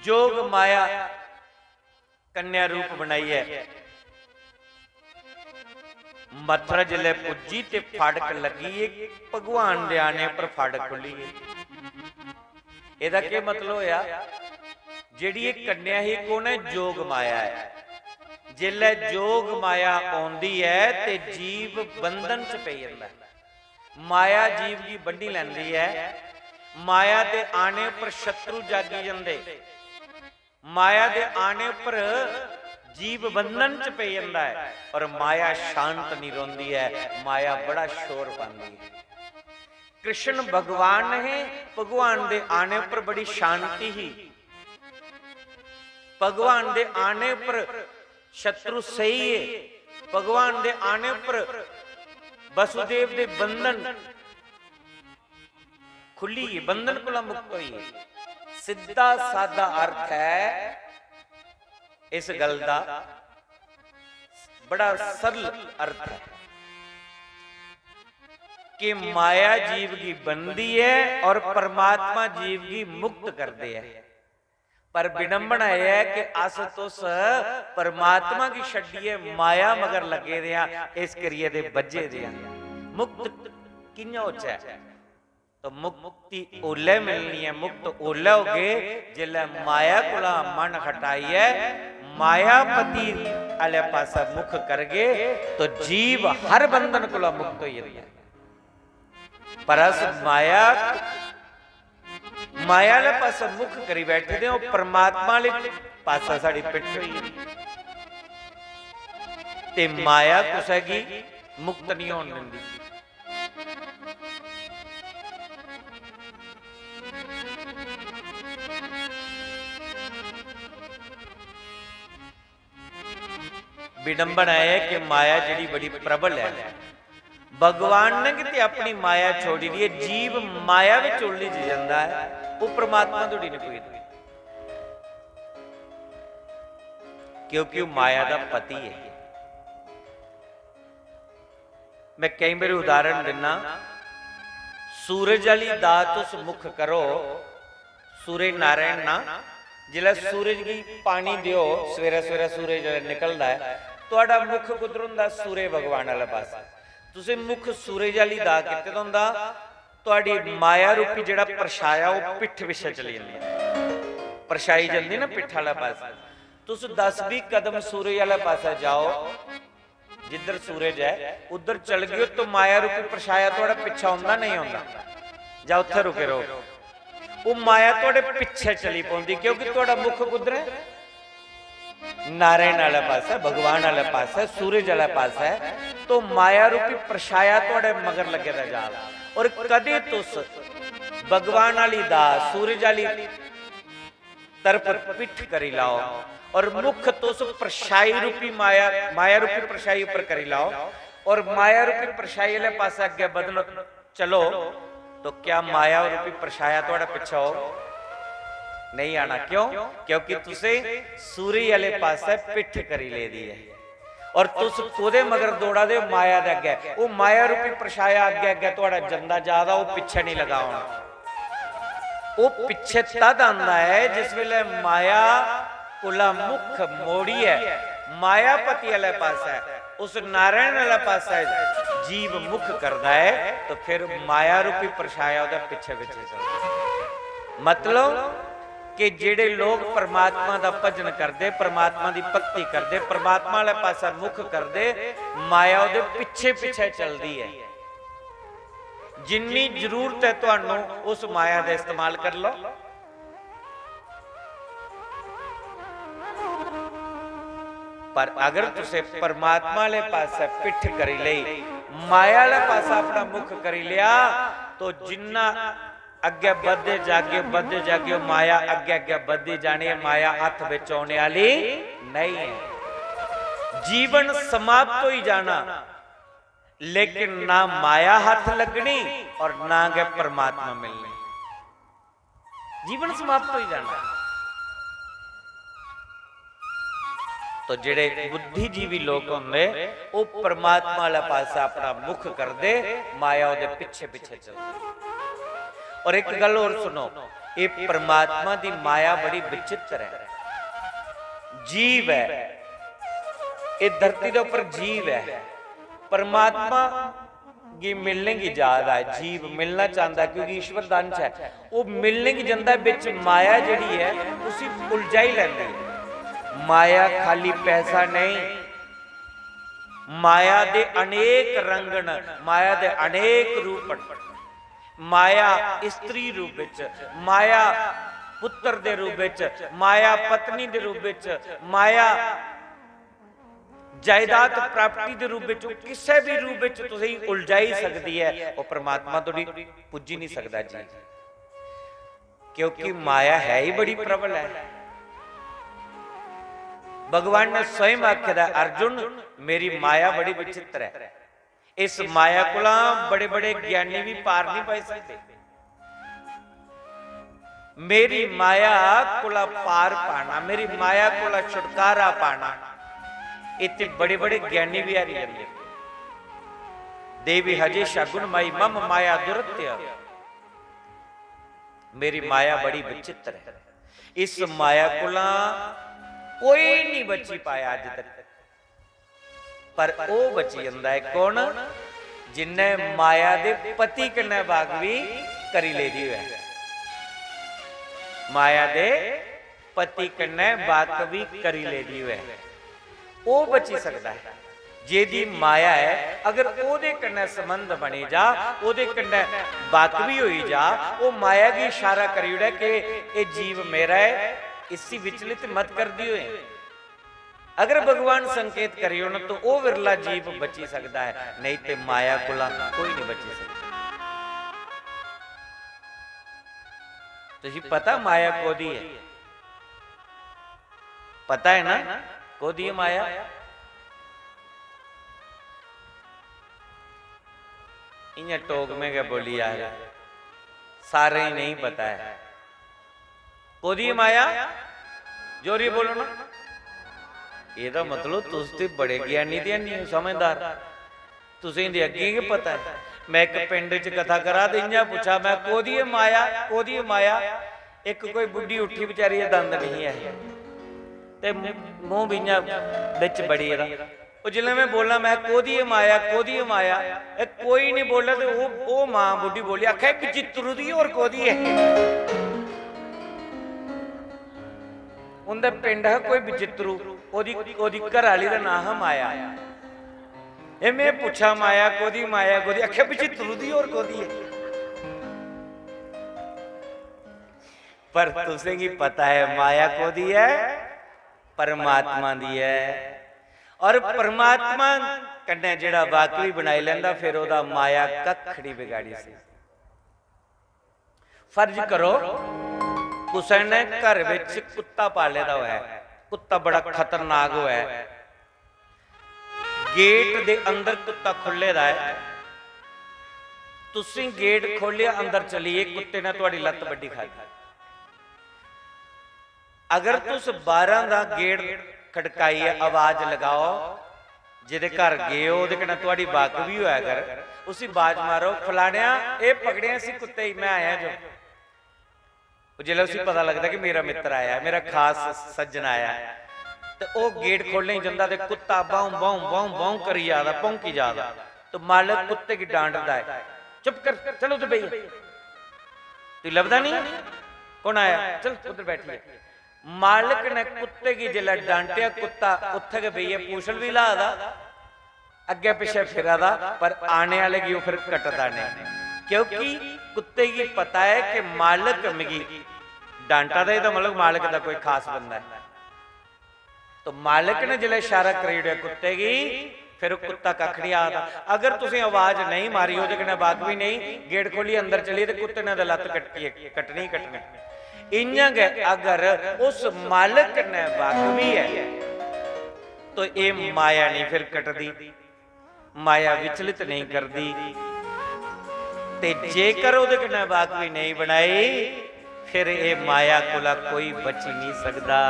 जोग माया कन्या रूप बनाइयै मथुरा जिसलै पुज्जी ते फाटक लग्गी गे, भगवान दे आने पर फाटक खुल्ली गे। एदा केह् मतलब होया? जेह्ड़ी एह् कन्या ही, कौन ऐ? जोग माया ऐ। जिसलै जोग माया औंदी ऐ ते जीव बंधन च पेई जंदा ऐ। माया जीव गी बन्नी लैंदी ऐ। माया दे आने पर शत्रु जागी जंदे। माया दे आने पर जीव बंधन च पेई जंदा ऐ और माया शांत नहीं रौंदी ऐ, माया बड़ा शोर पांदी है। कृष्ण भगवान हे, भगवान दे आने पर बड़ी शांति ही। भगवान दे आने पर शत्रु सेई है, भगवान दे आने पर वसुदेव दे बंधन खुल्ली गे, बंधन कोला मुक्त होई गे। सिद्धा सादा अर्थ है इस गल दा, बड़ा सरल अर्थ है कि माया जीव गी बंधदी है और परमात्मा जीव गी मुक्त करदे है। पर विडंबना एह ऐ कि अस तुस परमात्मा गी छड्डियै माया मगर लग्गे दे आं, इस करियै ते बज्झे दे आं। मुक्त कि'यां होचै? तो मुक्ति ओल्लै मिलनी ऐ, मुक्त ओल्लै होगे जिसलै माया कोला मन हटाइयै मायापति आह्ले पासै मुख करगे तो जीव हर बंधन कोला मुक्त होई जंदा ऐ। पर अस माया, माया आह्ले पासै मुख करी बैठे दे, ओह् परमात्मा आह्ले पासै साढ़ी पिट्ठ होई गेदी। ते माया कुसै गी मुक्त निं होन दिंदी। विडंबना ऐ कि माया जेह्ड़ी बड़ी प्रबल ऐ। भगवान ने किते अपनी माया छोड़ी दी ऐ, जीव माया विच उलझ जंदा ऐ, ओह् परमात्मा धोड़ी नहीं पुजदा, क्योंकि ओह् माया दा पति ऐ। मैं केई बारी उदाहरण दिन्ना, सूरज आह्ली दा तुस मुख करो, सूरज नारायण ना, जिसलै सूरज गी पानी देओ, सवेरै सवेरै सूरज जिसलै निकलदा ऐ, तुआढ़ा मुख कुद्धर होंदा? सूरज भगवान आह्ले पासै। तुसें मुख सूरज आह्ली दा कीते दा होंदा, तुआढ़ी माया रूपी जेह्ड़ा परछाया, ओह् पिट्ठ पिच्छें चली जंदा, परछाई जंदी ना पिट्ठ आह्ले पासै। तुस दस बीह् कदम सूरज आह्ले पासै जाओ, जिद्धर सूरज ऐ, उद्धर चल गए तो माया रूपी परछाया थुआढ़ा पिच्छा औंदा, नहीं औंदा? जां उत्थै रुके रहो। ओह् माया थुआढ़े पिच्छे चली पौंदी, क्योंकि थुआढ़ा मुख कुद्धर ऐ? नारायण आह्ले पासै, भगवान आह्ले पासै, सूरज आह्ले पासै। तो माया रूपी परछाया थुआढ़े मगर लग्गे दा जा। और कदें तुस भगवान आह्ली दा, सूरज आह्ली तरफ पिट्ठ करी लाओ और मुख तुस परछाई रूपी माया, माया रूपी परछाई उप्पर करी लाओ और माया रूपी परछाई आह्ले पासै अग्गें बधन चलो, तो क्या माया रूपी परछाया थुआढ़ा पिच्छे होग? नहीं आना। क्यों? क्योंकि तुसें सूरज आह्ले पासै पिट्ठ करी लेदी ऐ। और तुस कोह्दे मगर दौड़ा दे ओ? माया दे अग्गै। ओह् माया रूपी परछाया अग्गै अग्गै थुआढ़ा जंदा जा दा, ओह् पिच्छे नहीं लगा होना। ओह् पिच्छे तद आंदा ऐ जिस वेले माया कोला मुख मोड़ियै मायापति आह्ले पासै, उस नारायण आह्ले पासै जीव मुख करदा ऐ, तो फिर माया रूपी परछाया ओह्दे पिच्छे पिच्छे चलदा ऐ। मतलब कि जेह्ड़े लोक परमात्मा दा भजन करदे, परमात्मा दी भक्ति करदे, परमात्मा आह्ले पासै मुख करदे, माया ओह्दे पिच्छे पिच्छे चलदी ऐ। जिन्नी जरूरत ऐ तुहानू, उस माया दा इस्तेमाल कर लो। पर अगर तुसें परमात्मा आह्ले पासै पिट्ठ करी लेई, माया आह्ले पासै अपना मुख करी लेआ, तो जिन्ना अग्गै बधदे जागे, बधदे जागे, माया अग्गै अग्गै बधदी जानी ऐ, माया हत्थ बिच औने आह्ली नहीं ऐ। जीवन समाप्त होई जाना, लेकिन ना माया हत्थ लगनी और ना गै परमात्मा मिलने। जीवन समाप्त होई जाना। तो जेह्ड़े बुद्धिजीवी लोक होंदे, ओह् परमात्मा आह्ले पासै अपना मुख करदे, माया ओह्दे पिच्छे पिच्छे चलदी। और इक गल्ल होर सुनो, एह् परमात्मा दी माया बड़ी विचित्र ऐ। जीव ऐ, एह् धरती दे उप्पर जीव ऐ। परमात्मा गी मिलने गी जा दा ऐ, जीव मिलना चांह्दा ऐ, क्योंकि ईश्वर दा अंश ऐ। ओह् मिलने गी जंदा ऐ, बिच माया जेह्ड़ी ऐ, उसी उलझाई लैंदी ऐ। माया खाली पैसा नेईं, माया दे अनेक रंग न, माया दे अनेक रूप न। माया स्त्री रूप बिच, माया पुत्र दे रूप बिच, माया पत्नी दे रूप बिच, माया जायदाद प्राप्ति दे रूप बिच, ओह् किसै बी रूप बिच तुसेंगी उलझाई सकदी ऐ, ओह् परमात्मा धोड़ी पुज्जी नहीं सकदा जी। क्योंकि माया है ही बड़ी प्रबल ऐ। भगवान ने स्वयं आखे दा, "अर्जुन, मेरी माया बड़ी विचित्र ऐ। इस माया कोला बड़े-बड़े ज्ञानी भी पार नहीं पाई सकते।" मेरी माया कोला पार पाना, मेरी माया कोला छुटकारा पाना, इत्थे बड़े-बड़े ज्ञानी भी हारी जंदे। "देवी हजे शगुन माई मम माया दुरत्य।" मेरी माया बड़ी विचित्र है। इस माया कोला कोई नहीं बची पाया अज तक। पर ओह बची जंदा ऐ कौन? जिन्नै माया दे पति कन्नै बाकवी करी लेदी होऐ। माया दे पति कन्नै बाकवी करी लेदी होऐ। ओह् बची सकदा ऐ। जेह्दी माया ऐ, अगर ओह्दे कन्नै संबंध बनी जा, ओह्दे कन्नै बाकफी होई जा, ओह् माया गी इशारा करी ओड़ै कि एह् जीव मेरा ऐ, इसी विचलित मत करदी होए। अगर भगवान संकेत करी ओड़न तो ओह् विरला जीव बची सकदा ऐ, नेईं ते माया कोला कोई नहीं बची सकदा। तुझे पता माया कोदी है? पता है ना, कोदी है माया? इ'यां टोकमें गै बोली जा दे, सारें गी नहीं पता है। कोदी है माया? जोरी बोलो ना। एह्दा मतलब तुस ते बड़े ज्ञानी ते हैनी हो, समझदार। तुसें ते अग्गें गै पता ऐ। मैं इक पिंड च कथा करा ते इ'यां पुच्छा, मैं, "कोदी ऐ माया? कोदी ऐ माया?" इक कोई बुड्ढी उट्ठी, बेचारी दे दंद नहीं ऐ ते मूंह बी इ'यां बिच बड़ी गेदा। ओह् जिसलै मैं बोलना, मैं, "कोदी ऐ माया? कोदी ऐ माया?" ए, कोई नहीं बोलै ते ओह्, ओह् मां बुड्ढी बोली, आखै, "बिचित्तरू दी, होर कोदी ऐ?" उं'दे पिंड हा कोई बिचित्तरू, ओह्दी, ओह्दी घरै आह्ली दा नांऽ हा माया। ए, में पुच्छा, "माया कोदी, माया कोदी?" आखेआ, "बिचित्तरू दी, होर कोदी ऐ?" पर तुसें गी पता ऐ माया कोदी ऐ? परमात्मा दी ऐ। और परमात्मा कन्नै जेह्ड़ा वाकफी बनाई लैंदा, फिर ओह्दा माया कक्ख निं बिगाड़ी सकदी। फर्ज करो, कुसै ने घर बिच कुत्ता पाले दा होऐ, कुत्ता बड़ा खतरनाक होऐ, गेट दे अंदर कुत्ता खु'ल्ले दा ऐ, तुसीं गेट खोह्लेआ, अंदर चली गे, कुत्ते ने तुहाड़ी लत्त बड्डी खाई। अगर तुस बाह्‌रा दा गेट खड़काइयै आवाज लगाओ, जेह्‌दे घर गे ओ, ओह्‌दे कन्नै तुहाड़ी वाकफी होऐ, अगर उसी आवाज मारो, "फलानेआ, एह् पकड़ेआं इसी कुत्ते गी, में आया जो।" ओह् जिसलै उसी पता लगदा कि मेरा मित्तर आया, मेरा खास सज्जन आया, ते ओह् गेट खोह्‌लने गी जंदा ते कुत्ता भौं, भौं, भौं, भौं करी जा दा, भौंकी जा दा, ते मालक कुत्ते गी डांटदा ऐ, "चुप कर, चल उद्धर बेही जा। तुगी लभदा निं? कौन आया? चल उद्धर बैठी जा।" मालक ने कुत्ते गी जिसलै डांटेआ, कुत्ता उत्थै गै बेहियै पूछल बी ल्हा दा, अग्गें पिच्छें फिरा दा, पर आने आह्‌ले गी ओह् फिर कटदा नेईं, क्योंकि कुत्ते गी पता ऐ कि मालक मिगी डांटा दा, एह्‌दा मतलब मालक दा कोई खास बंदा ऐ। तो मालक ने जिसलै इशारा करी ओड़ेआ कुत्ते गी, फिर ओह् कुत्ता कक्ख निं आखदा। अगर तुसें आवाज नेईं मारी, ओह्‌दे कन्नै वाकफी नेईं, गेट खोह्‌ल्लियै अंदर चली गे ते कुत्ते ने ते लत्त कट्टी, कट्टनी ही कट्टनी। इ'यां गै अगर उस मालक कन्नै वाकफी ऐ, तो एह् माया निं फिर कटदी, माया विचलित नेईं करदी। ते जेकर ओह्‌दे कन्नै वाकफी नेईं बनाई, फिर एह् माया कोला कोई बची निं सकदा।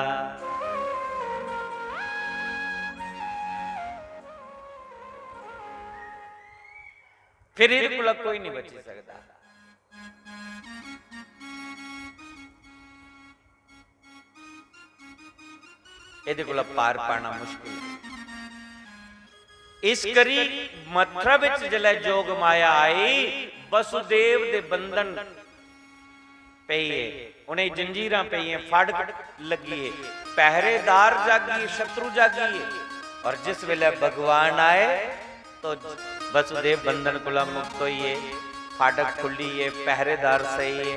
फिर एह्‌दे कोला कोई निं बची सकदा। एह्‌दे कोला पार पाना मुश्किल ऐ। इस करी मथुरा बिच जिसलै जोग माया आई, वसुदेव दे बंधन पेई गे, उ'नेंगी जंजीरां पेइयां, फाटक लग्गी गे, पहरेदार जागी गे, शत्रु जागी गे। और जिस बेल्लै भगवान आए तो वसुदेव बंधन कोला मुक्त होई गे, फाटक खुल्ली गे, पहरेदार सेई गे।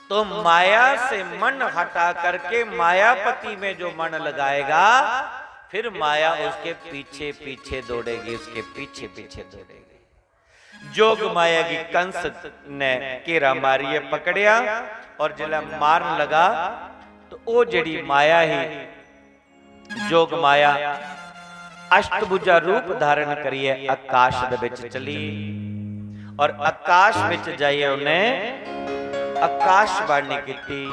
तो माया से मन हटा करके मायापति में जो मन लगाएगा, फिर माया उसके पीछे पीछे दौड़ेगी, उसके पीछे पीछे दौड़ेगी। जोग माया गी कंस ने घेरा मारियै पकड़ेआ और जिसलै मारन लगा तो ओह् जेह्‌ड़ी माया ही, जोग माया अष्टभुजा रूप धारण करियै आकाश दे बिच चली और आकाश बिच जाइयै उन्हें आकाशवाणी कीती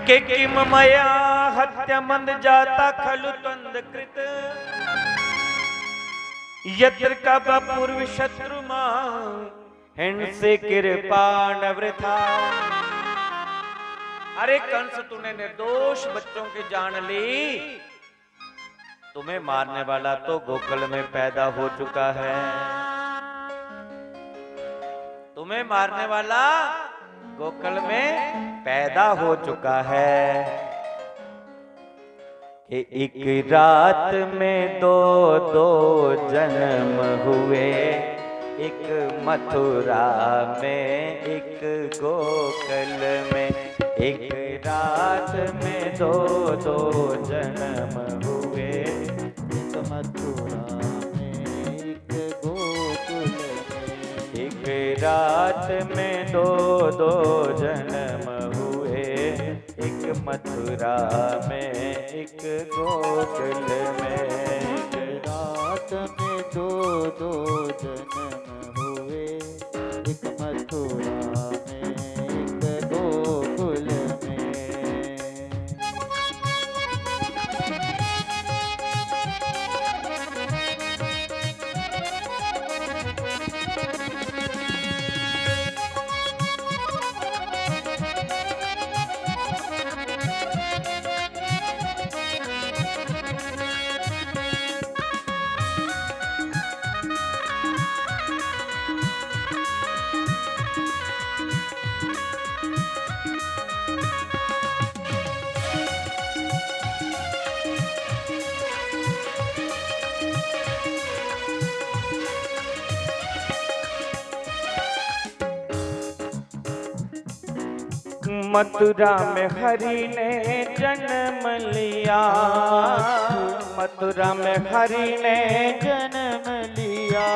कि किम मया हत्य मंद जाता खलु तंद कृत यत्र का पूर्व शत्रु हिंसे कृपा न वृथा। अरे कंस, तूने निर्दोष बच्चों की जान ली। तुम्हें मारने वाला तो गोकुल में पैदा हो चुका है। तुम्हें मारने वाला गोकुल में पैदा हो चुका है। कि एक रात में दो दो जन्म हुए, एक मथुरा में, एक गोकुल में। एक रात में दो दो जन्म हुए, एक मथुरा में, एक गोकुल में। एक रात में दो दो जन्म हुए, एक मथुरा में, एक गोकुल में। एक रात में दो दो जन्म हुए, एक मथुरा में, एक गोकुल में। मथुरा में हरि ने जन्म लिया, मथुरा में हरि ने जन्म लिया।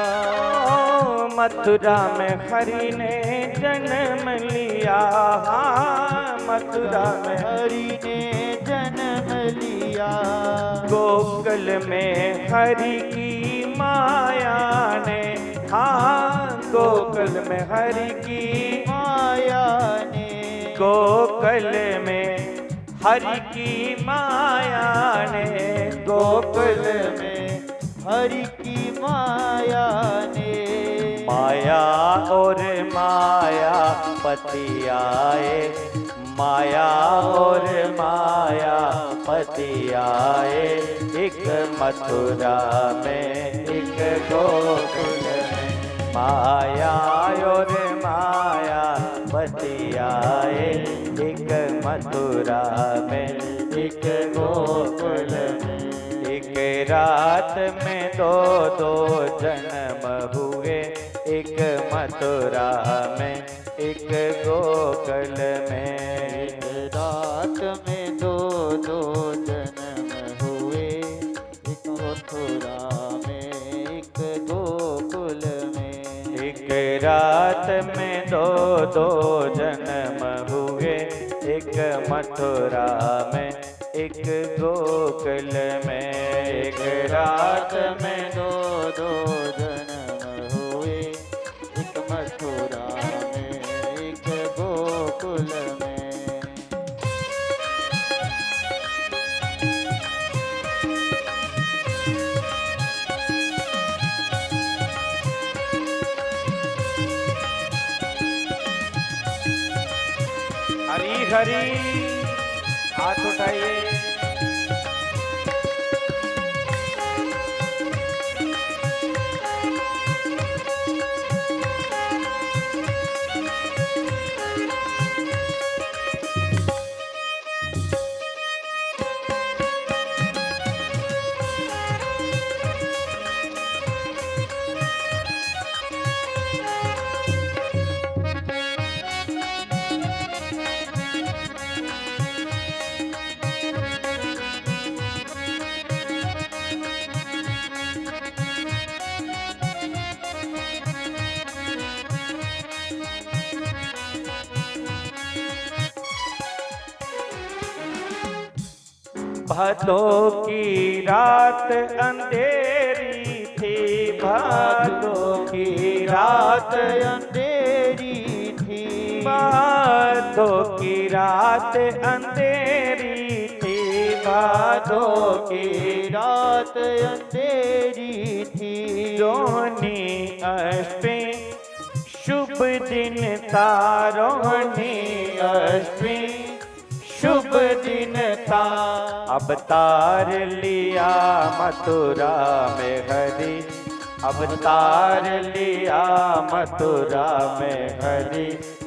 ओ, मथुरा में हरि ने जन्म लिया, हाँ, मथुरा में हरि ने जन्म लिया। गोकुल में हरि की माया ने, हाँ, गोकुल में हरि की माया ने। गोकुल में हरि की माया ने, गोकुल में हरि की माया ने। माया और माया पति आए, माया और माया पति आए, एक मथुरा में, एक गोकुल में। माया और माया पति आए, एक मथुरा में, एक गोकुल में। एक रात में दो दो जन्म हुए, एक मथुरा में, एक गोकुल में। एक रात में दो दो जन्म हुए, एक मथुरा में, एक गोकुल में। एक रात में दो दो जन्म हुए, एक मथुरा में, एक गोकुल में। एक रात में दो दो जन्म हुए, एक मथुरा में, एक गोकुल में। हरी हरी, हाथ उठाइए। भादों की रात अंधेरी थी, भादों की रात अंधेरी थी, भादों की रात अंधेरी थी, भादों की रात अंधेरी थी। रोहिणी अष्टमी शुभ दिन था, रोहिणी अष्टमी शुभ दिन था। अवतार लिया मथुरा में हरि, अवतार लिया मथुरा में हरि,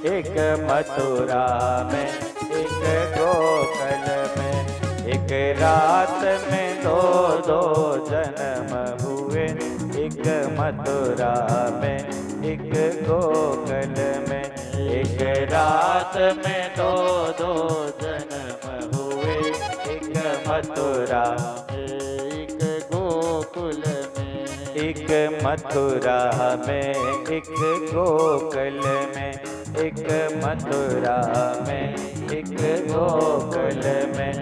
एक मथुरा में, एक गोकुल में। एक रात में दो दो जन्म हुए, एक मथुरा में, एक गोकुल में। एक रात में दो दो जन्म हुए, एक मथुरा, एक गोकुल में। एक मथुरा में, एक गोकुल में, एक मथुरा में, एक गोकुल में,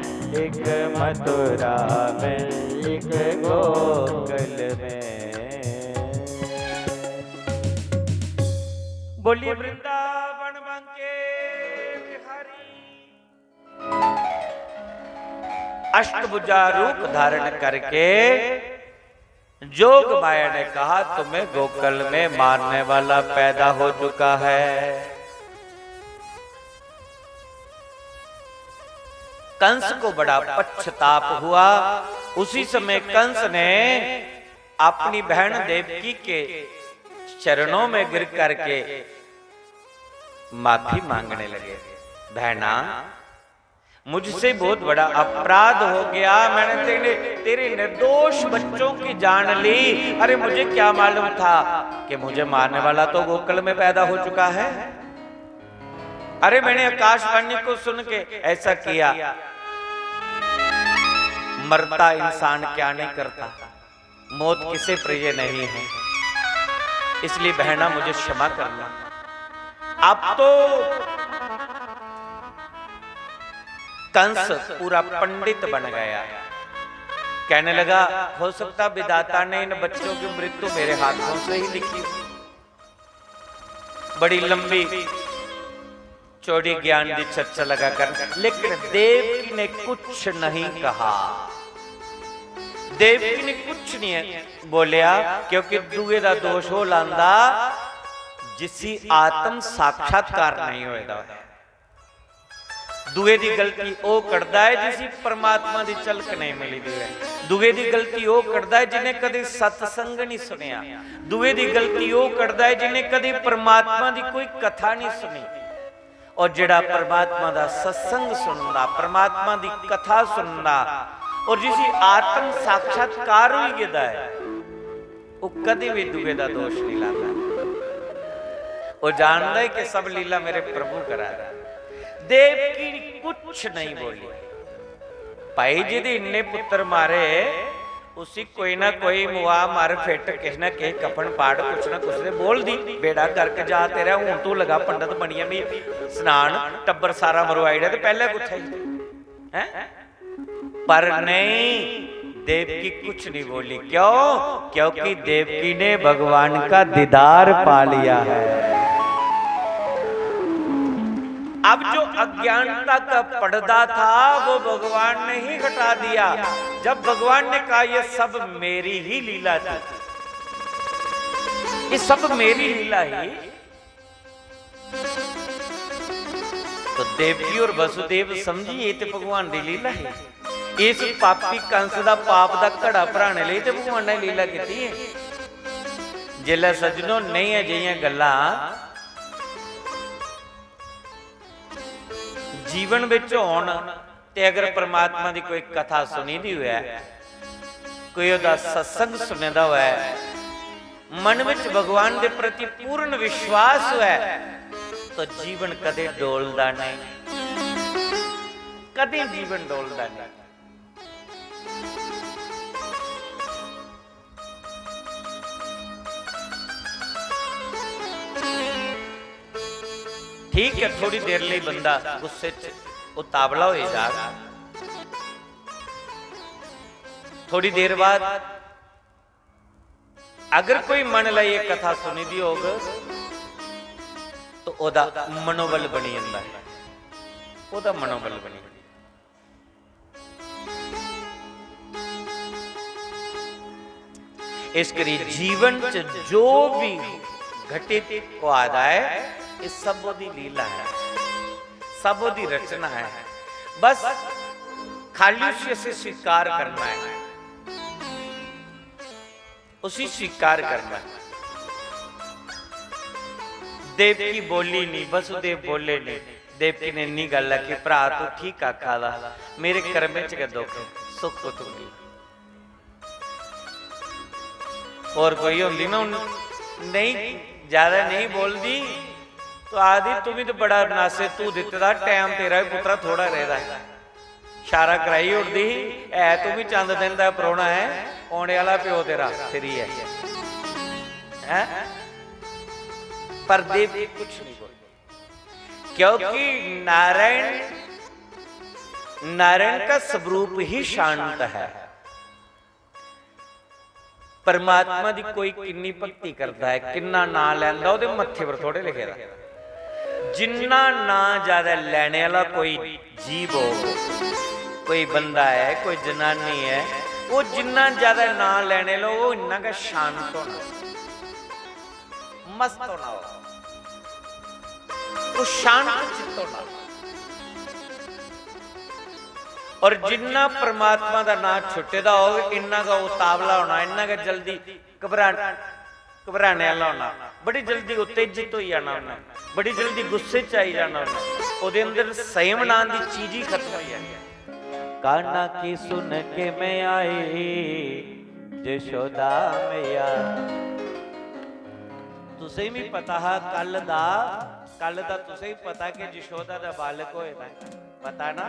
एक मथुरा में, एक गोकुल में। बोलिए वृंदावन बांके बिहारी। अष्टभुजा रूप धारण करके जोग माया ने कहा, तुम्हें गोकुल में मारने वाला पैदा हो चुका है। कंस को बड़ा पश्चाताप हुआ। उसी समय कंस ने अपनी बहन देवकी के चरणों में गिर करके माफी मांगने लगे, बहना, मुझसे बहुत बड़ा अपराध हो गया, मैंने तेरे, तेरे निर्दोष बच्चों की जान ली। अरे, मुझे क्या मालूम था कि मुझे मारने वाला तो गोकुल में पैदा हो चुका है। अरे, मैंने आकाशवाणी को सुन के ऐसा किया। मरता इंसान क्या नहीं करता, मौत किसे प्रिय नहीं है, इसलिए बहना मुझे क्षमा करना। अब तो कंस पूरा पंडित बन गया। कहने लगा, हो सकता विधाता ने इन बच्चों की मृत्यु मेरे हाथों से ही लिखी हो। बड़ी लंबी चौड़ी ज्ञान की चर्चा लगा कर, लेकिन देवकी ने कुछ नहीं कहा। देवकी ने कुछ नहीं बोलिया, क्योंकि दुए दा दोष हो लांदा जिसी आत्म साक्षात्कार नहीं होएदा। दुए दी गलती ओ करदा है जिसी परमात्मा दी झलक नहीं मिली दी है। दुए दी गलती ओ करदा है जिन्हें कदी सत्संग नहीं सुनिया। दुए दी गलती ओ करदा है जिन्हें कदी परमात्मा दी कोई कथा नहीं सुनी। और जेड़ा परमात्मा दा सत्संग सुनदा, परमात्मा दी कथा सुनदा और जिसी आत्म साक्षात्कार होई गेदा है, वो कदी भी दुए दा दोष नहीं लाता। वो जानदा है कि सब लीला मेरे प्रभु करा रहा। देवकी कुछ नहीं बोली। भाई जी दे इन्ने पुत्र मारे, उसी कोई ना कोई मुआ मार फिट, किस ना किस कफन पाड़, कुछ ना कुछ दे बोल दी, बेड़ा गर्क जा तेरा, हूं तू लगा पंडित बनिया, मी स्नान, टब्बर सारा मरवाई ओड़ेआ, ते पैह्लें कुत्थै ही? हैं? पर नहीं, देवकी कुछ नहीं बोली। क्यों? क्योंकि देवकी ने भगवान का दीदार पा लिया है। अब जो अज्ञानता का पर्दा था, वो भगवान ने ही हटा दिया। जब भगवान ने कहा, "ये सब मेरी ही लीला थी, ये सब मेरी लीला ही," तो देवकी और वसुदेव समझी, ये तो भगवान की लीला है। इस पापी कंस दा पाप दा घड़ा भराने लिए ते भगवान ने लीला कीती है। जिसलै सज्जनो, नेहियां जेहियां गल्लां जीवन विच होन, ते अगर परमात्मा दी कोई कथा सुनी दी होऐ, कोई ओहदा सत्संग सुने दा होऐ, मन विच भगवान दे प्रति पूर्ण विश्वास होऐ, तो जीवन कदे डोलदा नहीं, कदे जीवन डोलदा नहीं। ठीक है, थोड़ी देर लिए बंदा गुस्से च उतावला हो जाएगा, थोड़ी देर बाद अगर कोई मन लाइए कथा सुनी दी होग, तो ओदा मनोबल बनी जंदा है, ओदा मनोबल बनी जंदा। इस करी जीवन च जो भी घटित होआ दा है, ये सब ओदी लीला है, सब ओदी रचना है। बस खाली उसी असें स्वीकार करना है, उसी स्वीकार करना है। देवकी बोली नहीं, वसुदेव बोले नहीं, देवकी ने इन्नी गल्ल आखी, "भ्रा, तू ठीक आखा दा, मेरे कर्में च गै दुख ऐ, सुख कुत्थूं मिलना?" होर कोई होंदी ना, हून नेईं, ज्यादा नेईं बोलदी, तो आखदी, "तू भी तो बड़ा नासे, तू दित्ते दा टैम, तेरा भी पुत्तरा थोड़ा रेह्दा ऐ।" इशारा कराई ओड़दी ही, "है तू भी चंद दिन दा परौह्ना ऐ, औने आह्ला प्यो तेरा फिरी ऐ।" हैं? पर देवकी कुछ नहीं बोली, क्योंकि नारायण, नारायण का स्वरूप ही शांत है। परमात्मा दी कोई किन्नी भक्ति करदा है, किन्ना नां लैंदा, ओह्दे मत्थे पर थोड़े लिखे दा। जिन्ना नां ज्यादा लैने आह्ला कोई जीव हो, कोई बंदा ऐ, कोई जनानी ऐ, ओह् जिन्ना ज्यादा नां लैने आह्ला, ओह् इन्ना गै शांत होना, मस्त होना, ओह्, ओह् शांत चित्त होना। और जिन्ना परमात्मा दा नां छुट्टे दा होग, इन्ना गै उतावला होना, इन्ना गै जल्दी घबरा-, घबराने आह्ला होना, बड़ी जल्दी उत्तेजित होई जाना उन्नै, बड़ी जल्दी गुस्से च आई जाना उन्नै। ओह्दे अंदर संयम नां दी चीज ही खत्म होई जानी। कान्हा की सुन के मैं आई जशोदा मैया। तुसें भी पता हा कल दा, कल दा तुसें भी पता कि जशोदा दा बालक होए दा है, पता ना?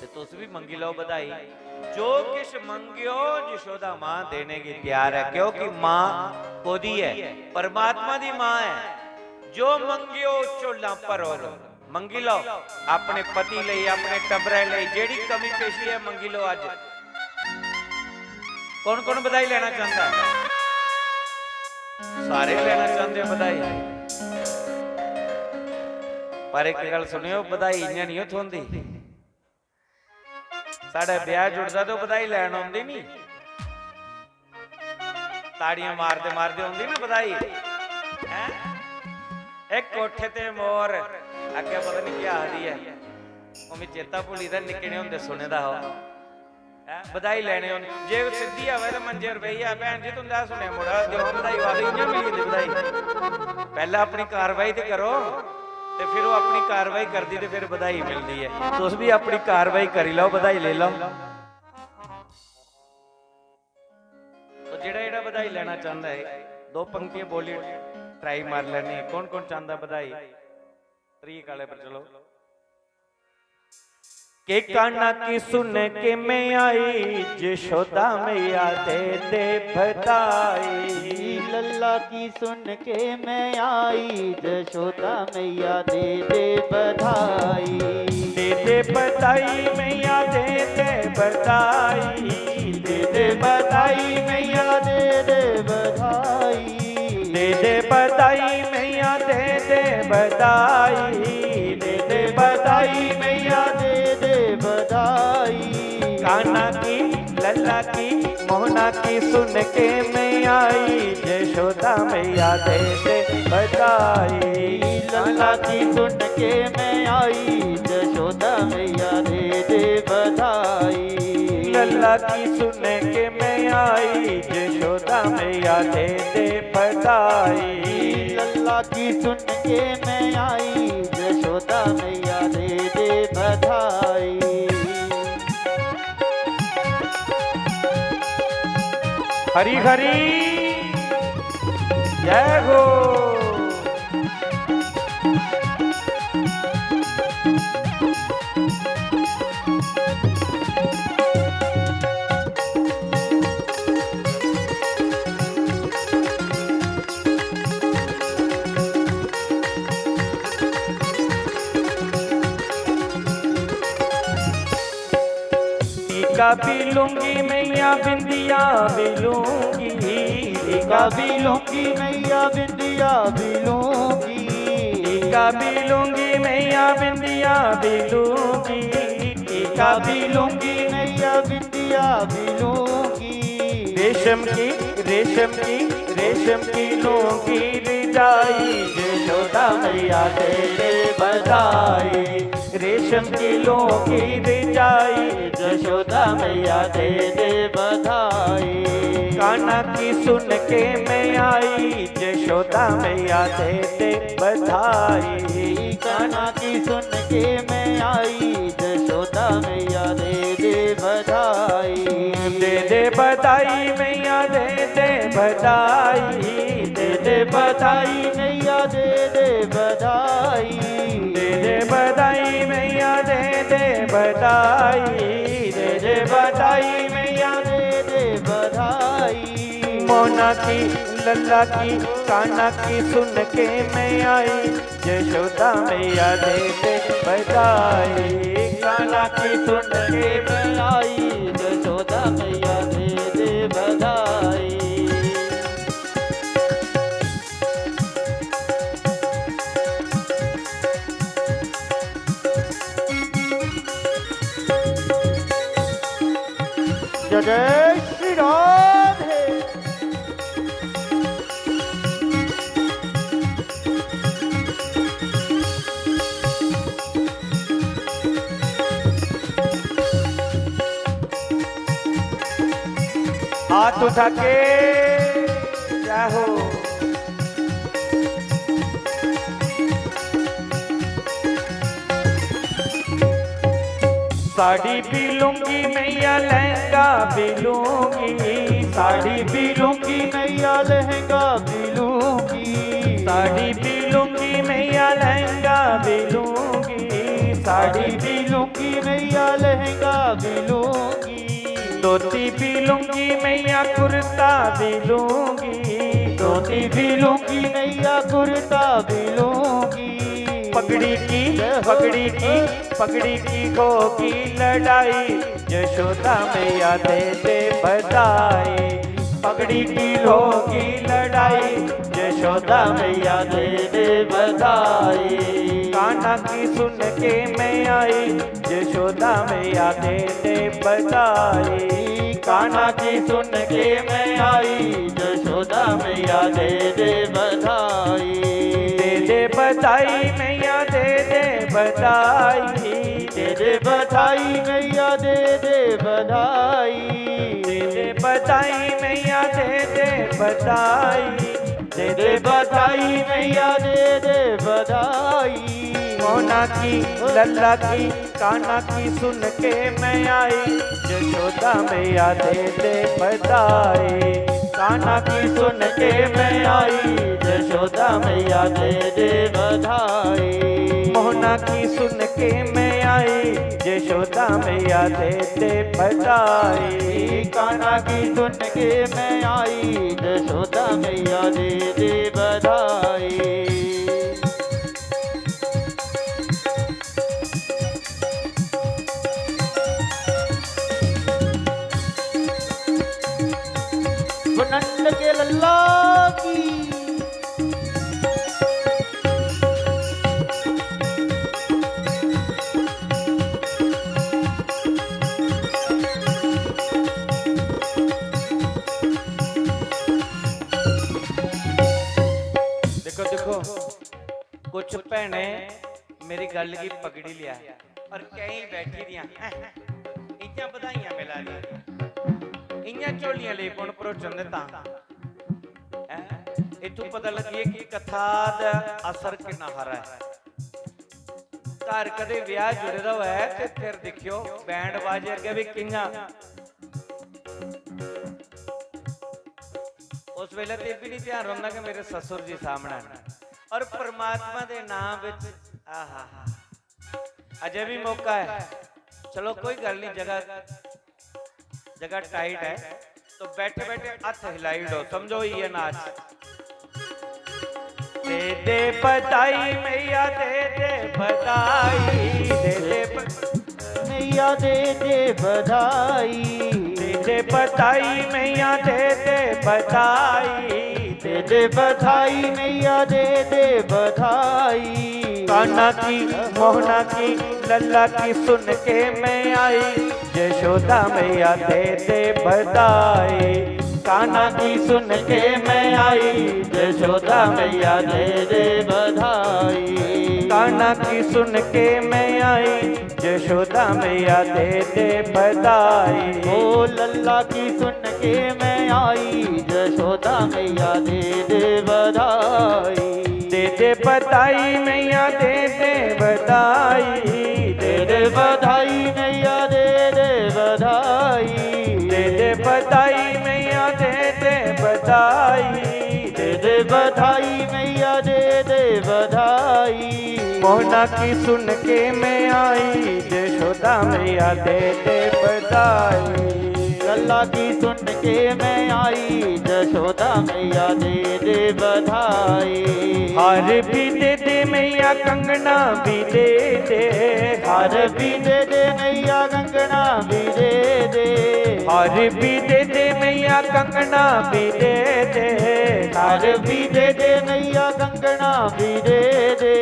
ते तुस भी मंगी लैओ बधाई। जो किश मंगेओ, जशोदा मां देने गी त्यार है, क्योंकि मां कोदी है? परमात्मा दी मां है। जो मंगेओ, झोला भरोग। मंगी लैओ अपने पति लेई, अपने टब्बरै लेई, जेह्ड़ी कमी पेशी है, मंगी लैओ अज्ज। कौन कौन बधाई लैना चांह्दा है? सारे लैना चांह्दे ओ बधाई। पर इक गल्ल सुनेओ, बधाई इ'यां निं ओ थ्होंदी। साढ़े ब्याह् जुड़दा ते ओह् बधाई लैन औंदी निं। ताड़ियां मारदे मारदे औंदी ना बधाई। हैं? ए कोठे ते मोर, अग्गें पता निं केह् आखदी ऐ, ओह् मिगी चेता भुल्ली दा, निक्के ने होंदे सुने दा हा। हैं? बधाई लैने होन, जे ओह् सिद्धी आवै ते मंजे पर बेही जा, "भैन जी, तुं'दा सुनेआ मुड़ा, देओ हां बधाई।" आखदे, "इ'यां मिली जंदी बधाई।" पैह्लें अपनी कारवाई ते करो, ते फिर ओह् अपनी कारवाई करदी ते फिर बधाई मिलदी ऐ। तुस बी अपनी कारवाई करी लैओ, बधाई लेई लैओ। तो जेह्ड़ा जेह्ड़ा बधाई लैना चांह्दा ऐ, दो पंक्तियां बोली try मार लैने। कौन कौन चांह्दा बधाई? त्रीक आह्ले पर चलो। के कान्हा की सुन के मैं आई, जशोदा मैया दे दे बधाई। लल्ला की सुन के मैं आई, जशोदा मैया दे दे बधाई। दे दे बधाई मैया, दे दे बधाई। दे दे बधाई मैया, दे दे बधाई। दे दे बधाई मैया, दे दे बधाई। दे दे बधाई मैया, दे दे बधाई। कान्हा की, लल्ला की, मोहना की सुन के मैं आई, जशोदा मैया दे दे बधाई। लल्ला की सुन के मैं आई, जशोदा मैया दे दे बधाई। लल्ला की सुन के मैं आई, जशोदा मैया दे दे बधाई। लल्ला की सुन के मैं आई, जशोदा मैया दे दे बधाई। हरी हरी जय हो। टीका भी लूंगी मैया, बिंदिया भी लूंगी। टीका भी लूंगी मैया, बिंदिया भी लूंगी। टीका भी लूंगी मैया, बिंदिया भी लूंगी। टीका भी लूंगी मैया, बिंदिया भी लूंगी। रेशम की, रेशम की, रेशम की लूंगी रजाई, जशोदा मैया दे दे बधाई। रेशम की लूंगी रजाई, जशोदा मैया दे दे बधाई। कान्हा की सुन के मैं आई, जशोदा मैया दे दे बधाई। कान्हा की सुन के मैं आई, जशोदा मैया दे दे बधाई। दे दे बधाई मैया, दे दे बधाई। दे दे बधाई मैया, दे दे बधाई। दे दे बधाई मैया, दे दे बधाई। दे दे बधाई मैया, दे दे बधाई। मोहना की, लल्ला की, कान्हा की सुन के मैं आई, जशोदा मैया दे दे बधाई। कान्हा की सुन के मैं आई, जशोदा मैया दे दे बधाई। जय जय श्री राधे। हाथ उठा के जय हो। साड़ी भी लूंगी मैया, लहंगा भी लूंगी। साड़ी भी लूंगी मैया, लहंगा भी लूंगी। साड़ी भी लूंगी मैया, लहंगा भी लूंगी। साड़ी भी लूंगी मैया, लहंगा भी लूंगी। धोती भी लूंगी मैया, कुर्ता भी लूंगी। धोती भी लूंगी मैया, कुर्ता भी लूंगी। पगड़ी की, जय हो। पगड़ी की, पगड़ी की होगी लड़ाई, जशोदा मैया दे दे बधाई। पगड़ी की होगी लड़ाई, जशोदा मैया दे दे बधाई। कान्हा की सुन के मैं आई, जशोदा मैया दे दे बधाई। कान्हा की सुन के मैं आई, जशोदा मैया दे दे बधाई। दे दे बधाई मैया, दे दे बधाई। दे दे बधाई मैया, दे दे बधाई। दे दे बधाई मैया, दे दे बधाई। दे दे बधाई मैया, दे दे बधाई। मोहना की, लल्ला की, कान्हा की सुन के मैं आई, जशोदा मैया दे दे बधाई। कान्हा की सुन के मैं आई, जशोदा मैया दे दे बधाई। मोहना की सुन के मैं आई, जशोदा मैया दे दे बधाई। कान्हा की सुन के मैं आई, जशोदा मैया दे दे बधाई। वो नंद के लल्ला की। देखो, देखो, कुछ भैनें मेरी गल्ल गी पकड़ी लेआ और केईं बैठी दियां इ'यां बधाइयां मिला दियां, इ'यां झोलियां लेई पौन भरोचन दे तां। हैं? इत्थूं पता लग्गिए कि कथा दा असर किन्ना हारा ऐ। घर कदे ब्याह जुड़े दा होऐ ते फिर दिक्खेओ बैंड बाजे अग्गें बी कि'यां। उस वेले ते एह् बी निं ध्यान रौंह्दा कि मेरे ससुर जी सामनै न। और परमात्मा दे नाम बिच, आहा हा, अजें बी मौका ऐ। चलो, कोई गल्ल निं, जगह, जगह टाइट है, तो बैठे बैठे हत्थ हिलाई उड़ो, समझो, ये नाच। दे दे बधाई मैया, दे दे बधाई, दे दे ब- मैया दे दे बधाई। दे दे बधाई मैया, दे दे बधाई। दे दे बधाई मैया, दे दे बधाई। कान्हा की, मोहना की, लल्ला की सुन के मैं आई, जशोदा मैया दे दे बधाई। कान्हा की सुन के मैं आई, जशोदा मैया दे दे बधाई। कान्हा की सुन के मैं आई, जशोदा मैया दे दे बधाई। ओ लल्ला की सुन के मैं आई, जशोदा यशोदा मैया दे दे बधाई। दे दे बधाई मैया दे दे बधाई। दे दे बधाई मैया दे दे बधाई। दे दे बधाई मैया दे दे बधाई। दे दे बधाई मैया दे दे बधाई। मोहना की सुन के मैं आई, यशोदा मैया दे दे बधाई। लल्ला की सुन के मैं आई, यशोदा मैया दे दे बधाई। हार भी दे दे मैया, कंगना भी दे दे। हार भी दे दे मैया, कंगना भी दे दे। हार भी दे दे मैया, कंगना भी दे दे। हार भी दे दे मैया, कंगना भी दे दे।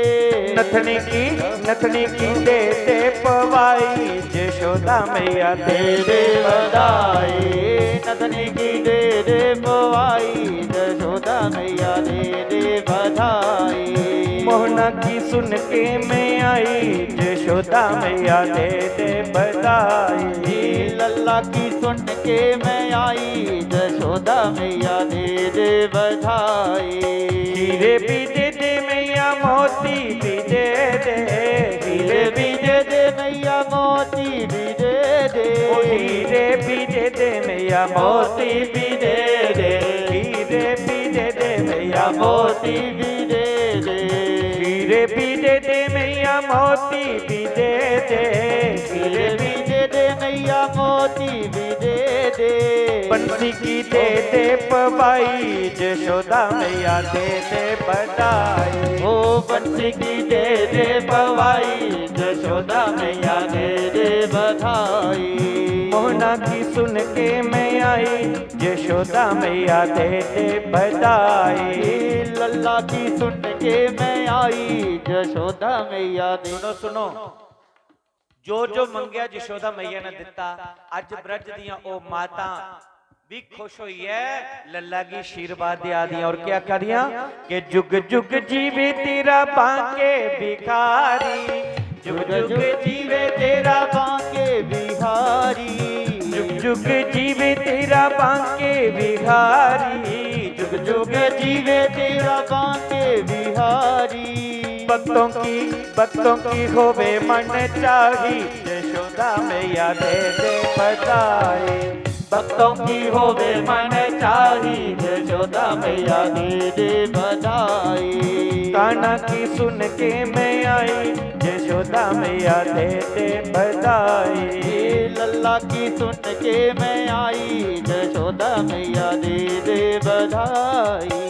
नथनी की, नथनी की दे दे पवाई, यशोदा मैया दे दे बधाई। नथनी की दे दे पवाई, यशोदा मैया दे दे बधाई। मोहना की सुन के मैं आई, यशोदा मैया दे दे बधाई। लल्ला की सुन के मैं आई, यशोदा मैया दे दे बधाई। हीरे भी दे दे मैया, मोती भी दे दे। हीरे भी दे दे मैया, मोती भी दे दे। ओ हीरे भी दे दे मैया, मोती भी दे दे। हीरे भी दे दे मैया, मोती भी दे दे। हीरे भी दे दे मैया, मोती भी दे दे। हीरे भी दे दे मैया, मोती भी दे दे। बंसी की दे दे पवाई, यशोदा मैया दे दे बधाई। ओ बंसी की दे दे पवाई, यशोदा मैया दे दे बधाई। मोहना की सुन के मैं आई, यशोदा मैया दे दे बधाई। लल्ला की सुन के मैं आई, यशोदा मैया दे सुनो, सुनो। जो जो मंगेआ यशोदा मैया ने दित्ता। अज ब्रज दियां ओ मातां भी खुश होइयै लल्ला गी आशीर्वाद देआ दियां। और क्या आखा दियां कि जुग जुग जीवे तेरा बांके भिखारी। जुग जुग जीवे तेरा बांके बिहारी। जुग जुग जीवे तेरा बांके बिहारी। जुग जुग जीवे तेरा बांके बिहारी। भक्तों की, भक्तों की होवे मन चाही, यशोदा मैया दे दे बधाई। भक्तों की होवे मन चाही, यशोदा मैया दे दे बधाई। कान्हा की सुन के मैं आई, यशोदा मैया दे दे बधाई। लल्ला की सुन के मैं आई, यशोदा मैया दे दे बधाई।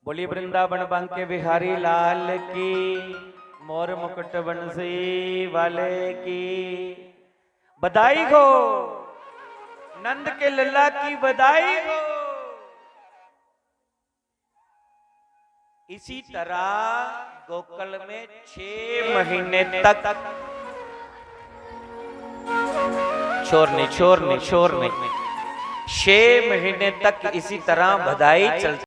बोलिए वृंदावन बांके बिहारी लाल की, मोर मुकुट बंसी वाले की। बधाई हो, नंद के लल्ला की बधाई हो। इसी तरह गोकुल में छह महीने तक, शोर नहीं, शोर नहीं, शोर नहीं, छह महीने तक इसी तरह बधाई चलती